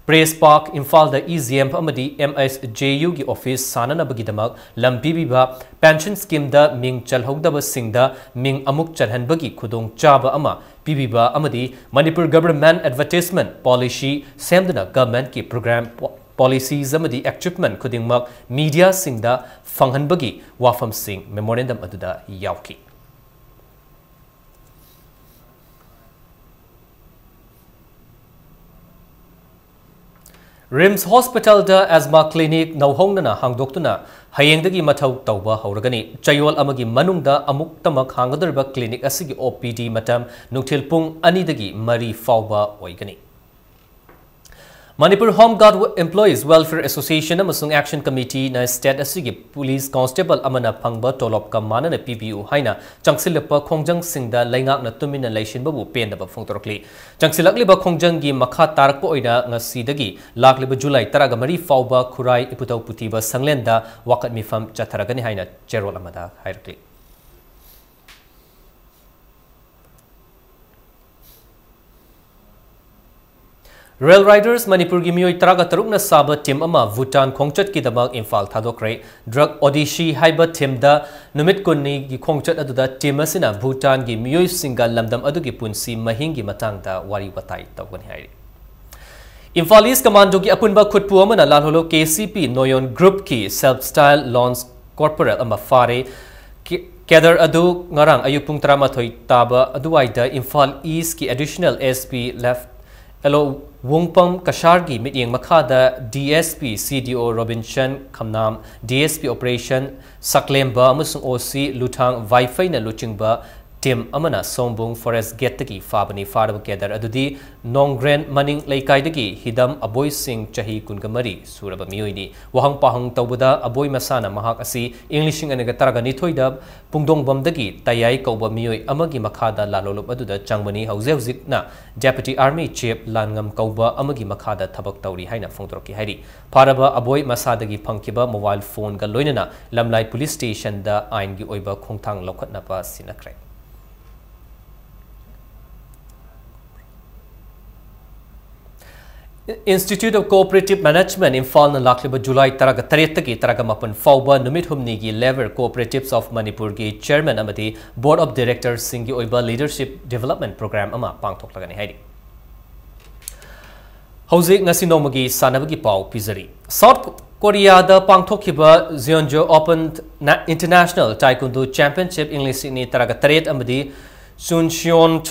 Press Park, ꯏꯝꯐꯥꯜꯗ E J M ꯑꯃꯗꯤ M S J Uꯒꯤ office ꯁꯥꯅꯅꯕꯒꯤꯗꯃꯛ ꯂꯝ ꯄꯤꯕꯤꯕ, pension schemeꯗ ꯃꯤꯡ ꯆꯜꯍꯧꯗꯕꯁꯤꯡꯗ ꯃꯤꯡ ꯑꯃꯨꯛ ꯆꯜꯍꯟꯕꯒꯤ ꯈꯨꯗꯣꯡꯆꯥꯕ ꯑꯃ ꯄꯤꯕꯤꯕ ꯑꯃꯗꯤ ꯃꯅꯤꯄꯨꯔ government advertisement policy ꯁꯦꯝꯗꯨꯅ governmentꯀꯤ program, po-, policies ꯑꯃꯗꯤ achievement ꯈꯨꯗꯤꯡꯃꯛ mediaꯁꯤꯡꯗ ꯐꯪꯍꯟꯕꯒꯤ ꯋꯥꯐꯝꯁꯤꯡ memorandum ꯑꯗꯨꯗ ꯌꯥꯎꯈꯤ꯫ RIMS Hospitalꯗ asthma clinic ꯅꯧꯍꯧꯅꯅ ꯍꯥꯡꯗꯣꯛꯇꯨꯅ ꯍꯌꯦꯡꯗꯒꯤ ꯃꯊꯧ ꯇꯧꯕ ꯍꯧꯔꯒꯅꯤ꯫ ꯆꯌꯣꯜ ꯑꯃꯒꯤ ꯃꯅꯨꯡꯗ ꯑꯃꯨꯛꯇꯃꯛ ꯍꯥꯡꯒꯗꯧꯔꯤꯕ clinic ꯑꯁꯤꯒꯤ O P D ꯃꯇꯝ ꯅꯨꯡꯊꯤꯜ ꯄꯨꯡ ꯑꯅꯤꯗꯒꯤ ꯃꯔꯤ ꯐꯥꯎꯕ ꯑꯣꯏꯒꯅꯤ꯫ Manipur Home Guard Employees Welfare Association ꯑꯃꯁꯨꯡ Action Committeeꯅ state ꯑꯁꯤꯒꯤ police constable ꯑꯃꯅ ꯐꯪꯕ ꯇꯣꯂꯣꯞꯀ ꯃꯥꯟꯅꯅ ꯄꯤꯕꯤꯌꯨ ꯍꯥꯏꯅ ꯆꯪꯁꯤꯜꯂꯛꯄ ꯈꯣꯡꯖꯪꯁꯤꯡꯗ ꯂꯩꯉꯥꯛꯅ ꯇꯨꯃꯤꯟꯅ ꯂꯩꯁꯤꯟꯕꯕꯨ ꯄꯦꯟꯗꯕ ꯐꯣꯡꯗꯣꯔꯛꯂꯤ꯫ ꯆꯪꯁꯤꯜꯂꯛꯂꯤꯕ ꯈꯣꯡꯖꯪꯒꯤ ꯃꯈꯥ ꯇꯥꯔꯛꯄ ꯑꯣꯏꯅ ꯉꯁꯤꯗꯒꯤ ꯂꯥꯛꯂꯤꯕ ꯖꯨꯂꯥꯏ ꯇꯔꯥꯒ ꯃꯔꯤ ꯐꯥꯎꯕ ꯈꯨꯔꯥꯏ ꯏꯄꯨꯊꯧ ꯄꯨꯊꯤꯕ ꯁꯪꯂꯦꯟꯗ ꯋꯥꯀꯠ ꯃꯤꯐꯝ ꯆꯠꯊꯔꯒꯅꯤ ꯍꯥꯏꯅ ꯆꯦꯔꯣꯜ ꯑꯃꯗ ꯍꯥꯏꯔꯛꯂꯤ꯫ Rail Riders ꯃꯅꯤꯄꯨꯔꯒꯤ ꯃꯤꯑꯣꯏ ꯇꯔꯥꯒ ꯇꯔꯨꯛꯅ ꯁꯥꯕ team ꯑꯃ ꯚꯨꯇꯥꯟ ꯈꯣꯡꯆꯠꯀꯤꯗꯃꯛ ꯏꯝꯐꯥꯜ ꯊꯥꯗꯣꯛꯈ꯭ꯔꯦ꯫ Drug Odyssey ꯍꯥꯏꯕ themeꯗ ꯅꯨꯃꯤꯠ ꯀꯨꯟꯅꯤꯒꯤ ꯈꯣꯡꯆꯠ ꯑꯗꯨꯗ team ꯑꯁꯤꯅ ꯚꯨꯇꯥꯟꯒꯤ ꯃꯤꯑꯣꯏꯁꯤꯡꯒ ꯂꯝꯗꯝ ꯑꯗꯨꯒꯤ ꯄꯨꯟꯁꯤ ꯃꯍꯤꯡꯒꯤ ꯃꯇꯥꯡꯗ ꯋꯥꯔꯤ ꯋꯥꯇꯥꯏ ꯇꯧꯒꯅꯤ ꯍꯥꯏꯔꯤ꯫ ꯏꯝꯐꯥꯜ East Commandoꯒꯤ ꯑꯄꯨꯟꯕ ꯈꯨꯠꯄꯨ ꯑꯃꯅ ꯂꯥꯜꯍꯧꯂꯨꯞ KCP Noyon Groupꯀꯤ Self Style Lance Corporal ꯑꯃ ꯐꯥꯔꯦ꯫ ꯀꯦ-, cadre ꯑꯗꯨ ꯉꯔꯥꯡ ꯑꯌꯨꯛ ꯄꯨꯡ ꯇꯔꯥꯃꯥꯊꯣꯏ ꯇꯥꯕ ꯑꯗꯨꯋꯥꯏꯗ ꯏꯝꯐꯥꯜ Eastꯀꯤ Additional SP Left L O ꯋꯨꯡꯄꯝ ꯀꯁꯥꯔꯒꯤ ꯃꯤꯠꯌꯦꯡ ꯃꯈꯥꯗ DSP CDO Robinson Khamnam, DSP Operation ꯁꯛꯂꯦꯝꯕ ꯑꯃꯁꯨꯡ OC ꯂꯨꯊꯥꯡ ꯋꯥꯏꯐꯩꯅ ꯂꯨꯆꯤꯡꯕ team ꯑꯃꯅ ꯁꯣꯝꯕꯨꯡ forest gateꯇꯒꯤ ꯐꯥꯕꯅꯤ꯫ ꯐꯥꯔꯕ cadre ꯑꯗꯨꯗꯤ ꯅꯣꯡꯒ꯭ꯔꯦꯟ ꯃꯅꯤꯡ ꯂꯩꯀꯥꯏꯗꯒꯤ ꯍꯤꯗꯝ ꯑꯕꯣꯏꯁꯤꯡ, ꯆꯍꯤ ꯀꯨꯟꯒ ꯃꯔꯤ ꯁꯨꯔꯕ ꯃꯤꯑꯣꯏꯅꯤ꯫ ꯋꯥꯍꯪ ꯄꯥꯎꯍꯪ ꯇꯧꯕꯗ ꯑꯕꯣꯏ ꯃꯁꯥꯅ ꯃꯍꯥꯛ ꯑꯁꯤ ꯏꯪ ꯂꯤꯁꯤꯡ ꯑꯅꯤꯒ ꯇꯔꯥꯒ ꯅꯤꯊꯣꯏꯗ ꯄꯨꯡꯗꯣꯡꯕꯝꯗꯒꯤ ꯇꯌꯥꯏ ꯀꯧꯕ ꯃꯤꯑꯣꯏ ꯑꯃꯒꯤ ꯃꯈꯥꯗ ꯂꯥꯜꯂꯣꯂꯨꯞ ꯑꯗꯨꯗ ꯆꯪꯕꯅꯤ꯫ ꯍꯧꯖꯤꯛ ꯍꯧꯖꯤꯛꯅ Deputy Army Chief ꯂꯥꯟꯉꯝ ꯀꯧꯕ ꯑꯃꯒꯤ ꯃꯈꯥꯗ ꯊꯕꯛ ꯇꯧꯔꯤ ꯍꯥꯏꯅ ꯐꯣꯡꯗꯣꯔꯛꯈꯤ ꯍꯥꯏꯔꯤ꯫ ꯐꯥꯔꯕ ꯑꯕꯣꯏ ꯃꯁꯥꯗꯒꯤ ꯐꯪꯈꯤꯕ mobile phoneꯒ ꯂꯣꯏꯅꯅ ꯂꯝꯂꯥꯏ police stationꯗ ꯑꯥꯏꯟꯒꯤ ꯑꯣꯏꯕ ꯈꯣꯡꯊꯥꯡ ꯂꯧꯈꯠꯅꯕ ꯁꯤꯟꯅꯈ꯭ꯔꯦ꯫ Institute of Cooperative Management ꯏꯝꯐꯥꯜꯅ ꯂꯥꯛꯂꯤꯕ ꯖꯨꯂꯥꯏ ꯇꯔꯥꯒ ꯇꯔꯦꯠꯇꯒꯤ ꯇꯔꯥꯒ ꯃꯥꯄꯟ ꯐꯥꯎꯕ ꯅꯨꯃꯤꯠ ꯍꯨꯝꯅꯤꯒꯤ Labour Cooperatives of ꯃꯅꯤꯄꯨꯔꯒꯤ chairman ꯑꯃꯗꯤ board of directorsꯁꯤꯡꯒꯤ ꯑꯣꯏꯕ leadership development program ꯑꯃ ꯄꯥꯡꯊꯣꯛꯂꯒꯅꯤ ꯍꯥꯏꯔꯤ꯫ ꯍꯧꯖꯤꯛ ꯉꯁꯤ ꯅꯣꯡꯃꯒꯤ ꯁꯥꯟꯅꯕꯒꯤ ꯄꯥꯎ ꯄꯤꯖꯔꯤ꯫ ꯁꯥꯎꯠ ꯀꯣꯔꯤꯌꯥꯗ ꯄꯥꯡꯊꯣꯛꯈꯤꯕ Jeonju Open ꯅ-, International Taekwondo Championship ꯏꯪ ꯂꯤꯁꯤꯡ ꯑꯅꯤ ꯇꯔꯥꯒ ꯇꯔꯦꯠ ꯑꯃꯗꯤ Chuncheon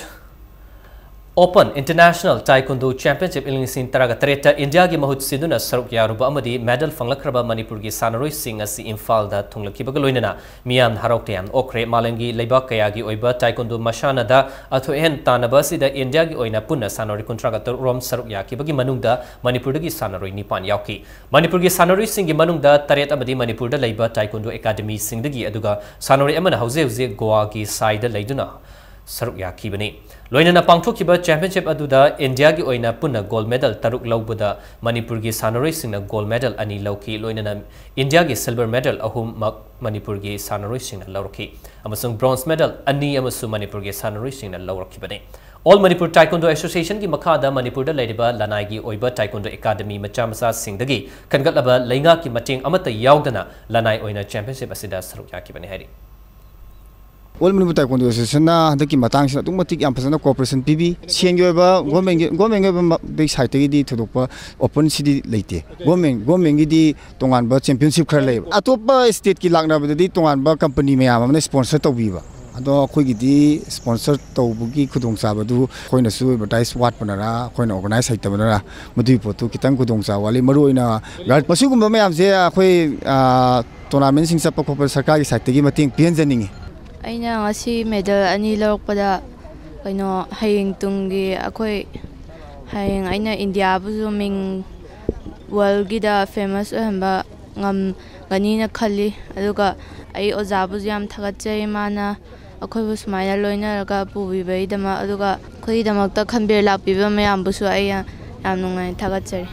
Open International Taekwondo Championship ꯏꯪ ꯂꯤꯁꯤꯡ ꯇꯔꯥꯒ ꯇꯔꯦꯠꯇ ꯏꯟꯗꯤꯌꯥꯒꯤ ꯃꯍꯨꯠ ꯁꯤꯟꯗꯨꯅ ꯁꯔꯨꯛ ꯌꯥꯔꯨꯕ ꯑꯃꯗꯤ medal ꯐꯪꯂꯛꯈ꯭ꯔꯕ ꯃꯅꯤꯄꯨꯔꯒꯤ ꯁꯥꯟꯅꯔꯣꯏꯁꯤꯡ ꯑꯁꯤ ꯏꯝꯐꯥꯜꯗ ꯊꯨꯡꯂꯛꯈꯤꯕꯒ ꯂꯣꯏꯅꯅ ꯃꯤꯌꯥꯝꯅ ꯍꯔꯥꯎ ꯇꯌꯥꯝꯅ ꯑꯣꯛꯈ꯭ꯔꯦ꯫ ꯃꯥꯂꯦꯝꯒꯤ ꯂꯩꯕꯥꯛ ꯀꯌꯥꯒꯤ ꯑꯣꯏꯕ Taekwondo ꯃꯁꯥꯟꯅꯗ ꯑꯊꯣꯏ ꯑꯍꯦꯟ ꯇꯥꯟꯅꯕ ꯑꯁꯤꯗ ꯏꯟꯗꯤꯌꯥꯒꯤ ꯑꯣꯏꯅ ꯄꯨꯟꯅ ꯁꯥꯟꯅꯔꯣꯏ ꯀꯨꯟꯊ꯭ꯔꯥꯒ ꯇꯔꯨꯛ ꯔꯣꯝ ꯁꯔꯨꯛ ꯌꯥꯈꯤꯕꯒꯤ ꯃꯅꯨꯡꯗ ꯃꯅꯤꯄꯨꯔꯗꯒꯤ ꯁꯥꯟꯅꯔꯣꯏ ꯅꯤꯄꯥꯟ ꯌꯥꯎꯈꯤ꯫ ꯃꯅꯤꯄꯨꯔꯒꯤ ꯁꯥꯟꯅꯔꯣꯏꯁꯤꯡꯒꯤ ꯃꯅꯨꯡꯗ ꯇꯔꯦꯠ ꯑꯃꯗꯤ ꯃꯅꯤꯄꯨꯔꯗ ꯂꯩꯕ Taekwondo academyꯁꯤꯡꯗꯒꯤ, ꯑꯗꯨꯒ ꯁꯥꯟꯅꯔꯣꯏ ꯑꯃꯅ ꯍꯧꯖꯤꯛ ꯍꯧꯖꯤꯛ ꯒꯣꯋꯥꯒꯤ ꯁꯥꯏꯗ ꯂꯩꯗꯨꯅ ꯁꯔꯨꯛ ꯌꯥꯈꯤꯕꯅꯤ꯫ ꯂꯣꯏꯅꯅ ꯄꯥꯡꯊꯣꯛꯈꯤꯕ ꯆꯦꯝꯄꯤꯌꯟꯁꯤꯞ ꯑꯗꯨꯗ ꯏꯟꯗꯤꯌꯥꯒꯤ ꯑꯣꯏꯅ ꯄꯨꯟꯅ ꯒꯣꯜ ꯃꯦꯗꯜ ꯇꯔꯨꯛ ꯂꯧꯕꯗ ꯃꯅꯤꯄꯨꯔꯒꯤ ꯁꯥꯟꯅꯔꯣꯏꯁꯤꯡꯅ ꯒꯣꯜ ꯃꯦꯗꯜ ꯑꯅꯤ ꯂꯧꯈꯤ꯫ ꯂꯣꯏꯅꯅ ꯏꯟꯗꯤꯌꯥꯒꯤ ꯁꯤꯜꯚꯔ ꯃꯦꯗꯜ ꯑꯍꯨꯝꯃꯛ ꯃꯅꯤꯄꯨꯔꯒꯤ ꯁꯥꯟꯅꯔꯣꯏꯁꯤꯡꯅ ꯂꯧꯔꯛꯈꯤ ꯑꯃꯁꯨꯡ ꯕ꯭ꯔꯣꯟꯖ ꯃꯦꯗꯜ ꯑꯅꯤ ꯑꯃꯁꯨ ꯃꯅꯤꯄꯨꯔꯒꯤ ꯁꯥꯟꯅꯔꯣꯏꯁꯤꯡꯅ ꯂꯧꯔꯛꯈꯤꯕꯅꯤ꯫ ꯑꯣꯜ ꯃꯅꯤꯄꯨꯔ ꯇꯥꯏꯀꯣꯟꯗꯣ ꯑꯦꯁꯣꯁꯤꯌꯦꯁꯟꯒꯤ ꯃꯈꯥꯗ ꯃꯅꯤꯄꯨꯔꯗ ꯂꯩꯔꯤꯕ ꯂꯅꯥꯏꯒꯤ ꯑꯣꯏꯕ ꯇꯥꯏꯀꯣꯟꯗꯣ ꯑꯦꯀꯥꯗꯃꯤ ꯃꯆꯥ ꯃꯆꯥꯁꯤꯡꯗꯒꯤ ꯈꯟꯒꯠꯂꯕ ꯂꯩꯉꯥꯛꯀꯤ ꯃꯇꯦꯡ ꯑꯃꯠꯇ ꯌꯥꯎꯗꯅ ꯂꯅꯥꯏ ꯑꯣꯏꯅ ꯆꯦꯝꯄꯤꯌꯟꯁꯤꯞ ꯑꯁꯤꯗ ꯁꯔꯨꯛ ꯌꯥꯈꯤꯕꯅꯤ ꯍꯥꯏꯔꯤ꯫ ꯑꯣꯜ ꯃꯅꯤꯄꯨꯔ ꯇꯥꯏꯀꯣꯟꯗꯣ ꯑꯦꯁꯣꯁꯤꯌꯦꯁꯟꯅ ꯍꯟꯗꯛꯀꯤ ꯃꯇꯥꯡꯁꯤꯗ ꯑꯗꯨꯛ ꯃꯇꯤꯛ ꯌꯥꯝ ꯐꯖꯅ ꯀꯣꯑꯣꯄꯔꯦꯁꯟ ꯄꯤꯕꯤ꯫ ꯁꯦꯟꯒꯤ ꯑꯣꯏꯕ ꯒꯣꯔꯃꯦꯟꯒꯤ, ꯒꯣꯔꯃꯦꯟꯒꯤ ꯑꯣꯏꯕ ꯃ-, ꯗꯒꯤ ꯁꯥꯏꯠꯇꯒꯤꯗꯤ ꯊꯣꯏꯗꯣꯛꯄ ꯑꯣꯄꯟꯁꯤꯗꯤ ꯂꯩꯇꯦ꯫ ꯒꯣꯔꯃꯦꯟ, ꯒꯣꯔꯃꯦꯟꯒꯤꯗꯤ ꯇꯣꯉꯥꯟꯕ ꯆꯦꯝꯄꯤꯌꯟꯁꯤꯞ ꯈꯔ ꯂꯩꯌꯦꯕ꯫ ꯑꯇꯣꯞꯄ ꯁ꯭ꯇꯦꯠꯀꯤ ꯂꯥꯛꯅꯕꯗꯗꯤ ꯇꯣꯉꯥꯟꯕ ꯀꯝꯄꯅꯤ ꯃꯌꯥꯝ ꯑꯃꯅ ꯁ꯭ꯄꯣꯟꯁꯔ ꯇꯧꯕꯤꯕ꯫ ꯑꯗꯣ ꯑꯩꯈꯣꯏꯒꯤꯗꯤ ꯁ꯭ꯄꯣꯟꯁꯔ ꯇꯧꯕꯒꯤ ꯈꯨꯗꯣꯡꯆꯥꯕꯗꯨ ꯑꯩꯈꯣꯏꯅꯁꯨ ꯑꯦꯗꯚꯔꯇꯥꯏꯁ ꯋꯥꯠꯄꯅꯔ, ꯑꯩꯈꯣꯏꯅ ꯑꯣꯔꯒꯅꯥꯏꯁ ꯍꯩꯇꯕꯅꯔ, ꯃꯗꯨꯒꯤ ꯄꯣꯠꯇꯨ ꯈꯤꯇꯪ ꯈꯨꯗꯣꯡꯆꯥꯕ ꯋꯥꯠꯂꯤ꯫ ꯃꯔꯨꯑꯣꯏꯅ ꯒꯥꯔ-, ꯃꯁꯤꯒꯨꯝꯕ ꯃꯌꯥꯝꯁꯦ ꯑꯩꯈꯣꯏ, ꯑ, ꯇꯣꯔꯅꯥꯃꯦꯟꯁꯤꯡ ꯆꯠꯄ ꯈꯣꯠꯄꯗ ꯁꯔꯀꯥꯔꯒꯤ ꯁꯥꯏꯠꯇꯒꯤ ꯃꯇꯦꯡ ꯄꯤꯍꯟꯖꯅꯤꯡꯉꯤ꯫ ꯑꯩꯅ ꯉꯁꯤ ꯃꯦꯗꯜ ꯑꯅꯤ ꯂꯧꯔꯛꯄꯗ, ꯀꯩꯅꯣ, ꯍꯌꯦꯡ ꯇꯨꯡꯒꯤ ꯑꯩꯈꯣꯏ, ꯍꯌꯦꯡ ꯑꯩꯅ ꯏꯟꯗꯤꯌꯥꯕꯨꯁꯨ ꯃꯤꯡ ꯋꯥꯔꯜꯒꯤꯗ ꯐꯦꯃꯁ ꯑꯣꯏꯍꯟꯕ ꯉꯝꯒꯅꯤꯅ ꯈꯜꯂꯤ꯫ ꯑꯗꯨꯒ ꯑꯩ ꯑꯣꯖꯥꯕꯨꯁꯨ ꯌꯥꯝ ꯊꯥꯒꯠꯆꯔꯤ, ꯃꯥꯅ ꯑꯩꯈꯣꯏꯕꯨ ꯁꯨꯃꯥꯏꯅ ꯂꯣꯏꯅꯔꯒ ꯄꯨꯕꯤꯕꯒꯤꯗꯃꯛ꯫ ꯑꯗꯨꯒ ꯑꯩꯈꯣꯏꯒꯤꯗꯃꯛꯇ ꯈꯟꯕꯤꯔ ꯂꯥꯛꯄꯤꯕ ꯃꯌꯥꯝꯕꯨꯁꯨ ꯑꯩ ꯌꯥꯝ, ꯌꯥꯝ ꯅꯨꯡꯉꯥꯏꯅ ꯊꯥꯒꯠꯆꯔꯤ꯫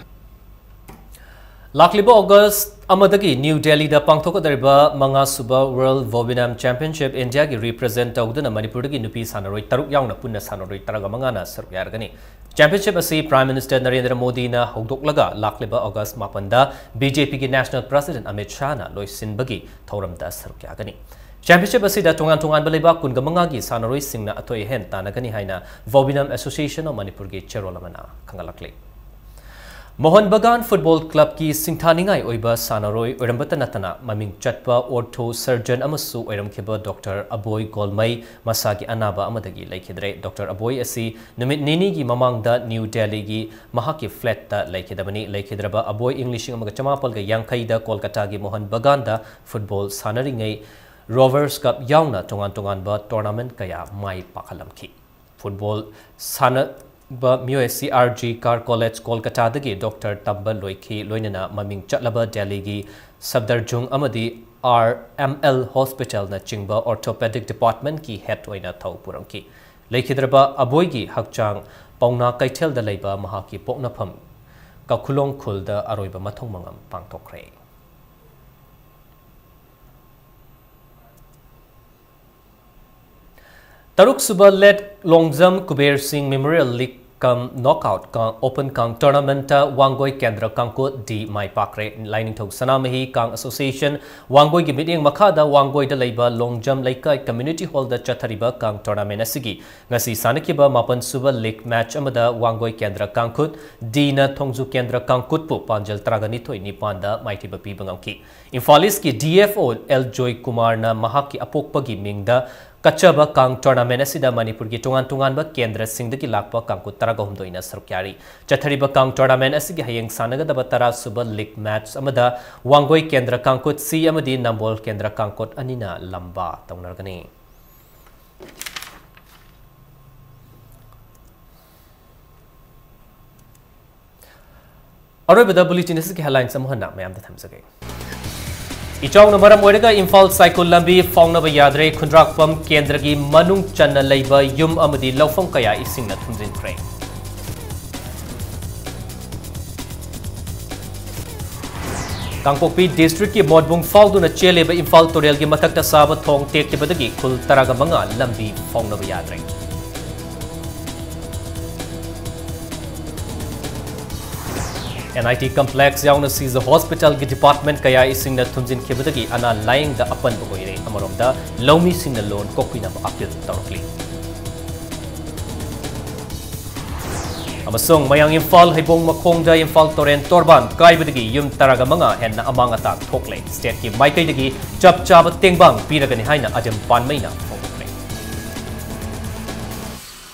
ꯂꯥꯛꯂꯤꯕ ꯑꯣꯒꯁ ꯑꯃꯗꯒꯤ ꯅ꯭ꯌꯨ ꯗꯦꯜꯂꯤꯗ ꯄꯥꯡꯊꯣꯛꯀꯗꯧꯔꯤꯕ ꯃꯉꯥꯁꯨꯕ ꯋꯥꯔꯜ ꯚꯣꯕꯤꯅꯥꯝ ꯆꯦꯝꯄꯤꯌꯟꯁꯤꯞ ꯏꯟꯗꯤꯌꯥꯒꯤ ꯔꯤꯄ꯭ꯔꯖꯦꯟꯠ ꯇꯧꯗꯨꯅ ꯃꯅꯤꯄꯨꯔꯗꯒꯤ ꯅꯨꯄꯤ ꯁꯥꯟꯅꯔꯣꯏ ꯇꯔꯨꯛ ꯌꯥꯎꯅ ꯄꯨꯟꯅ ꯁꯥꯟꯅꯔꯣꯏ ꯇꯔꯥꯒ ꯃꯉꯥꯅ ꯁꯔꯨꯛ ꯌꯥꯔꯒꯅꯤ꯫ ꯆꯦꯝꯄꯤꯌꯟꯁꯤꯞ ꯑꯁꯤ ꯄ꯭ꯔꯥꯏꯝ ꯃꯤꯅꯤꯁꯇꯔ ꯅꯔꯦꯟꯗ꯭ꯔ ꯃꯣꯗꯤꯅ ꯍꯧꯗꯣꯛꯂꯒ ꯂꯥꯛꯂꯤꯕ ꯑꯣꯒꯁ ꯃꯥꯄꯟꯗ ꯕꯤ ꯖꯦ ꯄꯤꯒꯤ ꯅꯦꯁꯅꯦꯜ ꯄ꯭ꯔꯁꯤꯗꯦꯟꯠ ꯑꯃꯤꯠ ꯁꯥꯍꯅ ꯂꯣꯏꯁꯤꯟꯕꯒꯤ ꯊꯧꯔꯝꯗ ꯁꯔꯨꯛ ꯌꯥꯒꯅꯤ꯫ ꯆꯦꯝꯄꯤꯌꯟꯁꯤꯞ ꯑꯁꯤꯗ ꯇꯣꯉꯥꯟ ꯇꯣꯉꯥꯟꯕ ꯂꯩꯕꯥꯛ ꯀꯨꯟꯒ ꯃꯉꯥꯒꯤ ꯁꯥꯟꯅꯔꯣꯏꯁꯤꯡꯅ ꯑꯊꯣꯏ ꯑꯍꯦꯟ ꯇꯥꯟꯅꯒꯅꯤ ꯍꯥꯏꯅ ꯚꯣꯕꯤꯅꯥꯝ ꯑꯦꯁꯣꯁꯤꯌꯦꯁꯟ ꯑꯣꯐ ꯃꯅꯤꯄꯨꯔꯒꯤ ꯆꯦꯔꯣꯜ ꯑꯃꯅ ꯈꯪꯍꯜꯂꯛꯂꯤ꯫ ꯃꯣꯍꯟ ꯕꯒꯥꯟ ꯐꯨꯠꯕꯣꯜ ꯀ꯭ꯂꯕꯀꯤ ꯁꯤꯡꯊꯥꯅꯤꯡꯉꯥꯏ ꯑꯣꯏꯕ ꯁꯥꯟꯅꯔꯣꯏ ꯑꯣꯏꯔꯝꯕꯇ ꯅꯠꯇꯅ ꯃꯃꯤꯡ ꯆꯠꯄ ꯑꯣꯔꯊꯣ ꯁꯔꯖꯟ ꯑꯃꯁꯨ ꯑꯣꯏꯔꯝꯈꯤꯕ ꯗꯣꯛꯇꯔ ꯑꯕꯣꯏ ꯒꯣꯜꯃꯩ ꯃꯁꯥꯒꯤ ꯑꯅꯥꯕ ꯑꯃꯗꯒꯤ ꯂꯩꯈꯤꯗ꯭ꯔꯦ꯫ ꯗꯣꯛꯇꯔ ꯑꯕꯣꯏ ꯑꯁꯤ ꯅꯨꯃꯤꯠ ꯅꯤꯅꯤꯒꯤ ꯃꯃꯥꯡꯗ ꯅ꯭ꯌꯨ ꯗꯦꯜꯂꯤꯒꯤ ꯃꯍꯥꯛꯀꯤ ꯐ꯭ꯂꯦꯠꯇ ꯂꯩꯈꯤꯗꯕꯅꯤ꯫ ꯂꯩꯈꯤꯗ꯭ꯔꯕ ꯑꯕꯣꯏ ꯏꯪ ꯂꯤꯁꯤꯡ ꯑꯃꯒ ꯆꯃꯥꯄꯜꯒ ꯌꯥꯡꯈꯩꯗ ꯀꯣꯜꯀꯇꯥꯒꯤ ꯃꯣꯍꯟ ꯕꯒꯥꯟꯗ ꯐꯨꯠꯕꯣꯜ ꯁꯥꯟꯅꯔꯤꯉꯩ ꯔꯣꯚꯔꯁ ꯀꯞ ꯌꯥꯎꯅ ꯇꯣꯉꯥꯟ ꯇꯣꯉꯥꯟꯕ ꯇꯣꯔꯅꯥꯃꯦꯟꯠ ꯀꯌꯥ ꯃꯥꯏ ꯄꯥꯛꯍꯜꯂꯝꯈꯤ꯫ ꯐꯨꯠꯕꯣꯜ ꯁꯥꯟꯅꯕ ꯃꯤꯑꯣꯏ ꯑꯁꯤ ꯑꯥꯔ ꯖꯤ ꯀꯥꯔ ꯀꯣꯂꯦꯖ ꯀꯣꯜꯀꯇꯥꯗꯒꯤ ꯗꯣꯛꯇꯔ ꯇꯝꯕ ꯂꯣꯏꯈꯤ, ꯂꯣꯏꯅꯅ ꯃꯃꯤꯡ ꯆꯠꯂꯕ ꯗꯦꯜꯂꯤꯒꯤ ꯁꯐꯗꯔꯖꯨꯡ ꯑꯃꯗꯤ ꯑꯥꯔ ꯑꯦꯝ ꯑꯦꯜ ꯍꯣꯁꯄꯤꯇꯥꯜꯅꯆꯤꯡꯕ ꯑꯣꯔꯊꯣꯄꯦꯗꯤꯛ ꯗꯤꯄꯥꯔꯠꯃꯦꯟꯠꯀꯤ ꯍꯦꯗ ꯑꯣꯏꯅ ꯊꯧ ꯄꯨꯔꯝꯈꯤ꯫ ꯂꯩꯈꯤꯗ꯭ꯔꯕ ꯑꯕꯣꯏꯒꯤ ꯍꯛꯆꯥꯡ ꯄꯥꯎꯅꯥ ꯀꯩꯊꯦꯜꯗ ꯂꯩꯕ ꯃꯍꯥꯛꯀꯤ ꯄꯣꯛꯅꯐꯝ ꯀꯈꯨꯂꯣꯡ ꯈꯨꯜꯗ ꯑꯔꯣꯏꯕ ꯃꯊꯧ ꯃꯉꯝ ꯄꯥꯡꯊꯣꯛꯈ꯭ꯔꯦ꯫ ꯇꯔꯨꯛꯁꯨꯕ ꯂꯦꯠ ꯂꯣꯡꯖꯝ ꯀꯨꯕꯦꯔ ꯁꯤꯡ ꯃꯦꯃꯣꯔꯤꯌꯦꯜ ꯂꯤꯒ ꯀꯝ ꯅꯣꯛꯑꯥꯎꯠ ꯀꯥꯡ ꯑꯣꯄꯟ ꯀꯥꯡ ꯇꯣꯔꯅꯥꯃꯦꯟꯠꯇ ꯋꯥꯡꯒꯣꯏ ꯀꯦꯟꯗ꯭ꯔ ꯀꯥꯡꯄꯣꯛ ꯗꯤ ꯃꯥꯏ ꯄꯥꯛꯈ꯭ꯔꯦ꯫ ꯂꯥꯏꯅꯤꯡꯊꯧ ꯁꯅꯥꯃꯍꯤ ꯀꯥꯡ ꯑꯦꯁꯣꯁꯤꯌꯦꯁꯟ ꯋꯥꯡꯒꯣꯏꯒꯤ ꯃꯤꯠꯌꯦꯡ ꯃꯈꯥꯗ ꯋꯥꯡꯒꯣꯏꯗ ꯂꯩꯕ ꯂꯣꯡꯖꯝ ꯂꯩꯀꯥꯏ ꯀꯝꯃ꯭ꯌꯨꯅꯤꯇꯤ ꯍꯣꯜꯗ ꯆꯠꯊꯔꯤꯕ ꯀꯥꯡ ꯇꯣꯔꯅꯥꯃꯦꯟꯠ ꯑꯁꯤꯒꯤ ꯉꯁꯤ ꯁꯥꯟꯅꯈꯤꯕ ꯃꯥꯄꯟꯁꯨꯕ ꯂꯤꯒ ꯃꯦꯆ ꯑꯃꯗ ꯋꯥꯡꯒꯣꯏ ꯀꯦꯟꯗ꯭ꯔ ꯀꯥꯡꯈꯨꯠ ꯗꯤꯅ ꯊꯣꯡꯖꯨ ꯀꯦꯟꯗ꯭ꯔ ꯀꯥꯡꯈꯨꯠꯄꯨ ꯄꯥꯟꯖꯜ ꯇꯔꯥꯒ ꯅꯤꯊꯣꯏ ꯅꯤꯄꯥꯟꯗ ꯃꯥꯏꯊꯤꯕ ꯄꯤꯕ ꯉꯝꯈꯤ꯫ ꯏꯝꯐꯥꯜ ꯏꯁꯀꯤ ꯗꯤ ꯑꯦꯐ ꯑꯣ ꯑꯦꯜ ꯖꯣꯏ ꯀꯨꯃꯥꯔꯅ ꯃꯍꯥꯛꯀꯤ ꯑꯄꯣꯛꯄꯒꯤ ꯃꯤꯡꯗ ꯀꯠꯆꯕ ꯀꯥꯡ ꯇꯣꯔꯅꯥꯃꯦꯟꯠ ꯑꯁꯤꯗ ꯃꯅꯤꯄꯨꯔꯒꯤ ꯇꯣꯉꯥꯟ ꯇꯣꯉꯥꯟꯕ ꯀꯦꯟꯗ꯭ꯔꯁꯤꯡꯗꯒꯤ ꯂꯥꯛꯄ ꯀꯥꯡꯈꯨꯠ ꯇꯔꯥꯒ ꯍꯨꯝꯗꯣꯏꯅ ꯁꯔꯨꯛ ꯌꯥꯔꯤ꯫ ꯆꯠꯊꯔꯤꯕ ꯀꯥꯡ ꯇꯣꯔꯅꯥꯃꯦꯟꯠ ꯑꯁꯤꯒꯤ ꯍꯌꯦꯡ ꯁꯥꯟꯅꯒꯗꯕ ꯇꯔꯥꯁꯨꯕ ꯂꯤꯒ ꯃꯦꯆ ꯑꯃꯗ ꯋꯥꯡꯒꯣꯏ ꯀꯦꯟꯗ꯭ꯔ ꯀꯥꯡꯈꯨꯠ ꯁꯤ ꯑꯃꯗꯤ ꯅꯝꯕꯣꯜ ꯀꯦꯟꯗ꯭ꯔ ꯀꯥꯡꯈꯨꯠ ꯑꯅꯤꯅ ꯂꯝꯕꯥ ꯇꯧꯅꯔꯒꯅꯤ꯫ ꯑꯔꯣꯏꯕꯗ ꯕꯨꯂꯦꯇꯤꯟ ꯑꯁꯤꯒꯤ ꯍꯦꯗꯂꯥꯏꯟꯁ ꯑꯃꯨꯛ ꯍꯟꯅ ꯃꯌꯥꯝꯗ ꯊꯝꯖꯒꯦ꯫ ꯏꯆꯥꯎꯅ ꯃꯔꯝ ꯑꯣꯏꯔꯒ ꯏꯝꯐꯥꯜ ꯁꯥꯏꯀꯨꯜ ꯂꯝꯕꯤ ꯐꯥꯎꯅꯕ ꯌꯥꯗ꯭ꯔꯦ꯫ ꯈꯨꯟꯗ꯭ꯔꯥꯛꯄꯝ ꯀꯦꯟꯗ꯭ꯔꯒꯤ ꯃꯅꯨꯡ ꯆꯟꯅ ꯂꯩꯕ ꯌꯨꯝ ꯑꯃꯗꯤ ꯂꯧꯐꯝ ꯀꯌꯥ ꯏꯁꯤꯡꯅ ꯊꯨꯝꯖꯤꯟꯈ꯭ꯔꯦ꯫ ꯀꯥꯡꯄꯣꯛꯄꯤ ꯗꯤꯁꯇ꯭ꯔꯤꯛꯀꯤ ꯃꯣꯠꯕꯨꯡ ꯐꯥꯎꯗꯨꯅ ꯆꯦꯜꯂꯤꯕ ꯏꯝꯐꯥꯜ ꯇꯨꯔꯦꯜꯒꯤ ꯃꯊꯛꯇ ꯁꯥꯕ ꯊꯣꯡ ꯇꯦꯛꯈꯤꯕꯗꯒꯤ ꯈꯨꯜ ꯇꯔꯥꯒ ꯃꯉꯥ ꯂꯝꯕꯤ ꯐꯥꯎꯅꯕ ꯌꯥꯗ꯭ꯔꯦ꯫ ꯑꯦꯟ ꯑꯥꯏ ꯇꯤ ꯀꯝꯄ꯭ꯂꯦꯛꯁ ꯌꯥꯎꯅ ꯁꯤꯖ ꯍꯣꯁꯄꯤꯇꯥꯜꯒꯤ ꯗꯤꯄꯥꯔꯠꯃꯦꯟꯠ ꯀꯌꯥ ꯏꯁꯤꯡꯅ ꯊꯨꯝꯖꯤꯟꯈꯤꯕꯗꯒꯤ ꯑꯅꯥ ꯂꯥꯌꯦꯡꯗ ꯑꯄꯟꯕ ꯑꯣꯏꯔꯦ꯫ ꯑꯃꯔꯣꯝꯗ ꯂꯧꯃꯤꯁꯤꯡꯅ ꯂꯣꯟ ꯀꯣꯛꯄꯤꯅꯕ ꯑꯄꯤꯜ ꯇꯧꯔꯛꯂꯤ꯫ ꯑꯃꯁꯨꯡ ꯃꯌꯥꯡ ꯏꯝꯐꯥꯜ ꯍꯩꯕꯣꯡ ꯃꯈꯣꯡꯗ ꯏꯝꯐꯥꯜ ꯇꯨꯔꯦꯜ ꯇꯣꯔꯕꯥꯟ ꯀꯥꯏꯕꯗꯒꯤ ꯌꯨꯝ ꯇꯔꯥꯒ ꯃꯉꯥ ꯍꯦꯟꯅ ꯑꯃꯥꯡ ꯑꯇꯥ ꯊꯣꯛꯂꯦ꯫ ꯁ꯭ꯇꯦꯠꯀꯤ ꯃꯥꯏꯀꯩꯗꯒꯤ ꯆꯞ ꯆꯥꯕ ꯇꯦꯡꯕꯥꯡ ꯄꯤꯔꯒꯅꯤ ꯍꯥꯏꯅ ꯑꯖꯝ ꯄꯥꯟꯃꯩꯅ